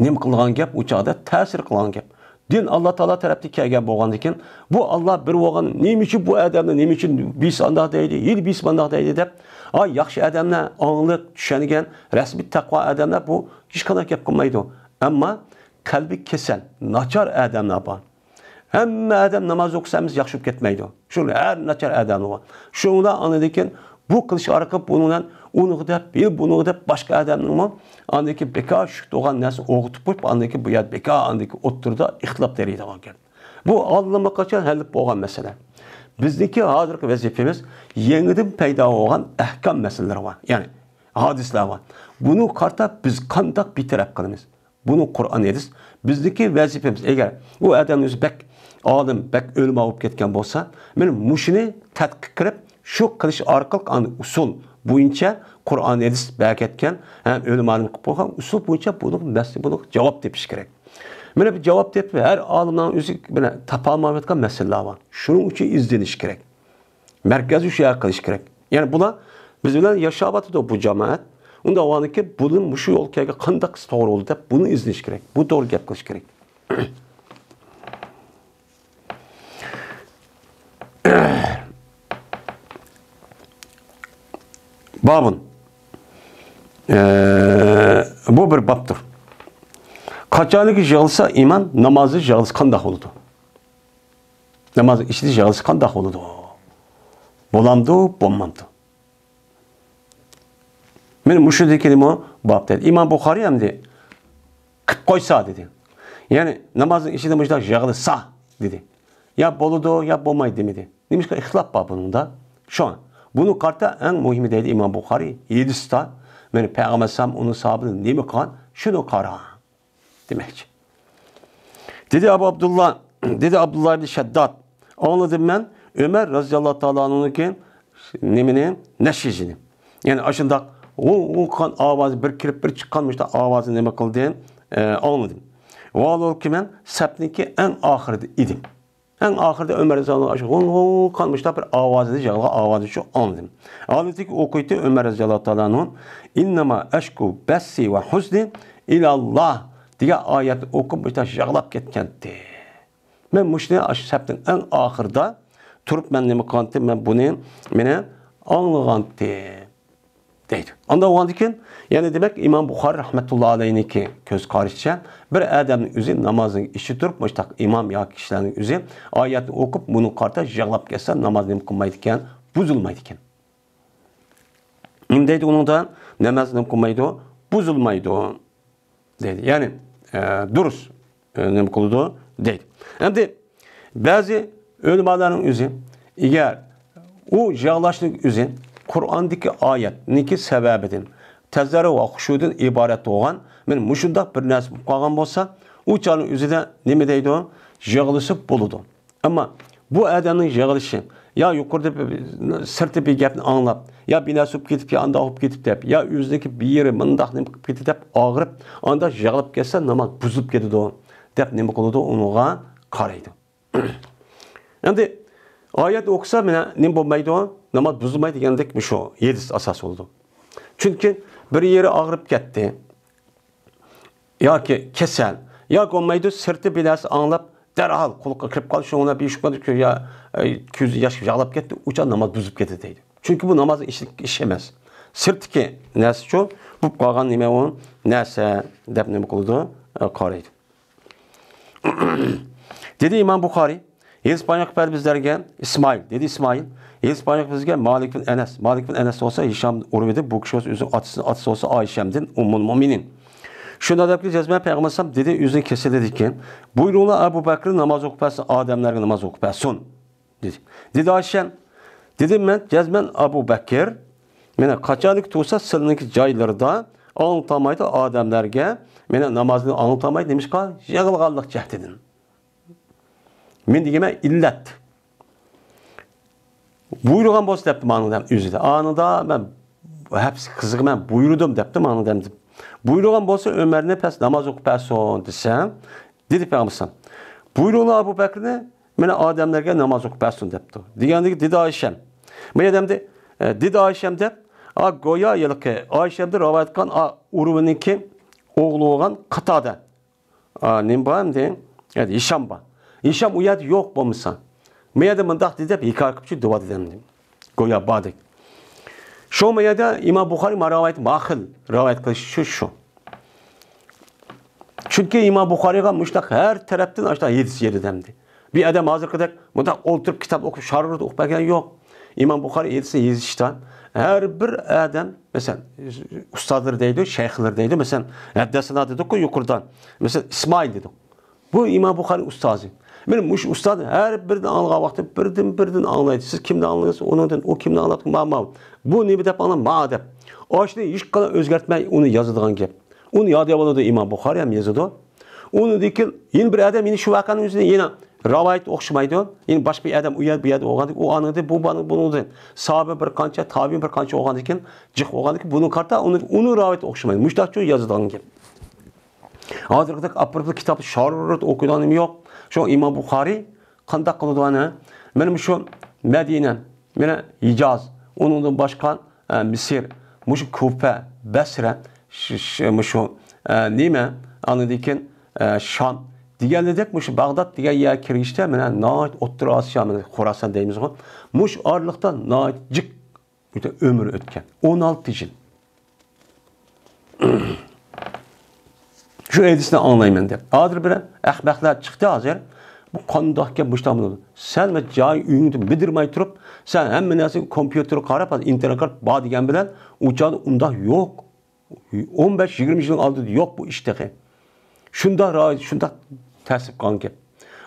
نېمە قىلغان گەپ، ئۇ چاغدا تەسىر قىلغان گەپ. دىن ئاللا تائالا تەرەپتىن كەلگەن بولغاندىكىن، بۇ ئاللا بىر بولغان، نېمە ئۈچۈن بۇ ئادەمنى، نېمە ئۈچۈن بىرسى ئانداق دەيدۇ، يەنە بىرسى مانداق دەيدۇ دەپ، ھا، ياخشى ئادەملەر، ئاڭلىق، چۈشەنگەن، رەسمىي تەقۋا ئادەملەر بۇ ھېچقانداق گەپ قىلمايدۇ. ئەمما قەلبى كېسەل، ناچار ئادەملەر بار. ھەممە ئادەم ناماز ئوقۇسا ھەممىسى ياخشى بولۇپ كەتمەيدۇ. شۇ ھەر ناچار ئادەم بار. شۇڭا ئاندىن كېيىن بۇ قىلىش ئارقىلىق بۇنىڭ بىلەن ئۇنىڭغا دەپ، بىر بۇنىڭغا دەپ باشقا ئادەمنىڭمۇ ئاندىن كېيىن بىكار شۇ تۇغان نەرسىنى ئوغۇتۇپ قويۇپ، ئاندىن كېيىن بۇ يەردە بىكار ئاندىن كېيىن ئوتتۇرىدا ئىختىلاپ دېرىيدىغان گەپ. بۇ ئاللىماقاچان ھەل بولغان مەسىلە. بىزنىڭكى ھازىرقى ۋەزىپىمىز يېڭىدىن پەيدا بولغان ئەھكام مەسىلىلىرى بار. يەنى ھادىسىلەر بار. بۇنىڭغا قارىتا بىز قانداق بىر تەرەپ قىلىمىز؟ بۇنى قۇرئان ھەدىس بىزدىكى ۋەزىپىمىز. ئەگەر ئۇ ئادەم ئۆزى بەك ئالىم، بەك ئۆلىما بولۇپ كەتكەن بولسا، مانا مۇشۇنى تەتقىق قىلىپ، شۇ قىلىش ئارقىلىق ئاندىن ئۇسۇل بويىچە قۇرئان ھەدىس بەرگەتكەن ھەم ئۆلىمانىڭ قىلىپ قويغان ئۇسۇل بويىچە بۇنىڭ مەسىلە، بۇنىڭ جاۋاب تېپىش كېرەك. مانا بۇ جاۋاب تېپىپ، ھەر ئالىمنىڭ ئۆزى مانا تاپالمايۋاتقان مەسىلىلەر بار. شۇنىڭ ئۈچۈن ئىزدىنىش كېرەك. مەركەزنى شۇ يەرگە قىلىش كېرەك. يەنى بۇلار بىز بىلەن ياشاۋاتىدۇ بۇ جامائەت. ئۇنداق بولغاندىكىن بۇنى مۇشۇ يول كەلگەن قانداق قىلسا توغرا بولىدۇ دەپ بۇنى ئىزدىنىش كېرەك. بۇ توغرا گەپ قىلىش كېرەك. بابۇن. ئە، بۇ بىر بابتۇر. قاچانكى يىغلىسا ئىمان، نامازدا يىغلىسا قانداق بولىدۇ؟ ناماز ئىچىدە يىغلىسا قانداق بولىدۇ؟ بولامدۇ، بولمامدۇ؟ مانا مۇشۇدىكى نېمە باب دېدى. ئىمام بۇخارىي ئەمدى قىلىپ قويسا دېدى. يەنى نامازنىڭ ئىچىدە مۇشۇنداق يىغلىسا دېدى. يا بولىدۇ، يا بولمايدۇ دېمىدى. نېمىشقا ئىختىلاپ بار بۇنىڭدا؟ شۇڭا بۇنى قارىتا ئەڭ مۇھىمى دەيدۇ ئىمام بۇخارىي، ھەدىستە، مانا پەيغەمبەر ئۇنىڭ ساھابىلىرى نېمە قىلغان، شۇنى قارا دېمەكچى. دېدى ئەبۇ ئابدۇللا، دېدى ئابدۇللا ئىبن شەدداد، ئاڭلىدىم مەن ئۆمەر رەزىياللاھۇ تائالا ئەنھۇنىڭكى نېمىنى، نەشىزىنى. يەنى ئاشۇنداق ۋۇڭ ۋۇڭ قىلغان ئاۋازى، بىر كىرىپ بىر چىققان مۇشۇنداق ئاۋازى نېمە قىلدى، ئە، ئاڭلىدىم. ۋاھالەنكى مەن سەپنىڭكى ئەڭ ئاخىرىدا ئىدىم. ئەڭ ئاخىرىدا ئۆمەر رەزىياللاھۇ ئەنھۇ ۋۇڭ ۋۇڭ قىلغان مۇشۇنداق بىر ئاۋازىنى، يىغلىغان ئاۋازى شۇ ئاڭلىدىم. ھالبۇكى ئوقۇيتتى ئۆمەر رەزىياللاھۇ تائالا ئەنھۇ، ئىننەما ئەشكۇ بەسسى ۋە ھۇزنى ئىلەللاھ دېگەن ئايەتنى ئوقۇپ مۇشۇنداق يىغلاپ كەتكەنتى. مەن مۇشۇنى ئاشۇ سەپنىڭ ئەڭ ئاخىرىدا تۇرۇپ مەن نېمە قىلغانتىم، مەن بۇنى مېنى ئاڭلىغانتى دەيدۇ. ئانداق بولغاندىكىن، يەنى دېمەك ئىمام بۇخارىي رەھمەتۇللا ئەلەيھنىڭكى كۆز قارىشىچە، بىر ئادەمنىڭ ئۆزى نامازنىڭ ئىچىدە تۇرۇپ مۇشۇنداق ئىمام ياكى كىشىلەرنىڭ ئۆزى ئايەتنى ئوقۇپ بۇنىڭغا قارىتا يىغلاپ كەتسە ناماز نېمە قىلمايدىكەن، بۇزۇلمايدىكەن. نېمە دەيدۇ ئۇنىڭدا؟ ناماز نېمە قىلمايدۇ؟ بۇزۇلمايدۇ. دەيدۇ. يەنى، ئە، دۇرۇس، ئە، نېمە قىلىدۇ دەيدۇ. ئەمدى بەزى ئۆلىمالارنىڭ ئۆزى، ئەگەر ئۇ يىغلاشنىڭ ئۆزى قۇرئاندىكى ئايەتنىڭكى سەۋەبىدىن، تەزەررۇ ۋە خۇشۇدىن ئىبارەت بولغان، مانا مۇشۇنداق بىر نەرسە بولۇپ قالغان بولسا، ئۇ چاغنىڭ ئۆزىدە نېمە دەيدۇ؟ يىغلىسا بولىدۇ. ئەمما بۇ ئادەمنىڭ يىغلىشى، يا يۇقىرىدا بىر، بىر، سىرتتا بىر گەپنى ئاڭلاپ، يا بىر نەرسە بولۇپ كېتىپ، يا ئانداق بولۇپ كېتىپ دەپ، يا ئۆزىنىڭكى بىر يېرى مۇنداق نېمە قىلىپ كېتىپ دەپ ئاغرىپ، ئانداق يىغلاپ كەتسە ناماز بۇزۇلۇپ كېتىدۇ دەپ نېمە قىلىدۇ، ئۇنىڭغا قارايدۇ. ئەمدى ئايەت ئوقۇسا مانا نېمە بولمايدۇ، ناماز بۇزۇلمايدۇ دېگەندەك مۇشۇ ھەدىس ئاساس بولىدۇ. چۈنكى بىر يېرى ئاغرىپ كەتتى. ياكى كېسەل، ياكى بولمايدۇ، سىرتتا بىر نەرسە ئاڭلاپ، دەرھال قۇلىقىغا كىرىپ قالدى، شۇڭا بىر ئىش قىلدى، كۆ-، يا، ئە، كۆزى ياش ياغلاپ كەتتى، ئۇ چاغ ناماز بۇزۇپ كېتىدۇ دەيدۇ. چۈنكى بۇ نامازنىڭ ئىشى، ئىشى ئەمەس. سىرتتىكى نەرسىچۇ، بولۇپ قالغان نېمە ئۇ نەرسە دەپ نېمە قىلىدۇ، ئە، قارايدۇ. دېدى ئىمام بۇخارىي، ھەدىس بايان قىلىپ بەردى بىزلەرگە ئىسمائىل، دېدى ئىسمائىل، ھەدىس بايان قىلىپ بىزگە مالىك بىن ئەنەس، مالىك بىن ئەنەس بولسا ھىشام ئۇرۋىدىن، بۇ كىشى بولسا ئۆزىنىڭ ئاتىسى، ئاتىسى بولسا ئائىشەمدىن، ئۇممۇل مۆمىنىن. شۇنداق دەپكى جەزمەن پەيغەمبەر ئەلەيھىسسالام دېدى، ئۆزىنىڭ كېسىلىدىكى، بۇيرۇڭلار ئەبۇ بەكرى ناماز ئوقۇپ بەرسۇن، ئادەملەرگە ناماز ئوقۇپ بەرسۇن، دېدى. دېدى ئائىشەم، دېدىم مەن، جەزمەن ئەبۇ بەكىر، مانا قاچانكى تۇرسا سىلىنىڭكى جايلىرىدا ئاڭلىتالمايدۇ ئادەملەرگە، مانا نامازنى ئاڭلىتالمايدۇ، نېمىشقا؟ يىغلىغانلىق جەھىتىدىن. مەن دېگەنمەن ئىللەت. بۇيرۇغان بولسا دەپتۇ ماڭا دەپ ئۆزىدە. ئانىدا مەن ھەپسە قىزىغا مەن بۇيرۇدۇم دەپتۇ ماڭا دەپ. بۇيرۇغان بولسا ئۆمەرنى پەس ناماز ئوقۇپ بەرسۇن دېسە، دېدى پەيغەمبەر. بۇيرۇڭلار ئەبۇ بەكرىنى، مانا ئادەملەرگە ناماز ئوقۇپ بەرسۇن دەپتۇ. دېگەندىكى دېدى ئائىشەم. ما يەردە، ئە، دېدى ئائىشەم دەپ، ئا، گويا ھېلىقى ئائىشەمدىن رىۋايەت قىلغان ئا، ئۇرۋىنىڭكى ئوغلى بولغان قاتادە. ئا، نېمە بار ئەمدى؟ يەنى ھىشام بار. ھىشام ئۇ يەردە يوق بولمىسا. ما يەردە مۇنداق دېدى دەپ ھېكايە قىلىپ دۇئا دېدى ئەمدى. گويا باردەك. شۇ ما يەردە ئىمام بۇخارىي ما رىۋايەت ماخىل رىۋايەت قىلىش شۇ، شۇ. چۈنكى ئىمام بۇخارىيغا مۇشۇنداق ھەر تەرەپتىن ئاشۇنداق ھەدىس يېرىدەمدى. بىر ئادەم ھازىرقىدەك مۇنداق ئولتۇرۇپ كىتاب ئوقۇپ، شاررىدە ئوقۇپ بەرگەن يوق. ئىمام بۇخارىي ھەدىسنى يېزىشتا ھەر بىر ئادەم، مەسىلەن، ئۇستازلىرى دەيدۇ، شەيخلىرى دەيدۇ، مەسىلەن، ھەددەسەنا دېدۇققۇ يۇقىرىدا. مەسىلەن، ئىسمائىل دېدۇق. بۇ ئىمام بۇخارىي ئۇستازى. مانا مۇشۇ ئۇستاز ھەر بىرىدىن ئاڭلىغان ۋاقتىدا بىردىن-بىردىن ئاڭلايدۇ. سىز كىمدىن ئاڭلىغانسىز؟ ئۇنىڭدىن. ئۇ كىمدىن ئاڭلاپتۇ؟ مانا ماۋۇ. بۇ نېمە دەپ ئاڭلا؟ ما دەپ. ئاشۇنى ھېچقانداق ئۆزگەرتمەي ئۇنى يازىدىغان گەپ. ئۇنى ياد ئېلىۋالىدۇ ئىمام بۇخارىي ھەم يېزىدۇ. ئۇنىڭدىن كېيىن يەنە بىر ئادەم يەنە شۇ ۋەقەنىڭ ئۆزىنى يەنە رىۋايەت ئوخشىمايدۇ. يەنە باشقا بىر ئادەم ئۇ يەر، بۇ يەردە بولغاندىكىن ئۇ ئانىڭدىن، بۇ بانىڭ بۇنىڭدىن. ساھابە بىر قانچە، تابىئىن بىر قانچە بولغاندىكىن، جىق بولغاندىكىن بۇنىڭ قارىتا ئۇنى، ئۇنىڭ رىۋايەت ئوخشىمايدۇ. مۇشۇنداقچۇ يازىدىغان گەپ. ھازىرقىدەك ئاپىرىپ كىتابنى شاررىدە ئوقۇيدىغان نېمە يوق. شۇ ئىمام بۇخارىي قانداق قىلىدۇ ئەنە؟ مانا مۇشۇ مەدىنە، مانا ھىجاز، ئۇنىڭدىن باشقا، ئە، مىسىر، مۇشۇ كۇفە، بەسرە، ش-، ش-، مۇشۇ، ئە، نېمە، ئاندىن كېيىن، ئە، شام دېگەنلىدەك مۇشۇ باغداد دېگەن يەرگە كىرگۈچتە مانا ناھايىتى ئوتتۇرا ئاسىيا، مانا خوراسان دەيمىزغۇ، مۇشۇ ئارىلىقتا ناھايىتى جىق ئۆمرى ئۆتكەن. ئون ئالتە يىل. شۇ ھەدىسنى ئاڭلايمەن دەپ. ھازىر بىر ئەخمەقلەر چىقتى ھازىر. بۇ قانداق گەپ، مۇشۇنداق بولىدۇ؟ سەن جاي ئۆيۈڭدىن بىدىرماي تۇرۇپ، سەن ھەممە نەرسىگە كومپيۇتېرغا قاراپ، ھازىر ئىنتېرنېت قاراپ بار دېگەن بىلەن، ئۇ چاغدا ئۇنداق يوق. ئون بەش يىگىرمە يىلنىڭ ئالدىدا يوق بۇ ئىش تېخى. شۇنداق راۋاج، شۇنداق تەسىپ قىلغان گەپ.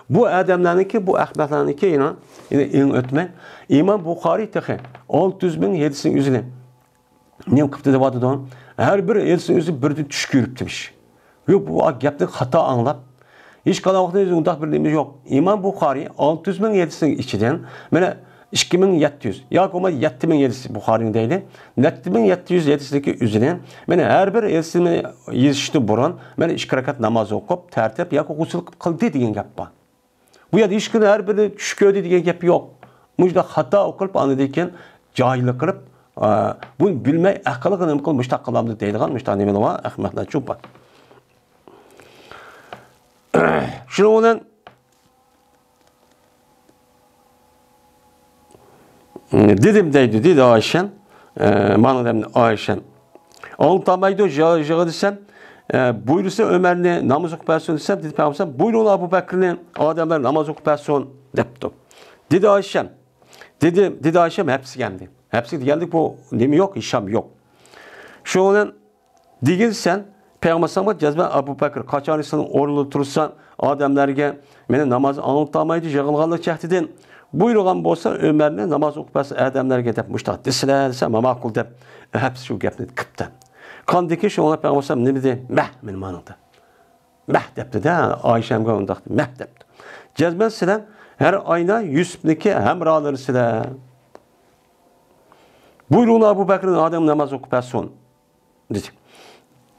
بۇ ئادەملەرنىڭكى، بۇ ئەخمەقلەرنىڭكى يەنە، يەنە ئېڭى ئۆتمەي، ئىمام بۇخارىي تېخى ئالتە يۈز مىڭ ھەدىسنىڭ ئۆزىنى نېمە قىپتۇ دەۋاتىدۇ؟ ھەر بىر ھەدىسنىڭ ئۆزى بىردىن چۈش كۆرۈپتىمىش. يوق، بۇ گەپنى خاتا ئاڭلاپ، ھېچقانداق ۋاقىتتا ئۇنداق بىر نېمە يوق. ئىمام بۇخارىي ئالتە يۈز مىڭ ھەدىسنىڭ ئىچىدىن مانا ئىككى مىڭ يەتتە يۈز ياكى بولمىسا يەتتە مىڭ ھەدىس بۇخارىينىڭ دەيلى. يەتتە مىڭ يەتتە يۈز ھەدىسنىڭكى ئۆزىنى مانا ھەر بىر ھەدىسنى يېزىشتىن بۇرۇن مانا ئىككى رەكەت ناماز ئوقۇپ، تەرتىپ ياكى غۇسۈل قىلدى دېگەن گەپ بار. بۇ يەردە ھېچكىم ھەر بىرى چۈش كۆردى دېگەن گەپ يوق. مۇشۇنداق خاتا ئوقۇلۇپ، ئاندىن كېيىن جاھىللىق قىلىپ، ئا، بۇنى بىلمەي ئەقىلگە نېمە قىلىپ مۇشۇنداق قىلامدۇ دەيدىغان مۇشۇنداق نېمىلەر بار، ئەخمەقلەر چوپان. شۇنىڭ بىلەن دېدىم دەيدۇ، دېدى ئايشەم. ئە، مانا دەمدى ئايشەم. ئاڭلىتالمايدۇ، يىغ-، يىغا دېسەم، ئە، بۇيرۇسا ئۆمەرنى ناماز ئوقۇپ بەرسۇن دېسەم، دېدى پەيغەمبەر، بۇيرۇڭلار ئەبۇ بەكرىنى ئادەملەر ناماز ئوقۇپ بەرسۇن دەپتۇ. دېدى ئايشەم. دېدى، دېدى ئايشەم ھەپسىگە ئەمدى. ھەپسىگە دېگەندە بۇ نېمە يوق، ھېچنېمە يوق. شۇنىڭ بىلەن دېگىن سەن، پەيغەمبەر ساڭا جەزمەن ئەبۇ بەكرى قاچان سېنىڭ ئورنۇڭدا تۇرسا، ئادەملەرگە مېنى ناماز ئاڭلىتالمايدۇ، يىغىلغانلىق چەكتىدىن. بۇيرۇغان بولسا ئۆمەرنى ناماز ئوقۇپ بەرسە ئادەملەرگە دەپ مۇشتاق دېسىلە دېسە، ماقۇل دەپ، ھەپسى شۇ گەپنى قىپتۇ. قاندىكى شۇڭا پەيغەمبەر نېمە دېدى؟ مەھ، مېنى مانىڭدا. مەھ دەپتۇ-دە، ئايشەمگە ئۇنداق مەھ دەپتۇ. جەزمەن سىلەر ھەر ئايدا يۈسۈپنىڭكى ھەمراھلىرى سىلەر. بۇيرۇڭلار ئەبۇ بەكرىنى ئادەم ناماز ئوقۇپ بەرسۇن. دېدى.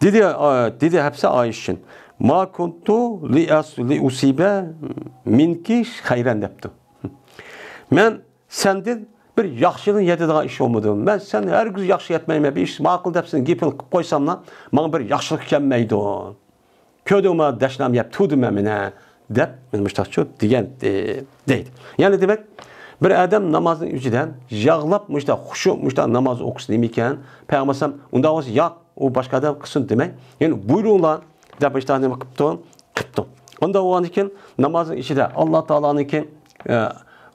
دېدى، ئا، دېدى ھەپسە ئايشىن. ما كۇنتۇ لىئەس-، لىئۇسىبە مىنكى خەيرەن دەپتۇ. مەن سەندىن بىر ياخشىنى يەتىدىغان ئىش بولمىدى. مەن سەن ھەرگىز ياخشى يەتمەيمەن. بىر ئىش ماقۇل دەپ سېنىڭ گېپىڭنى قىلىپ قويساملا، ماڭا بىر ياخشىلىق كەلمەيدۇ. كۆردۈڭمۇ، دەشنام يەپ تۇردۇم مەن مېنى، دەپ، مېنى مۇشتاقچۇ دېگەن، دەيدۇ. يەنى دېمەك، بىر ئادەم نامازنىڭ ئىچىدە ياغلاپ مۇشتاق خۇشۇ، مۇشتاق ناماز ئوقۇسا نېمىكەن؟ پەيغەمبەر ئۇنداق بولسا ياق، ئۇ باشقا ئادەم قىلسۇن دېمەي، يەنى بۇيرۇڭلار دەپ مۇشتاق نېمە قىپتۇ؟ قىپتۇ. ئۇنداق بولغاندىن كېيىن نامازنىڭ ئىچىدە ئاللا تائالانىڭكى، ئە،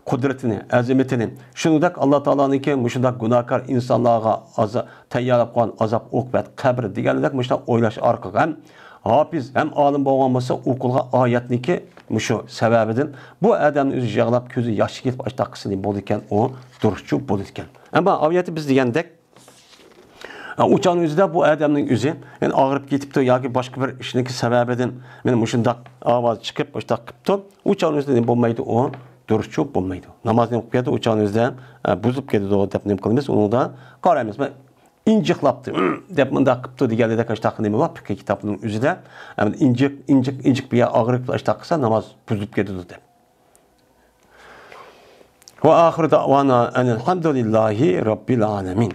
قۇدرىتىنى، ئەزىمىتىنى، شۇنىڭدەك ئاللا تائالانىڭكى مۇشۇنداق گۇناھكار ئىنسانلارغا ئازا-، تەييارلاپ قويغان ئازاب، ئوقۇبەت، قەبرە دېگەندەك مۇشۇنداق ئويلاش ئارقىلىق ھەم ھاپىز، ھەم ئالىم بولغان بولسا ئوقۇلغان ئايەتنىڭكى مۇشۇ سەۋەبىدىن بۇ ئادەمنى ئۆزى يىغلاپ، كۆزى ياش كېلىپ، ئاشتاق قىلسا نېمە بولىدىكەن، ئۇ دۇرۇسچۇ بولىدىكەن. ئەمما ئاۋۇ يەردە بىز دېگەندەك، ئۇ چاغنىڭ ئۆزىدە بۇ ئادەمنىڭ ئۆزى، يەنى ئاغرىپ كېتىپتۇ ياكى باشقا بىر ئىشنىڭكى سەۋەبىدىن، مانا مۇشۇنداق ئاۋاز چىقىپ، مۇشۇنداق قىپتۇ. ئۇ چاغنىڭ ئۆزىدە نېمە بولمايدۇ، ئۇ دۇرۇسچۇ بولمايدۇ. ناماز نېمە قىلىپ كېتىدۇ، ئۇ چاغنىڭ ئۆزىدە، ئە، بۇزۇلۇپ كېتىدۇ دەپ نېمە قىلىمىز، ئۇنىڭدا قارايمىز. مانا ئىنجىقلاپتۇ، دەپ مۇنداق قىپتۇ دېگەنلىك ئاشتاق نېمە بار، پىقھىي كىتابنىڭ ئۆزىدە. ئەمدى ئىنجىق، ئىنجىق، ئىنجىق بىر يەر ئاغرىپ ئاشتاق قىلسا، ناماز بۇزۇلۇپ كېتىدۇ دەپ. ۋە ئاخىرۇ دەئۋانا ئەنىل ھەمدۇلىللاھى رەببىل ئالەمىن.